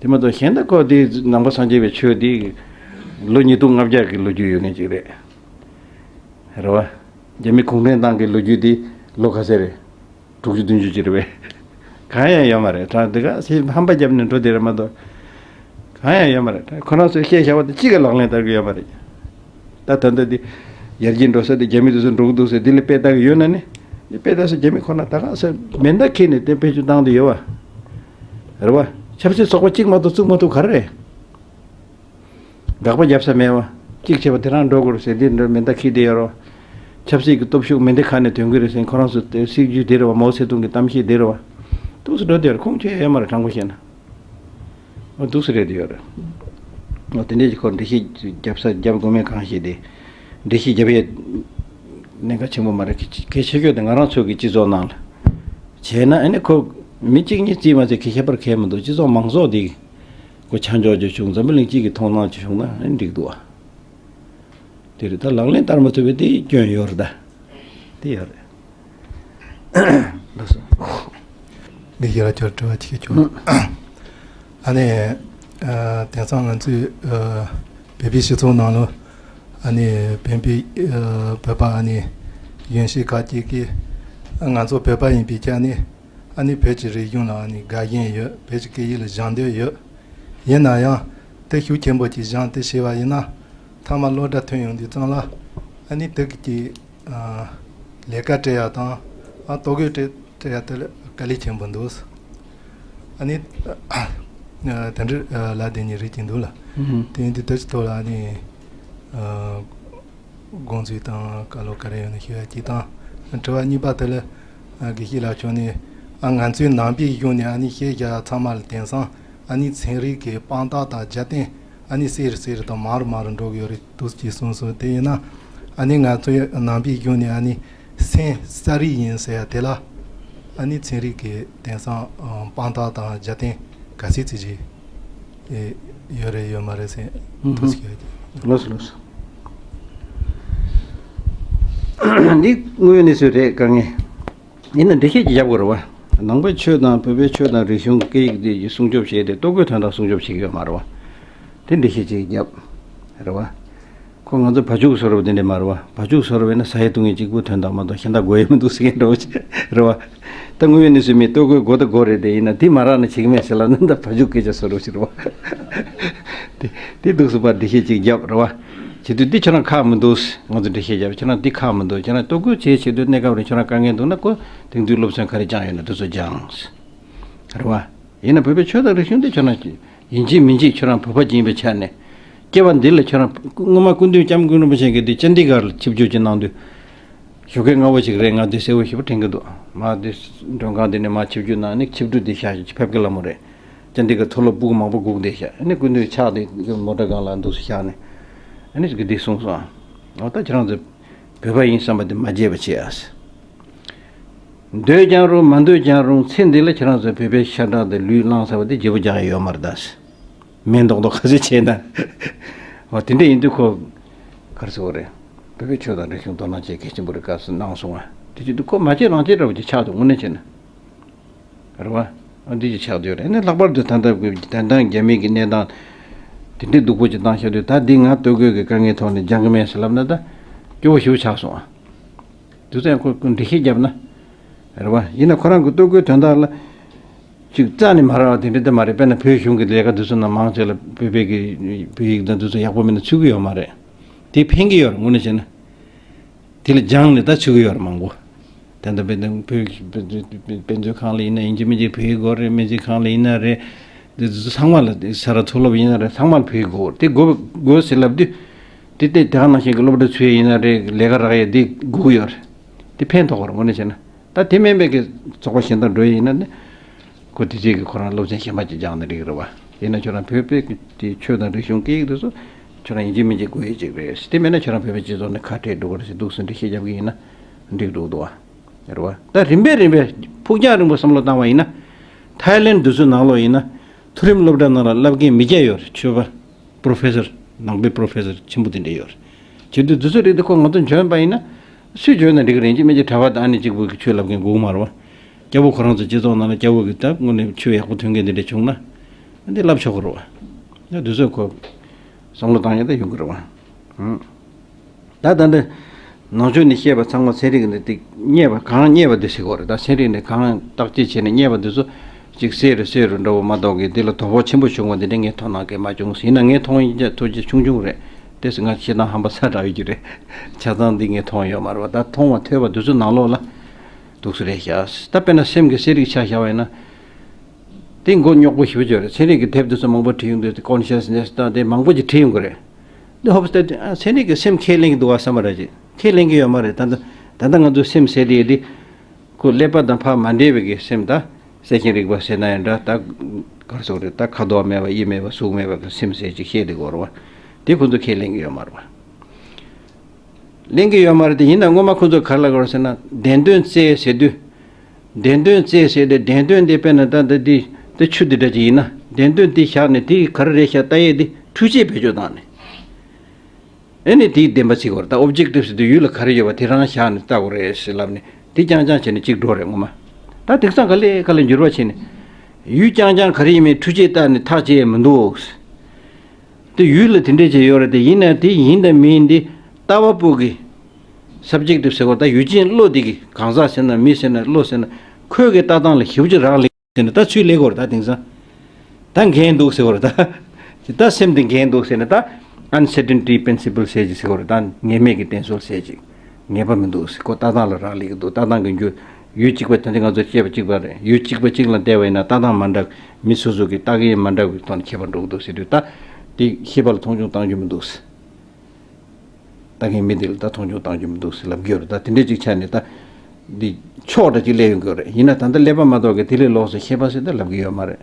དེ་མ་གཏོགས་གཞན་ད་ཁོ་དེ་ནང་པ་སངས་རྒྱས་པའི་ཆོས་དེ་ལོ་ཉིས་སྟོང་ལྔ་བརྒྱ་གི་ལོ་རྒྱུས་ཡོད་མཁན་ཅིག་རེད། རེད་བ། རྒྱ་མི་གུང་ཁྲན་ཏང་གི་ལོ་རྒྱུས་དེ་ལོ་ག་ཚོད་རེད། དྲུག་ཅུ་བདུན་ཅུ་ཅིག་རེད་པས། གང་ཡང་ཡོད་མ་རེད། དྲང་འདི་ག་ཧམ་པ་བརྒྱབ་ནས་འགྲོ་དེ་རེད་མ་གཏོགས། གང་ཡང་ཡོད་མ་རེད། ཁོ་རང་ཚོས་བཤད་བཞག་པ་དེ་གཅིག་གི་ལག་ལེན་བསྟར་གི་ཡོད་མ་རེད། ད་ད་ལྟ་འདི་ཡར་རྒྱས་འགྲོ་ས་དེ་རྒྱ་མི་དེ་ཚོ་འགྲོ་གི་འདུག་ཟེར་འདི་ལ་དཔེ་བལྟ་གི་ཡོད་ན་ནི། འདི་དཔེ་བལྟ་ས་རྒྱ་མི་ཁོ་ན་ད་ག་ས་མེ་མདའ་འཁྱེར་ནས་དེ་དཔེ་ཆ་བཏང་དུ་ཡོད་བ། རེད་བ། ཆབ་སྲིད་ཚོགས་པ་གཅིག་མ་གཏོགས་བཙུགས་མ་ཐུབ་ག་རེ་རེད། དགག་པ་རྒྱབ་ས་མེད་བ། གཅིག་བྱས་པ་དེ་རང་འགྲོ་དགོས་རེད་ཟེར། འདི་འདྲ་མེ་མདའ་འཁྱེར་བསྡད་ཡོད་རེད་བ། ཆབ་སྲིད་ཀྱི་སྟོབས་ཤུགས་མེ་མདའ་ཁ་ནས་ཐོན་གྱི་རེད་ཟེར། ཁོ་རང་ཚོ་དེ་སྲིད་ཇུས་དེ་རེད་བ། མའོ་ཙེ་ཏུང་གི་གཏམ་བཤད་དེ་རེད་བ། འདུག་སེ་འགྲོ་བསྡད་ཡོད་རེད། ཁུངས་བཅད་ཡོད་མ་རེད། དྲང་པོ་བཤད་ན། འོ་འདུག་སེ་རེད་དེ་ཡོད་རེད། འོ་དེ་འདྲས་ཀྱི་ཁོ་འགྲེལ་བཤད་རྒྱབ་ས་རྒྱབ་དགོས་མེད་གང་ཞིག་དེ། འགྲེལ་བཤད་རྒྱབ་ཡས་གནད་འགག་ཆེན་པོ་མ་རེད། གལ་ཆེ་ཤོས་དེ་ང་རང་ཚོ་གི་སྤྱི་ཚོགས་ནང་ལ་བྱས་ན། ཨ་ནི་ཁོ་མི་གཅིག་གཉིས་རྩིས་མ་ཚད་གི་ཁྱད་པར་གང་ཡང་མི་འདུག། སྤྱི་ཚོགས་མང་ཚོགས་འདི་ཁོ་ཆ་འཇོག་ཅིག་བྱུང་། འཛམ་བུ་གླིང་སྤྱི་གི་མཐོང་སྣང་ཅིག་བྱུང་ན་ཨ་ནི་འགྲིག་འདུག་ཨ། དེ་རེད། ད་ལག་ལེན་བསྟར་མ་ཐུབ་པའི་དེ་སྐྱོན་ཡོད་རེད་ད། དེ་ཡོད་རེད། ལགས་སོ། འདི་ཡར་ཁྱོད་དྲི་བ་གཅིག་ཁྱོད། ཨ་ནི། ཨ། དེང་སང་ང་ཚོའི། ཨ། བོད་པའི་སྤྱི་ཚོགས་ནང་ལ། ཨ་ནི་བོད་པའི། ཨ། བོད་པ་ཨ་ནི་གཞོན་སྐྱེས་ཁག་ཅིག་གིས་ང་ཚོ་བོད་པ་ཡིན་པའི་ཆ་ནས། ཨ་ནི་བོད་ཀྱི་རིག་གཞུང་ལ་ཨ་ནི་དགའ་ཞེན་ཡོད། བོད་ཀྱི་སྐད་ཡིག་ལ་སྦྱང་འདོད་ཡོད། ཡིན་ན་ཡང་དེ་ཤུགས་ཆེན་པོ་ཅིག་སྦྱངས་ཏེ་བྱས་པ་ཡིན་ན། མཐའ་མ་སློབ་གྲྭ་ཐོན་ཡོང་དུས་ཙམ་ལ་ཨ་ནི་དེ་གི་ཅིག། ཨ། ལས་ཀ་སྤྲད་ཡ་དང་། ཨ། ལྟོ་གོས་སྤྲད་སྤྲད་ཡ་དེ་ལ་དཀའ་ལས་ཆེན་པོ་འདུག། ཨ་ནི། ཨ། དེ་འདྲ་ལབ་བསྡད་མཁན་རིགས་ཅིག་འདུག་ལ། ཨུ་ཧུམ། དེ་ཡིན་དུས་དེ་ཚོའི་ཐོག་ལ་ཨ་ནི། ཨ། དགོངས་ཚུལ་དང་བཀའ་སློབ་ག་རེ་ཡོད་ན་ཞུ་ཡ་གཅིག་དང་། དྲི་བ་གཉིས་པ་དེ་ལ། ཨ། དགེ་བཤེས་ལགས་མཆོག་ནས། ཨ། ང་ཚོའི་ནང་པའི་གཞུང་ནས་ཨ་ནི་བཤད་བཞག་ཚང་མ་ལ་དེང་སང་ཨ་ནི་ཚན་རིག་གི་དཔང་རྟགས་དང་རྒྱབ་རྟེན་ཨ་ནི་གསལ་རུ་གསལ་རུ་དང་མང་རུ་མང་རུ་འགྲོ་གི་ཡོད་རེད་འདུག་ཅེས་གསུངས་སོང་། དེ་ཡིན་ན་ཨ་ནི་ང་ཚོའི་ནང་པའི་གཞུང་ནས་ཨ་ནི་སེམས་ས་རིག་ཡིན་ཟེར་ཡ་དེ་ལ། ཨ་ནི་ཚན་རིག་གི་དེང་སང་ཨ་དཔང་རྟགས་དང་རྒྱབ་རྟེན་ག་ཚད་ཙམ་ཅིག་ཨེ་ཡོད་རེད་ཡོད་མ་རེད་ཟེར་ཨུ་ཐུགས་ཧུམ། སྐྱོ་ཡོད། ལགས་སོ་ལགས་སོ། འདི་དངོས་ཡོད་གནས་ཚུལ་རེད། དཀའ་ངལ་ཡིན་ན་འགྲེལ་བཤད་ཅིག་རྒྱབ་དགོས་རེད་བ། ནང་པའི་ཆོས་དང་བོད་པའི་ཆོས་དང་རིག་གཞུང་སྐད་ཡིག་དེ་སྲུང་སྐྱོབ་བྱས་ཏེ་ལྟོ་གོས་དོན་དག་སྲུང་སྐྱོབ་བྱེད་ཀྱི་ཡོད་མ་རེད་བ། དེ་འགྲེལ་བཤད་ཅིག་རྒྱབ་རེད་བ། ཁོ་ང་ཚོ་བ་ཕྱུགས་བཟོ་རབས་དེ་འདྲས་མ་རེད་བ། བ་ཕྱུགས་བཟོ་རབས་ཡིན་ན་ཟ་ཡས་བཏུང་ཡས་གཅིག་པུ་དོན་དག་མ་གཏོགས་གཞན་དག་དགོས་ཡས་མི་འདུག་ཟེར་མཁན་འདྲ་བོ་ཅིག་རེད་བ། ད་དངོས་ཡོད་གནས་ཚུལ་མི་ལྟོ་གོས་དགོས་ད་དགོས་རེད། དེ་ཡིན་ན་དེ་མ་རག་ན་བྱེད་ཀྱི་མེད་ཟེར་ལབ་ན་ད་བ་ཕྱུགས་སྐད་ཆ་བཟོ་རབས་ཅིག་རེད་བ། དེ་དེ་འདུག་སེ་ཕར་འགྲེལ་བཤད་ཅིག་རྒྱབ་རེད་བ། བྱེད་དུས་འདི་ཁྱོད་རང་ཁག་མི་འདུག་ང་ཚོ་འགྲེལ་བཤད་རྒྱབ། ཁྱོད་རང་འདི་ཁག་མི་འདུག་ཁྱོད་རང་ལྟོ་གོས་བྱེད་བྱེད་དུས་གནས་སྐབས་རེ་ཁྱོད་རང་དཀའ་ངལ་འདུག་ན་ཁོ་དེང་དུས་སློབ་ཚན་ག་རེ་སྦྱངས་ཡོད་ན་དེ་ཚོ་སྦྱངས། རེད་བ། ཡིན་ན་བོད་པའི་ཆོས་དང་རིག་གཞུང་འདི་ཁྱོད་རང་ཡིན་གཅིག་མིན་གཅིག་ཁྱོད་རང་བོད་པ་ཅིག་ཡིན་པའི་ཆ་ནས་སྐྱེ་བ་འདི་ལ་ཁྱོད་རང་སྔོན་མ་སྐུ་མདུན་སྐྱབས་མགོན་རིན་པོ་ཆེ་གིས་འདི་ཅན་དི་གར་ལ་ཆིབས་བསྒྱུར་ཅིག་གནང་དུས་ཞོགས་ཀས་སྔ་པོ་ཅིག་རེད། ང་འདི་གསལ་པོ་ཞེ་པོ་དྲན་གྱི་འདུག་ང་འདི་མགྲོན་ཁང་འདི་ནས་མར་ཆིབས་བསྒྱུར་གནང་ནས་ཆིབས་འགྲུལ་འདི་བཞག་ཕེབས་ཀྱི་ལ་མོ་རེད། ཅན་དི་གར་མཐོ་སློབ་ཕྲུ་གུ་མང་པོ་སྒུག་བསྡད་ཤག་ཨ་ནི་སྐུ་མདུན་ཕྱག་འདི་མོ་ཊ་སྒང་ལ་འདུག་སེ་བཞག་ནས་ཨ་ནི་འདི་གསུངས་སོང་། འོ་ད་ཁྱེད་རང་ཚོ་བོད་པ་ཡིན་བསམ་པ་འདི་མ་བརྗེད་པ་བྱེད་ཨ། འདོད་ཀྱང་རུང་མ་འདོད་ཀྱང་རུང་ཚེ་འདི་ལ་ཁྱེད་རང་ཚོ་བོད་པའི་ཤ་ཁྲག་དེ་ལུས་བླངས་ཚར་བ་དེ་བརྗེ་པོ་རྒྱག་ཡ་ཡོད་མ་རེད་ད། མེ་མདོག་མདོག་ཁ་ཤས་བྱས་ན། འོ་དེ་འདྲ་ཡིན་དུས་ཁོ་ག་རེ་ཟེར་དགོས་རེད། བོད་པའི་ཆོས་དང་རིག་གཞུང་དོ་སྣང་བྱེད་གལ་ཆེན་པོ་རེད་ག་ཟེར་གནང་སོང་བ། དེ་བྱེད་དུས་ཁོ་མ་བྱེད་རང་བྱེད་འདྲ་བོ་ཅིག་ཆགས་འདུག་དངོས་གནས་བྱས་ན། རེད་བ། ཨ་འདི་ཅིག་ཆགས་བསྡད་ཡོད་རེད། ཨ་ནི་ལྷག་པར་དུ་ད་ལྟ་གི་བདེན་དོན་རྒྱ་མི་གི་གནས་སྟངས་དེ་འདྲའི་སྡུག་པོ་ཅིག་བཏང་བཞག་དུས་ད་འདི་ང་ལྟོ་གོས་ཀྱི་དཀའ་ངལ་ཐོག་ནས་སྦྱང་གི་མེད་ཟེར་ལབ་ན་ད་སྐྱོ་བོ་ཞེ་པོ་ཆགས་སོང་ཨ། དུས་ཚོད་ཁོ་ཁོ་འགྲེལ་བཤད་བརྒྱབ་ན། རེད་བ། ཡིན་ན་ཁོ་རང་གི་ལྟོ་གོས་དོན་དག་ལ་ཅིག་རྩ་ནས་མ་རག་པ་དེ་འདྲ་ད་མ་རེད། དཔེར་ན་བོད་གཞུང་གི་ལས་ཀ་དེ་ཚོ་ནང་མང་ཆེ་ལ་བོད་པའི་གི་བོད་ཡིག་དང་དེ་ཚོ་ཡག་པོ་མེད་ན་ཚུད་ཀྱི་ཡོད་མ་རེད། དེ་ཕན་གྱི་ཡོད་རེད་དངོས་གནས་བྱས་ན། དེ་ལ་སྦྱངས་ནས་ད་ཚུད་ཀྱི་ཡོད་རེད་མང་པོ། ད་ལྟ་དཔེ་དེ་བོད་དཔེ་དཔེ་མཛོད་ཁང་ལ་ཡིན་ན་ཡིན་གཅིག་མིན་གཅིག་བོད་ཡིག་དགོས་རེད། སྨན་རྩིས་ཁང་ལ་ཡིན་ན་རེད། དེ་ཚོ་ཚང་མ་ལ་ས་ར་མཐོ་སློབ་ཡིན་ན་རེད། ཚང་མ་ལ་བོད་ཡིག་དགོས་རེད། དེ་དགོས་དགོས་ཟེར་ལབ་དུས། དེ་ལྟའི་དེ་ག་ནང་བཞིན་གྱི་སློབ་གྲྭ་ཚུད་ཡས་ཡིན་ན་རེད། ལས་ཀ་རག་ཡས་དེ་དགོས་ཀྱི་ཡོད་རེད། དེ་ཕན་ཐོགས་པ་རེད་དངོས་གནས་བྱས་ན། ད་དེ་མིན་པའི་གི་ཚོགས་པ་གཞན་དག་འགྲོ་ཡས་ཡིན་ན་ནི། ཁོ་དེ་རྗེས་ཀྱི་ཁོ་རང་སློབ་ཚན་གཞན་པ་ཅིག་སྦྱངས་ནས་འགྲིག་གི་རེད་བ། ཡིན་ན་ཁྱོད་རང་བོད་པའི་གི་དེ་ཆོས་དང་རིག་གཞུང་སྐད་ཡིག་དེ་ཚོ་ཁྱོད་རང་ཡིན་གཅིག་མིན་གཅིག་དགོས་ཡས་ཅིག་རེད། དེ་མེད་ན་ཁྱོད་རང་བོད་པའི་སྤྱི་ཚོགས་ནས་ཁ་བྲལ་འགྲོ་གི་རེད་ཟེར་འདུག་སེ་འགྲེལ་བཤད་རྒྱབ་གི་ཡིན་ན་འགྲིག་འགྲོ་གི་འདུག་བ། རེད་བ། ད་རིམ་པས་རིམ་པས་ཕུགས་རྒྱང་རིང་པོ་བསམ་བློ་བཏང་བ་ཡིན་ན། ཐའི་ལེན་དེ་ཚོའི་ནང་ལོགས་ཡིན་ན། མཐོ་རིམ་སློབ་གྲྭ་ནང་ལ་བསླབ་མཁན་མི་སྐྱ་ཡོད་རེད། ཆོས་པ། པྲོ་ཕེ་སར། ནང་པའི་པྲོ་ཕེ་སར་ཆེན་པོ་དེ་འདྲ་ཡོད་རེད། བྱེད་དུས་དེ་ཚོ་རིགས་དེ་ཁོ་ང་ཚོ་འཇོན་པ་ཡིན་ན། སུས་འཇོན་ན་འགྲིག་གི་རེད། ཅི་མིན་ཅི་གྲྭ་པ་དང་ཨ་ནེ་གཅིག་པུ་གི་ཆོས་བསླབ་མཁན་དགོས་ཀྱི་མ་རེད་བ། སྐྱ་བོ་ཁོ་རང་ཚོ་སྤྱི་ཚོགས་ནང་ལ་སྐྱ་བོ་གི་ད་དངོས་གནས་ཆོས་ཡག་པོ་ཐོན་མཁན་དེ་འདྲ་བྱུང་ན། འདི་བསླབ་ཆོག་གི་རེད་བ། ད་དེ་ཚོ་ཁོ་བསམ་བློ་བཏང་ཡ་ད་ཡོང་གི་རེད་བ། ཧུམ། ད་ད་འདི་ནང་ཆོས་ནས་བཤད་པ་ཚང་མ་ཚན་རིག་ནས་ཏིག་རྙེད་པ་གང་རྙེད་པ་འདི་ཟེར་གོ་རེད། ད་ཚན་རིག་ནས་གང་བརྟག་དཔྱད་བྱས་ནས་རྙེད་པ་འདི་ཚོ་ཅིག་གསལ་རུ་གསལ་རུ་འགྲོ་བ་མ་གཏོགས་ཀྱི་འདི་ལ་དོ་ཕོག་ཆེན་པོ་བྱུང་བ་འདི་འདྲ་ངས་མཐོང་སྣང་གི་མ་བྱུང་། ཡིན་ན་ངས་མཐོང་ཡིན་ཀྱང་ཐུགས་རྗེ་ཆུང་ཆུང་རེད། དེ་སུ་ང་ཤེས་སྟངས་ཧམ་པ་ས་དྲག་ཡོད་ཀྱི་རེད། ཆ་ཚང་འདི་ངས་མཐོང་ཡོད་མ་རེད་བ། ད་མཐོང་བ་ཐོས་པ་འདི་ཚོ་ནང་ལོགས་ལ་འདུག་སེ་རེད་ཤག་ད་དཔེར་ན་སེམས་ཀྱི་གསལ་རིག་ཆ་བཞག་པ་ཡིན་ན། དེ་མགོ་རྙོག་པོ་ཞེ་པོ་ཅིག་རེད། ཚན་རིག་གི་དེབ་དེ་ཚོ་མང་པོ་བྲིས་ཡོང་དུས་consciousness་དང་དེ་མང་པོ་ཅིག་བྲིས་ཡོང་གི་རེད། འདི་ཧོབ་སྟེ་ཨ་ཚན་རིག་གི་སེམས་ཁས་ལེན་གྱི་འདུག་བ་བསམ་པ་རེད་ཅིག་ཁས་ལེན་གྱི་ཡོད་མ་རེད། ད་ལྟ་ད་ལྟ་ང་ཚོ་སེམས་ཟེར་དེ་ཡོད་དེ། ཁོ་ཀླད་པ་དང་ཕར་མ་འབྲེལ་བའི་གི་སེམས་ད། གསལ་ཞེན་རིག་པ་ཟེར་ན་ཡང་འདྲ། ད་ག་རེ་ཟེར་དགོས་རེད། ད་ཁ་དོག་མེད་པ་དབྱིབས་མེད་པ་གཟུགས་མེད་པ་གི་སེམས་ཟེར་ཅིག་བཤད་དེ་གོ་རེད་བ། དེ་ཁོ་ཚོ་ཁས་ལེན་གྱི་ཡོད་མ་རེད་བ། ལེན་གྱི་ཡོད་མ་རེད་དེ། ཡིན་ན་སྔོན་མ་ཁོ་ཚོ་ག་རེ་ལབ་ཀྱི་ཡོད་རེད་ཟེར་ན། བདེན་དོན་བཙལ་ཟེར་དུས། བདེན་དོན་བཙལ་ཟེར་དེ་བདེན་དོན་དེ་དཔེར་ན་ད་ད་འདི་ད་ཆུ་འདི་འདྲ་ཅིག་ཡིན་ན། བདེན་དོན་དེ་བཞག་ནས་དེ་ག་རེ་རེད་ཤག་ལྟ་ཡས་དེ་འཕྲུལ་ཆས་བེད་སྤྱོད་བཏང་ནས། ཨེ་ནི་དེའི་བདེན་པ་བརྩི་དགོས་རེད། ད་objective་ཟེར་དུས་ཡུལ་ལ་ག་རེ་ཡོད་པ་དེ་རང་བཞག་ནས་ལྟ་དགོས་རེད་ཟེར་ལབ་ནས་དེ་རྐྱང་རྐྱང་བྱས་ནས་གཅིག་འགྲོ་རེད་སྔོན་མ། ད་དེང་སང་ག་ལེ་ག་ལེ་འགྱུར་བ་ཕྱིན་ནས། ཡུལ་རྐྱང་རྐྱང་ག་རེ་ཡིན་མིན་འཕྲུལ་ཆས་བལྟས་ནས་ཐག་བཅད་ཡས་མི་འདུག་དེ་ཡུལ་ལ་དེ་འདྲས་བྱས་ཡོད་རེད་དེ། ཡིན་ན་དེ་ཡིན་དང་མིན་དེ་ལྟ་བ་པོ་གི་subjective་ཟེར་བ་ད་ཡུལ་ཅན་བློ་དེ་གི་གང་ཟག་ཟེར་ན་མི་ཟེར་ན་བློ་ཟེར་ན་ཁོའི་གི་ལྟ་སྟངས་ལ་ཞེ་པོ་ཅིག་རག་ལས། དེ་ནི་ད་ཚུར་ལེན་དགོས་རེད་ད་དེང་སང་། ད་འགལ་འདུག་ཟེར་བ་རེད་ད། ད་སེམས་དེ་འགལ་འདུག་ཟེར་ནས་ད། Uncertainty Principle་ཟེར་ཅིག་ཟེར་བ་རེད་ད། ངེས་མེད་ཀྱི་གཏན་སྲོལ་ཟེར་ཅིག་ངེས་པ་མི་འདུག་ཟེར། ཁོ་ལྟ་སྟངས་ལ་རག་ལས་ཀྱི་འདུག་ལྟ་སྟངས་ཀྱི་འགྱུར། ཡུལ་གཅིག་པ་དེ་འདྲ་ང་ཚོ་བཤད་པ་གཅིག་པ་རེད། ཡུལ་གཅིག་པ་གཅིག་ལ་བལྟས་པ་ཡིན་ན་ལྟ་སྟངས་མ་འདྲ། མི་སོ་སོ་གི་ལྟ་མཁན་མ་འདྲ་བའི་ཐོག་ནས་ཁྱད་པར་འགྲོ་གི་འདུག་ཟེར་དུས་ད། དེ་ཤེས་པ་ལ་མཐོང་ཆུང་གཏང་རྒྱུ་མི་འདུག་ཟེར། ལྟ་མཁན་མི་འདི་ལ་ད་མཐོང་ཆུང་གཏང་རྒྱུ་མི་འདུག་ཟེར་ལབ་ཀྱི་ཡོད་རེད། ད་དེ་འདྲས་ཅིག་ཆགས་ནས་ད་འདི་ཕྱོགས་འདྲ་ཅིག་སླེབས་ཡོང་གི་ཡོད་རེད། ཡིན་ན་ད་ལྟ་ཀླད་པ་མ་གཏོགས་ཀྱི་དེ་ལས་ལོགས་སུ་ཤེས་པ་ཟེར་ད་ལབ་ཀྱི་ཡོད་མ་རེད།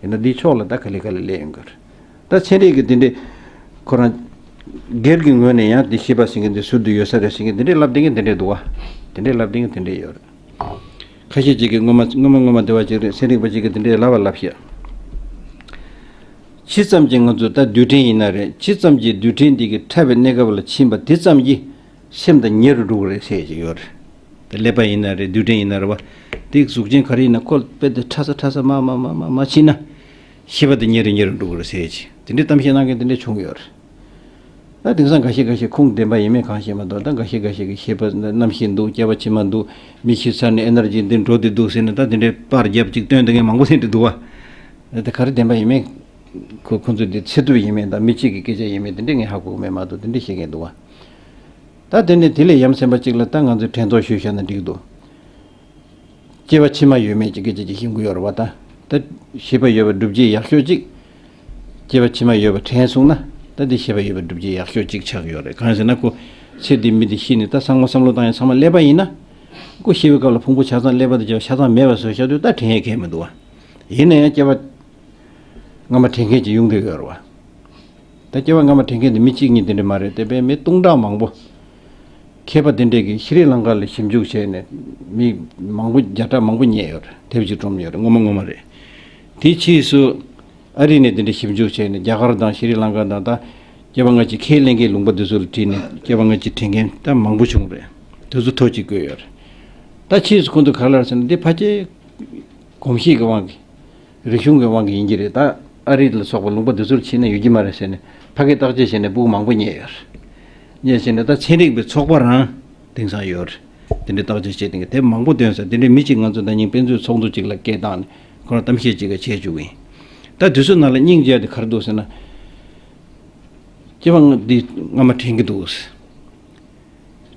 ཡིན་ན་འདིའི་ཕྱོགས་ལ་ད་ག་ལེ་ག་ལེ་སླེབས་ཡོང་གི་ཡོད་རེད། ད་ཚན་རིག་གི་དེ་འདྲས་ཁོ་རང་སྒེར་གྱི་ངོས་ནས་ཡང་འདི་ཤེས་པ་ཟེར་མཁན་འདི་ཟུར་དུ་ཡོད་ས་རེད་ཟེར་མཁན་དེ་འདྲས་ལབ་བསྡད་མཁན་དེ་འདྲས་འདུག་བ། དེ་འདྲས་ལབ་བསྡད་མཁན་དེ་འདྲས་ཡོད་རེད། ཁ་ཤས་ཅིག་གིས་སྔོན་མ་སྔོན་མ་སྔོན་མ་བདེ་བ་ཅིག་རེད། ཚན་རིག་པ་ཅིག་གིས་དེ་འདྲའི་ལབ་པ་ལབ་ཤག་ཇི་ཙམ་གྱིས་ང་ཚོ་ད་རྡུལ་ཕྲན་ཡིན་ན་རེད། ཇི་ཙམ་གྱིས་རྡུལ་ཕྲན་འདི་གི་ཕྲ་བའི་གནས་སྐབས་ལ་ཕྱིན་པ་དེ་ཙམ་གྱིས་སེམས་དང་ཉེ་རུ་འགྲོ་གི་རེད་ཟེར་གྱི་ཡོད་རེད། དེ་ཀླད་པ་ཡིན་ན་རེད། རྡུལ་ཕྲན་ཡིན་ན་རེད་བ། དེ་གཟུགས་ཅན་ག་རེ་ཡིན་ན་ཁོ་དཔེ་དེ་ཕྲ་ས་ཕྲ་ས་མ་མ་མ་མ་མ་ཕྱིན་ན། ཤེས་པ་དེ་ཉེ་རུ་ཉེ་རུ་འགྲོ་གི་རེད་ཟེར་གྱི། དེ་འདྲའི་གཏམ་བཤད་གནང་མཁན་དེ་འདྲ་བྱུང་ཡོད་རེད། ད་དེང་སང་འགའ་ཤས་འགའ་ཤས་ཁུངས་ལྡན་པ་ཡིན་མིན་གང་ཤེས་མ་གཏོགས། ད་འགའ་ཤས་འགའ་ཤས་ཀྱི་ཤེས་པ་རྣམ་ཤེས་འདུག་སྐྱེ་བ་ཕྱི་མ་འདུག་མི་ཤི་ཚར་ནས་ཨེ་ནར་ཇི་འདི་འགྲོ་བསྡད་འདུག་ཟེར་ནས། ད་དེ་འདྲའི་པར་རྒྱབ་ཅིག་སྟོན་བསྡད་མཁན་མང་པོ་ཟེར་འདྲ་འདུག་བ། ད་ག་རེ་བདེན་པ་ཡིན་མིན། ཁོ་ཁོ་ཚོས་འདི་ཚེ་ཐུབ་ཡིན་མིན་དང་མི་གཅིག་གི་སྐད་ཆ་ཡིན་མིན་དེ་འདྲ་ངས་ཧ་གོ་གི་མེད་མ་གཏོགས། དེ་འདྲ་བཤད་མཁན་འདུག་བ། ད་དེ་ནས་དེ་ལས་ཡ་མཚན་པ་གཅིག་ལ་ད་ང་ཚོས་དྲན་རྟོག་ཞུས་བཞག་ན་འགྲིག་འདུག་སྐྱེ་བ་ཕྱི་མ་ཡོད་མེད་ཀྱི་སྐད་ཆ་ཅིག་ཤེས་དགོས་ཡོད་རེད་བ། ད་ད་ཤེས་པ་ཡོད་པའི་སྒྲུབ་བྱེད་ཡག་ཤོས་ཅིག་སྐྱེ་བ་ཕྱི་མ་ཡོད་པ་དྲན་སོང་ན། ད་འདི་ཤེས་པ་ཡོད་པའི་སྒྲུབ་བྱེད་ཡག་ཤོས་ཅིག་ཆགས་ཡོད་རེད། གང་ཡིན་ཟེར་ན་ཁོ་ཚེ་འདི་མི་འདི་ཤི་ནས་ད་ཚང་མ་བསམ་བློ་བཏང་ཡང་ཚང་མ་ཀླད་པ་ཡིན་ན། ཁོ་ཤི་བའི་སྐབས་ལ་ཕུང་པོ་ཆ་ཚང་ཀླད་པ་དང་བཅས་པ་ཆ་ཚང་མེད་པ་བཟོས་བཞག་དུས་ད་དྲན་ཡས་གལ་མི་འདུག་བ། ཡིན་ན་ཡང་སྐྱེ་བ་སྔ་མ་དྲན་མཁན་ཅིག་ཡོང་འདོད་ཡོད་རེད་བ། ད་སྐྱེ་བ་སྔ་མ་དྲན་མཁན་དེ་མི་གཅིག་གཉིས་དེ་འདྲ་མ་རེད། དེ་བས་མི་སྟོང་ཕྲག་མང་པོ། མཁས་པ་དེ་འདྲས་ཀྱིས་ཤྲི་ལང་ཀ་ལ་ཞིབ་འཇུག་བྱས་ནས་མི་མང་པོ་བརྒྱ་ཕྲག་མང་པོ་རྙེད་ཡོད་རེད། དེབ་ཅིག་བཀྲོངས་ཡོད་རེད། ངོ་མ་ངོ་མ་རེད། དེའི་ཕྱིས་སུ་ཨ་རི་ནས་དེ་འདྲས་ཞིབ་འཇུག་བྱས་ནས་རྒྱ་གར་དང་ཤྲི་ལང་ཀ་དང་། ད་སྐྱེ་བ་སྔ་ཕྱི་ཁས་ལེན་མཁན་ལུང་པ་དེ་ཚོ་ལ་དྲིས་ནས་སྐྱེ་བ་སྔ་ཕྱི་དྲན་མཁན་ད་མང་པོ་བྱུང་རེད། དེ་ཚོ་ཐོ་གཅིག་བཀོད་ཡོད་རེད། ད་ཕྱིས་སུ་ཁོང་ཚོ་ག་རེ་ལབ་ཟེར་ན། འདི་ཕལ་ཆེར་གོམས་གཤིས་ཀྱི་དབང་གིས། རིག་གཞུང་གི་དབང་གིས་ཡིན་གྱི་རེད། ད་ཨ་རི་ལ་སོགས་པ་ལུང་པ་འདི་ཚོར་ཕྱིན་ན་ཡོད་ཀྱི་མ་རེད་ཟེར་ནས་ཕ་གིར་བརྟག་དཔྱད་བྱས་ནས་སྤུ་གུ་མང་པོ་རྙེད་ཡོད་རེད། རྙེད་བྱས་ནས་ད་ཚན་རིག་པའི་ཚོགས་པ་རང་དེང་སང་ཡོད་རེད། དེ་འདྲའི་བརྟག་དཔྱད་བྱས་དེ་འདྲའི་དེབ་མང་པོ་བཏོན་ཟེར། དེ་འདྲའི་མི་གཅིག་ང་ཚོ་ད་ཉིན་དཔེ་མཛོད་ཚོགས་འདུ་གཅིག་ལ་སྐད་བཏང་ནས་ཁོ་རང་གཏམ་བཤད་ཅིག་བྱས་བཅུག་གི་ཡིན། ད་དུས་ཚོད་ནང་ལ་སྙིང་རྗེ་ཡ་དེ་ག་རེ་འདུག་ཟེར་ན། སྐྱེ་བ་འདི་སྔ་མ་དྲན་གྱི་འདུག་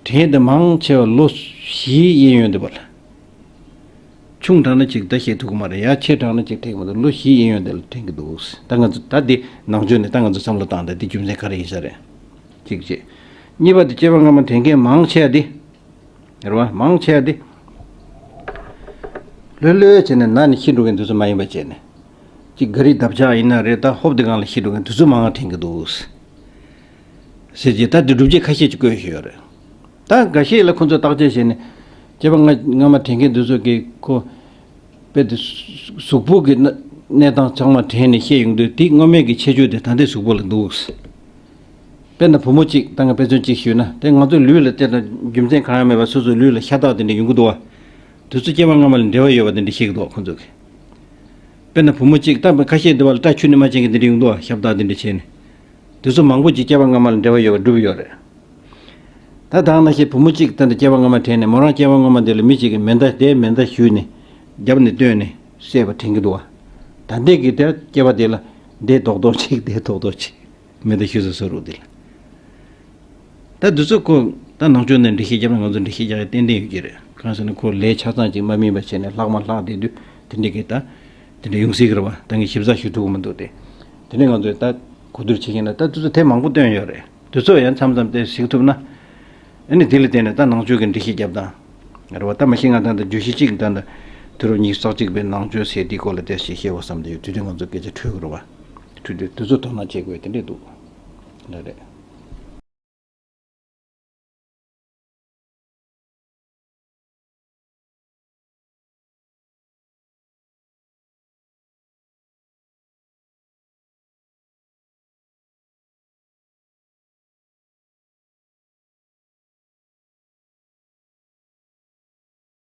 དྲན་དེ་མང་ཆེ་བ་ལོ་བཞིའི་གཡས་གཡོན་དེ་བར། ཆུང་དྲགས་ན་ཅིག་ད་བཤད་ཐུབ་ཀྱི་མ་རེད། ཡ་ཆེ་དྲགས་ན་ཅིག་དྲན་གྱི་མ་འདུག་ལོ་བཞིའི་གཡས་གཡོན་དེ་ལ་དྲན་གྱི་འདུག་ད་ང་ཚོ་ད་འདི་ནང་ཆོས་ནས་ད་ང་ཚོ་བསམ་བློ་བཏང་། ད་འདི་རྒྱུ་མཚན་ག་རེ་ཡིན་ས་རེད། གཅིག་བྱས། གཉིས་པ་དེ་སྐྱེ་བ་སྔ་མ་དྲན་མཁན་མང་ཆེ་བ་འདི། རེད་བ། མང་ཆེ་བ་འདི་ལྷོད་ལྷོད་བྱས་ནས་ན་ནས་ཤི་འགྲོ་མཁན་དེ་ཚོ་མ་ཡིན་པ་བྱས་ནས། གཅིག་ག་རི་འདབ་ཆགས་ཡིན་ན་རེད། ད་ཧོབ་དེ་སྒང་ལ་ཤི་འགྲོ་མཁན་དེ་ཚོ་མང་བ་དྲན་གྱི་འདུག་ཟེར་གྱི། ད་འདི་སྒྲུབ་བྱེད་ཁ་ཤས་ཅིག་བཀོད་བཞག་ཡོད་རེད། ད་འགའ་ཤས་ལ་ཁོ་ཚོས་བརྟག་དཔྱད་བྱས་ནས་སྐྱེ་བ་སྔ་སྔ་མ་དྲན་མཁན་དེ་ཚོ་གིས་ཁོ་དཔེ་དེ་གཟུགས་པོ་གི་གནས་གནས་སྟངས་ཚང་མ་དྲན་ནས་བཤད་ཡོང་དུས། དེ་སྔོན་མའི་གི་ཁྱད་ཆོས་དེ་ད་ལྟའི་གཟུགས་པོ་ལ་འདུག་དཔེར་ན་བུ་མོ་གཅིག་ད་ང་དཔེ་མཚོན་གཅིག་ཞུས་ན། དེ་ང་ཚོའི་ལུས་ལ་བལྟས་ན་རྒྱུ་མཚན་གང་ཡང་མེད་པར་སོ་སོའི་ལུས་ལ་ཤ་སྟག་དེ་འདྲ་ཡོང་གི་འདུག་བ། དེ་ཚོ་སྐྱེ་བ་སྔ་མ་ལ་འབྲེལ་བ་ཡོད་པ་དེ་འདྲ་བཤད་ཀྱི་འདུག་བ། ཁོ་ཚོ་གིས། དཔེར་ན་བུ་མོ་གཅིག་ད་ཁ་ཤས་འདི་བ་ལ་སྐྲ་ཆུ་ནས་མ་ཅན་གྱི་དེ་འདྲ་ཡོང་འདུག་བ། ཤ་སྟག་དེ་འདྲ་བྱས་ནས། དེ་ཚོ་མང་པོ་ཅིག་སྐྱེ་བ་སྔ་མ་ལ་འབྲེལ་བ་ཡོད་པ་གྲུབ་ཡོད་རེད། ད་དེ་ནང་བཞིན་བུ་མོ་གཅིག་ད་ལྟ་སྐྱེ་བ་སྔ་མ་དྲན་ནས་མོ་རང་སྐྱེ་བ་སྔ་མ་དེ་ལ་མི་གཅིག་གིས་མེ་མདའ་དེ་མེ་མདའ་གཞུས་ནས་རྒྱབ་ནས་བཏོན་ནས་བསད་པ་དྲན་གྱི་འདུག་བ། ད་ལྟའི་གི་དེ་སྐྱེ་བ་དེ་ལ་དེ་རྡོག་རྡོག་ཅིག་དེ་རྡོག་རྡོག་ཅིག་མེ་མདའ་གཞུས་ས་སོ་རུ་དེ་ལ། ད་འདི་ཚོ་ཁོ་ད་ནང་ཆོས་ནས་འགྲེལ་བཤད་བརྒྱབ་ན་ང་ཚོ་འགྲེལ་བཤད་རྒྱག་ཡ་ཏན་ཏན་ཡོད་ཀྱི་རེད། གང་ཟེར་ན་ཁོ་ལས་ཆ་ཚང་ཅིག་མ་སྨིན་པ་བྱས་ནས་ལྷག་མ་ལྷག་བསྡད་དུས་དེ་འདྲའི་གི་ད་དེ་འདྲ་ཡོང་སྲིད་ཀྱི་རེད་བ། ད་ངས་ཞིབ་ཚགས་ཞུ་ཐུབ་ཀྱི་མི་འདུག་སྟེ། དེ་ནས་ང་ཚོས་ད་གོ་བསྡུར་བྱེད་མཁན་ལ་ད་དེ་ཚོ་དེབ་མང་པོ་བཏོན་ཡོད་རེད། དེ་ཚོ་ཡང་མཚམས་མཚམས་དེ་གཟིགས་ཐུབ་ན། ཨ་ནི་དེ་ལ་བརྟེན་ནས་ད་ནང་ཆོས་ཀྱི་འགྲེལ་བཤད་བརྒྱབ་སྟངས་རེད་བ། ད་མ་གཞི་ང་ད་ལྟ་བརྗོད་གཞི་གཅིག་ད་ལྟ་དུས་རབས་ཉི་ཤུ་རྩ་གཅིག་པའི་ནང་ཆོས་ཟེར་དེའི་སྐོར་ལ་དེ་ཞིག་བཤད་དགོས་བསམ་བསྡད་ཡོད། དུས་དེ་ང་ཚོ་སྐད་ཆ་འཕྲོད་ཀྱི་རེད་བ། འཕྲོད་དུས་དེ་ཚོ་དོ་སྣང་བྱེད་དགོས་དེ་འདྲས་འདུག་འདྲ་རེད།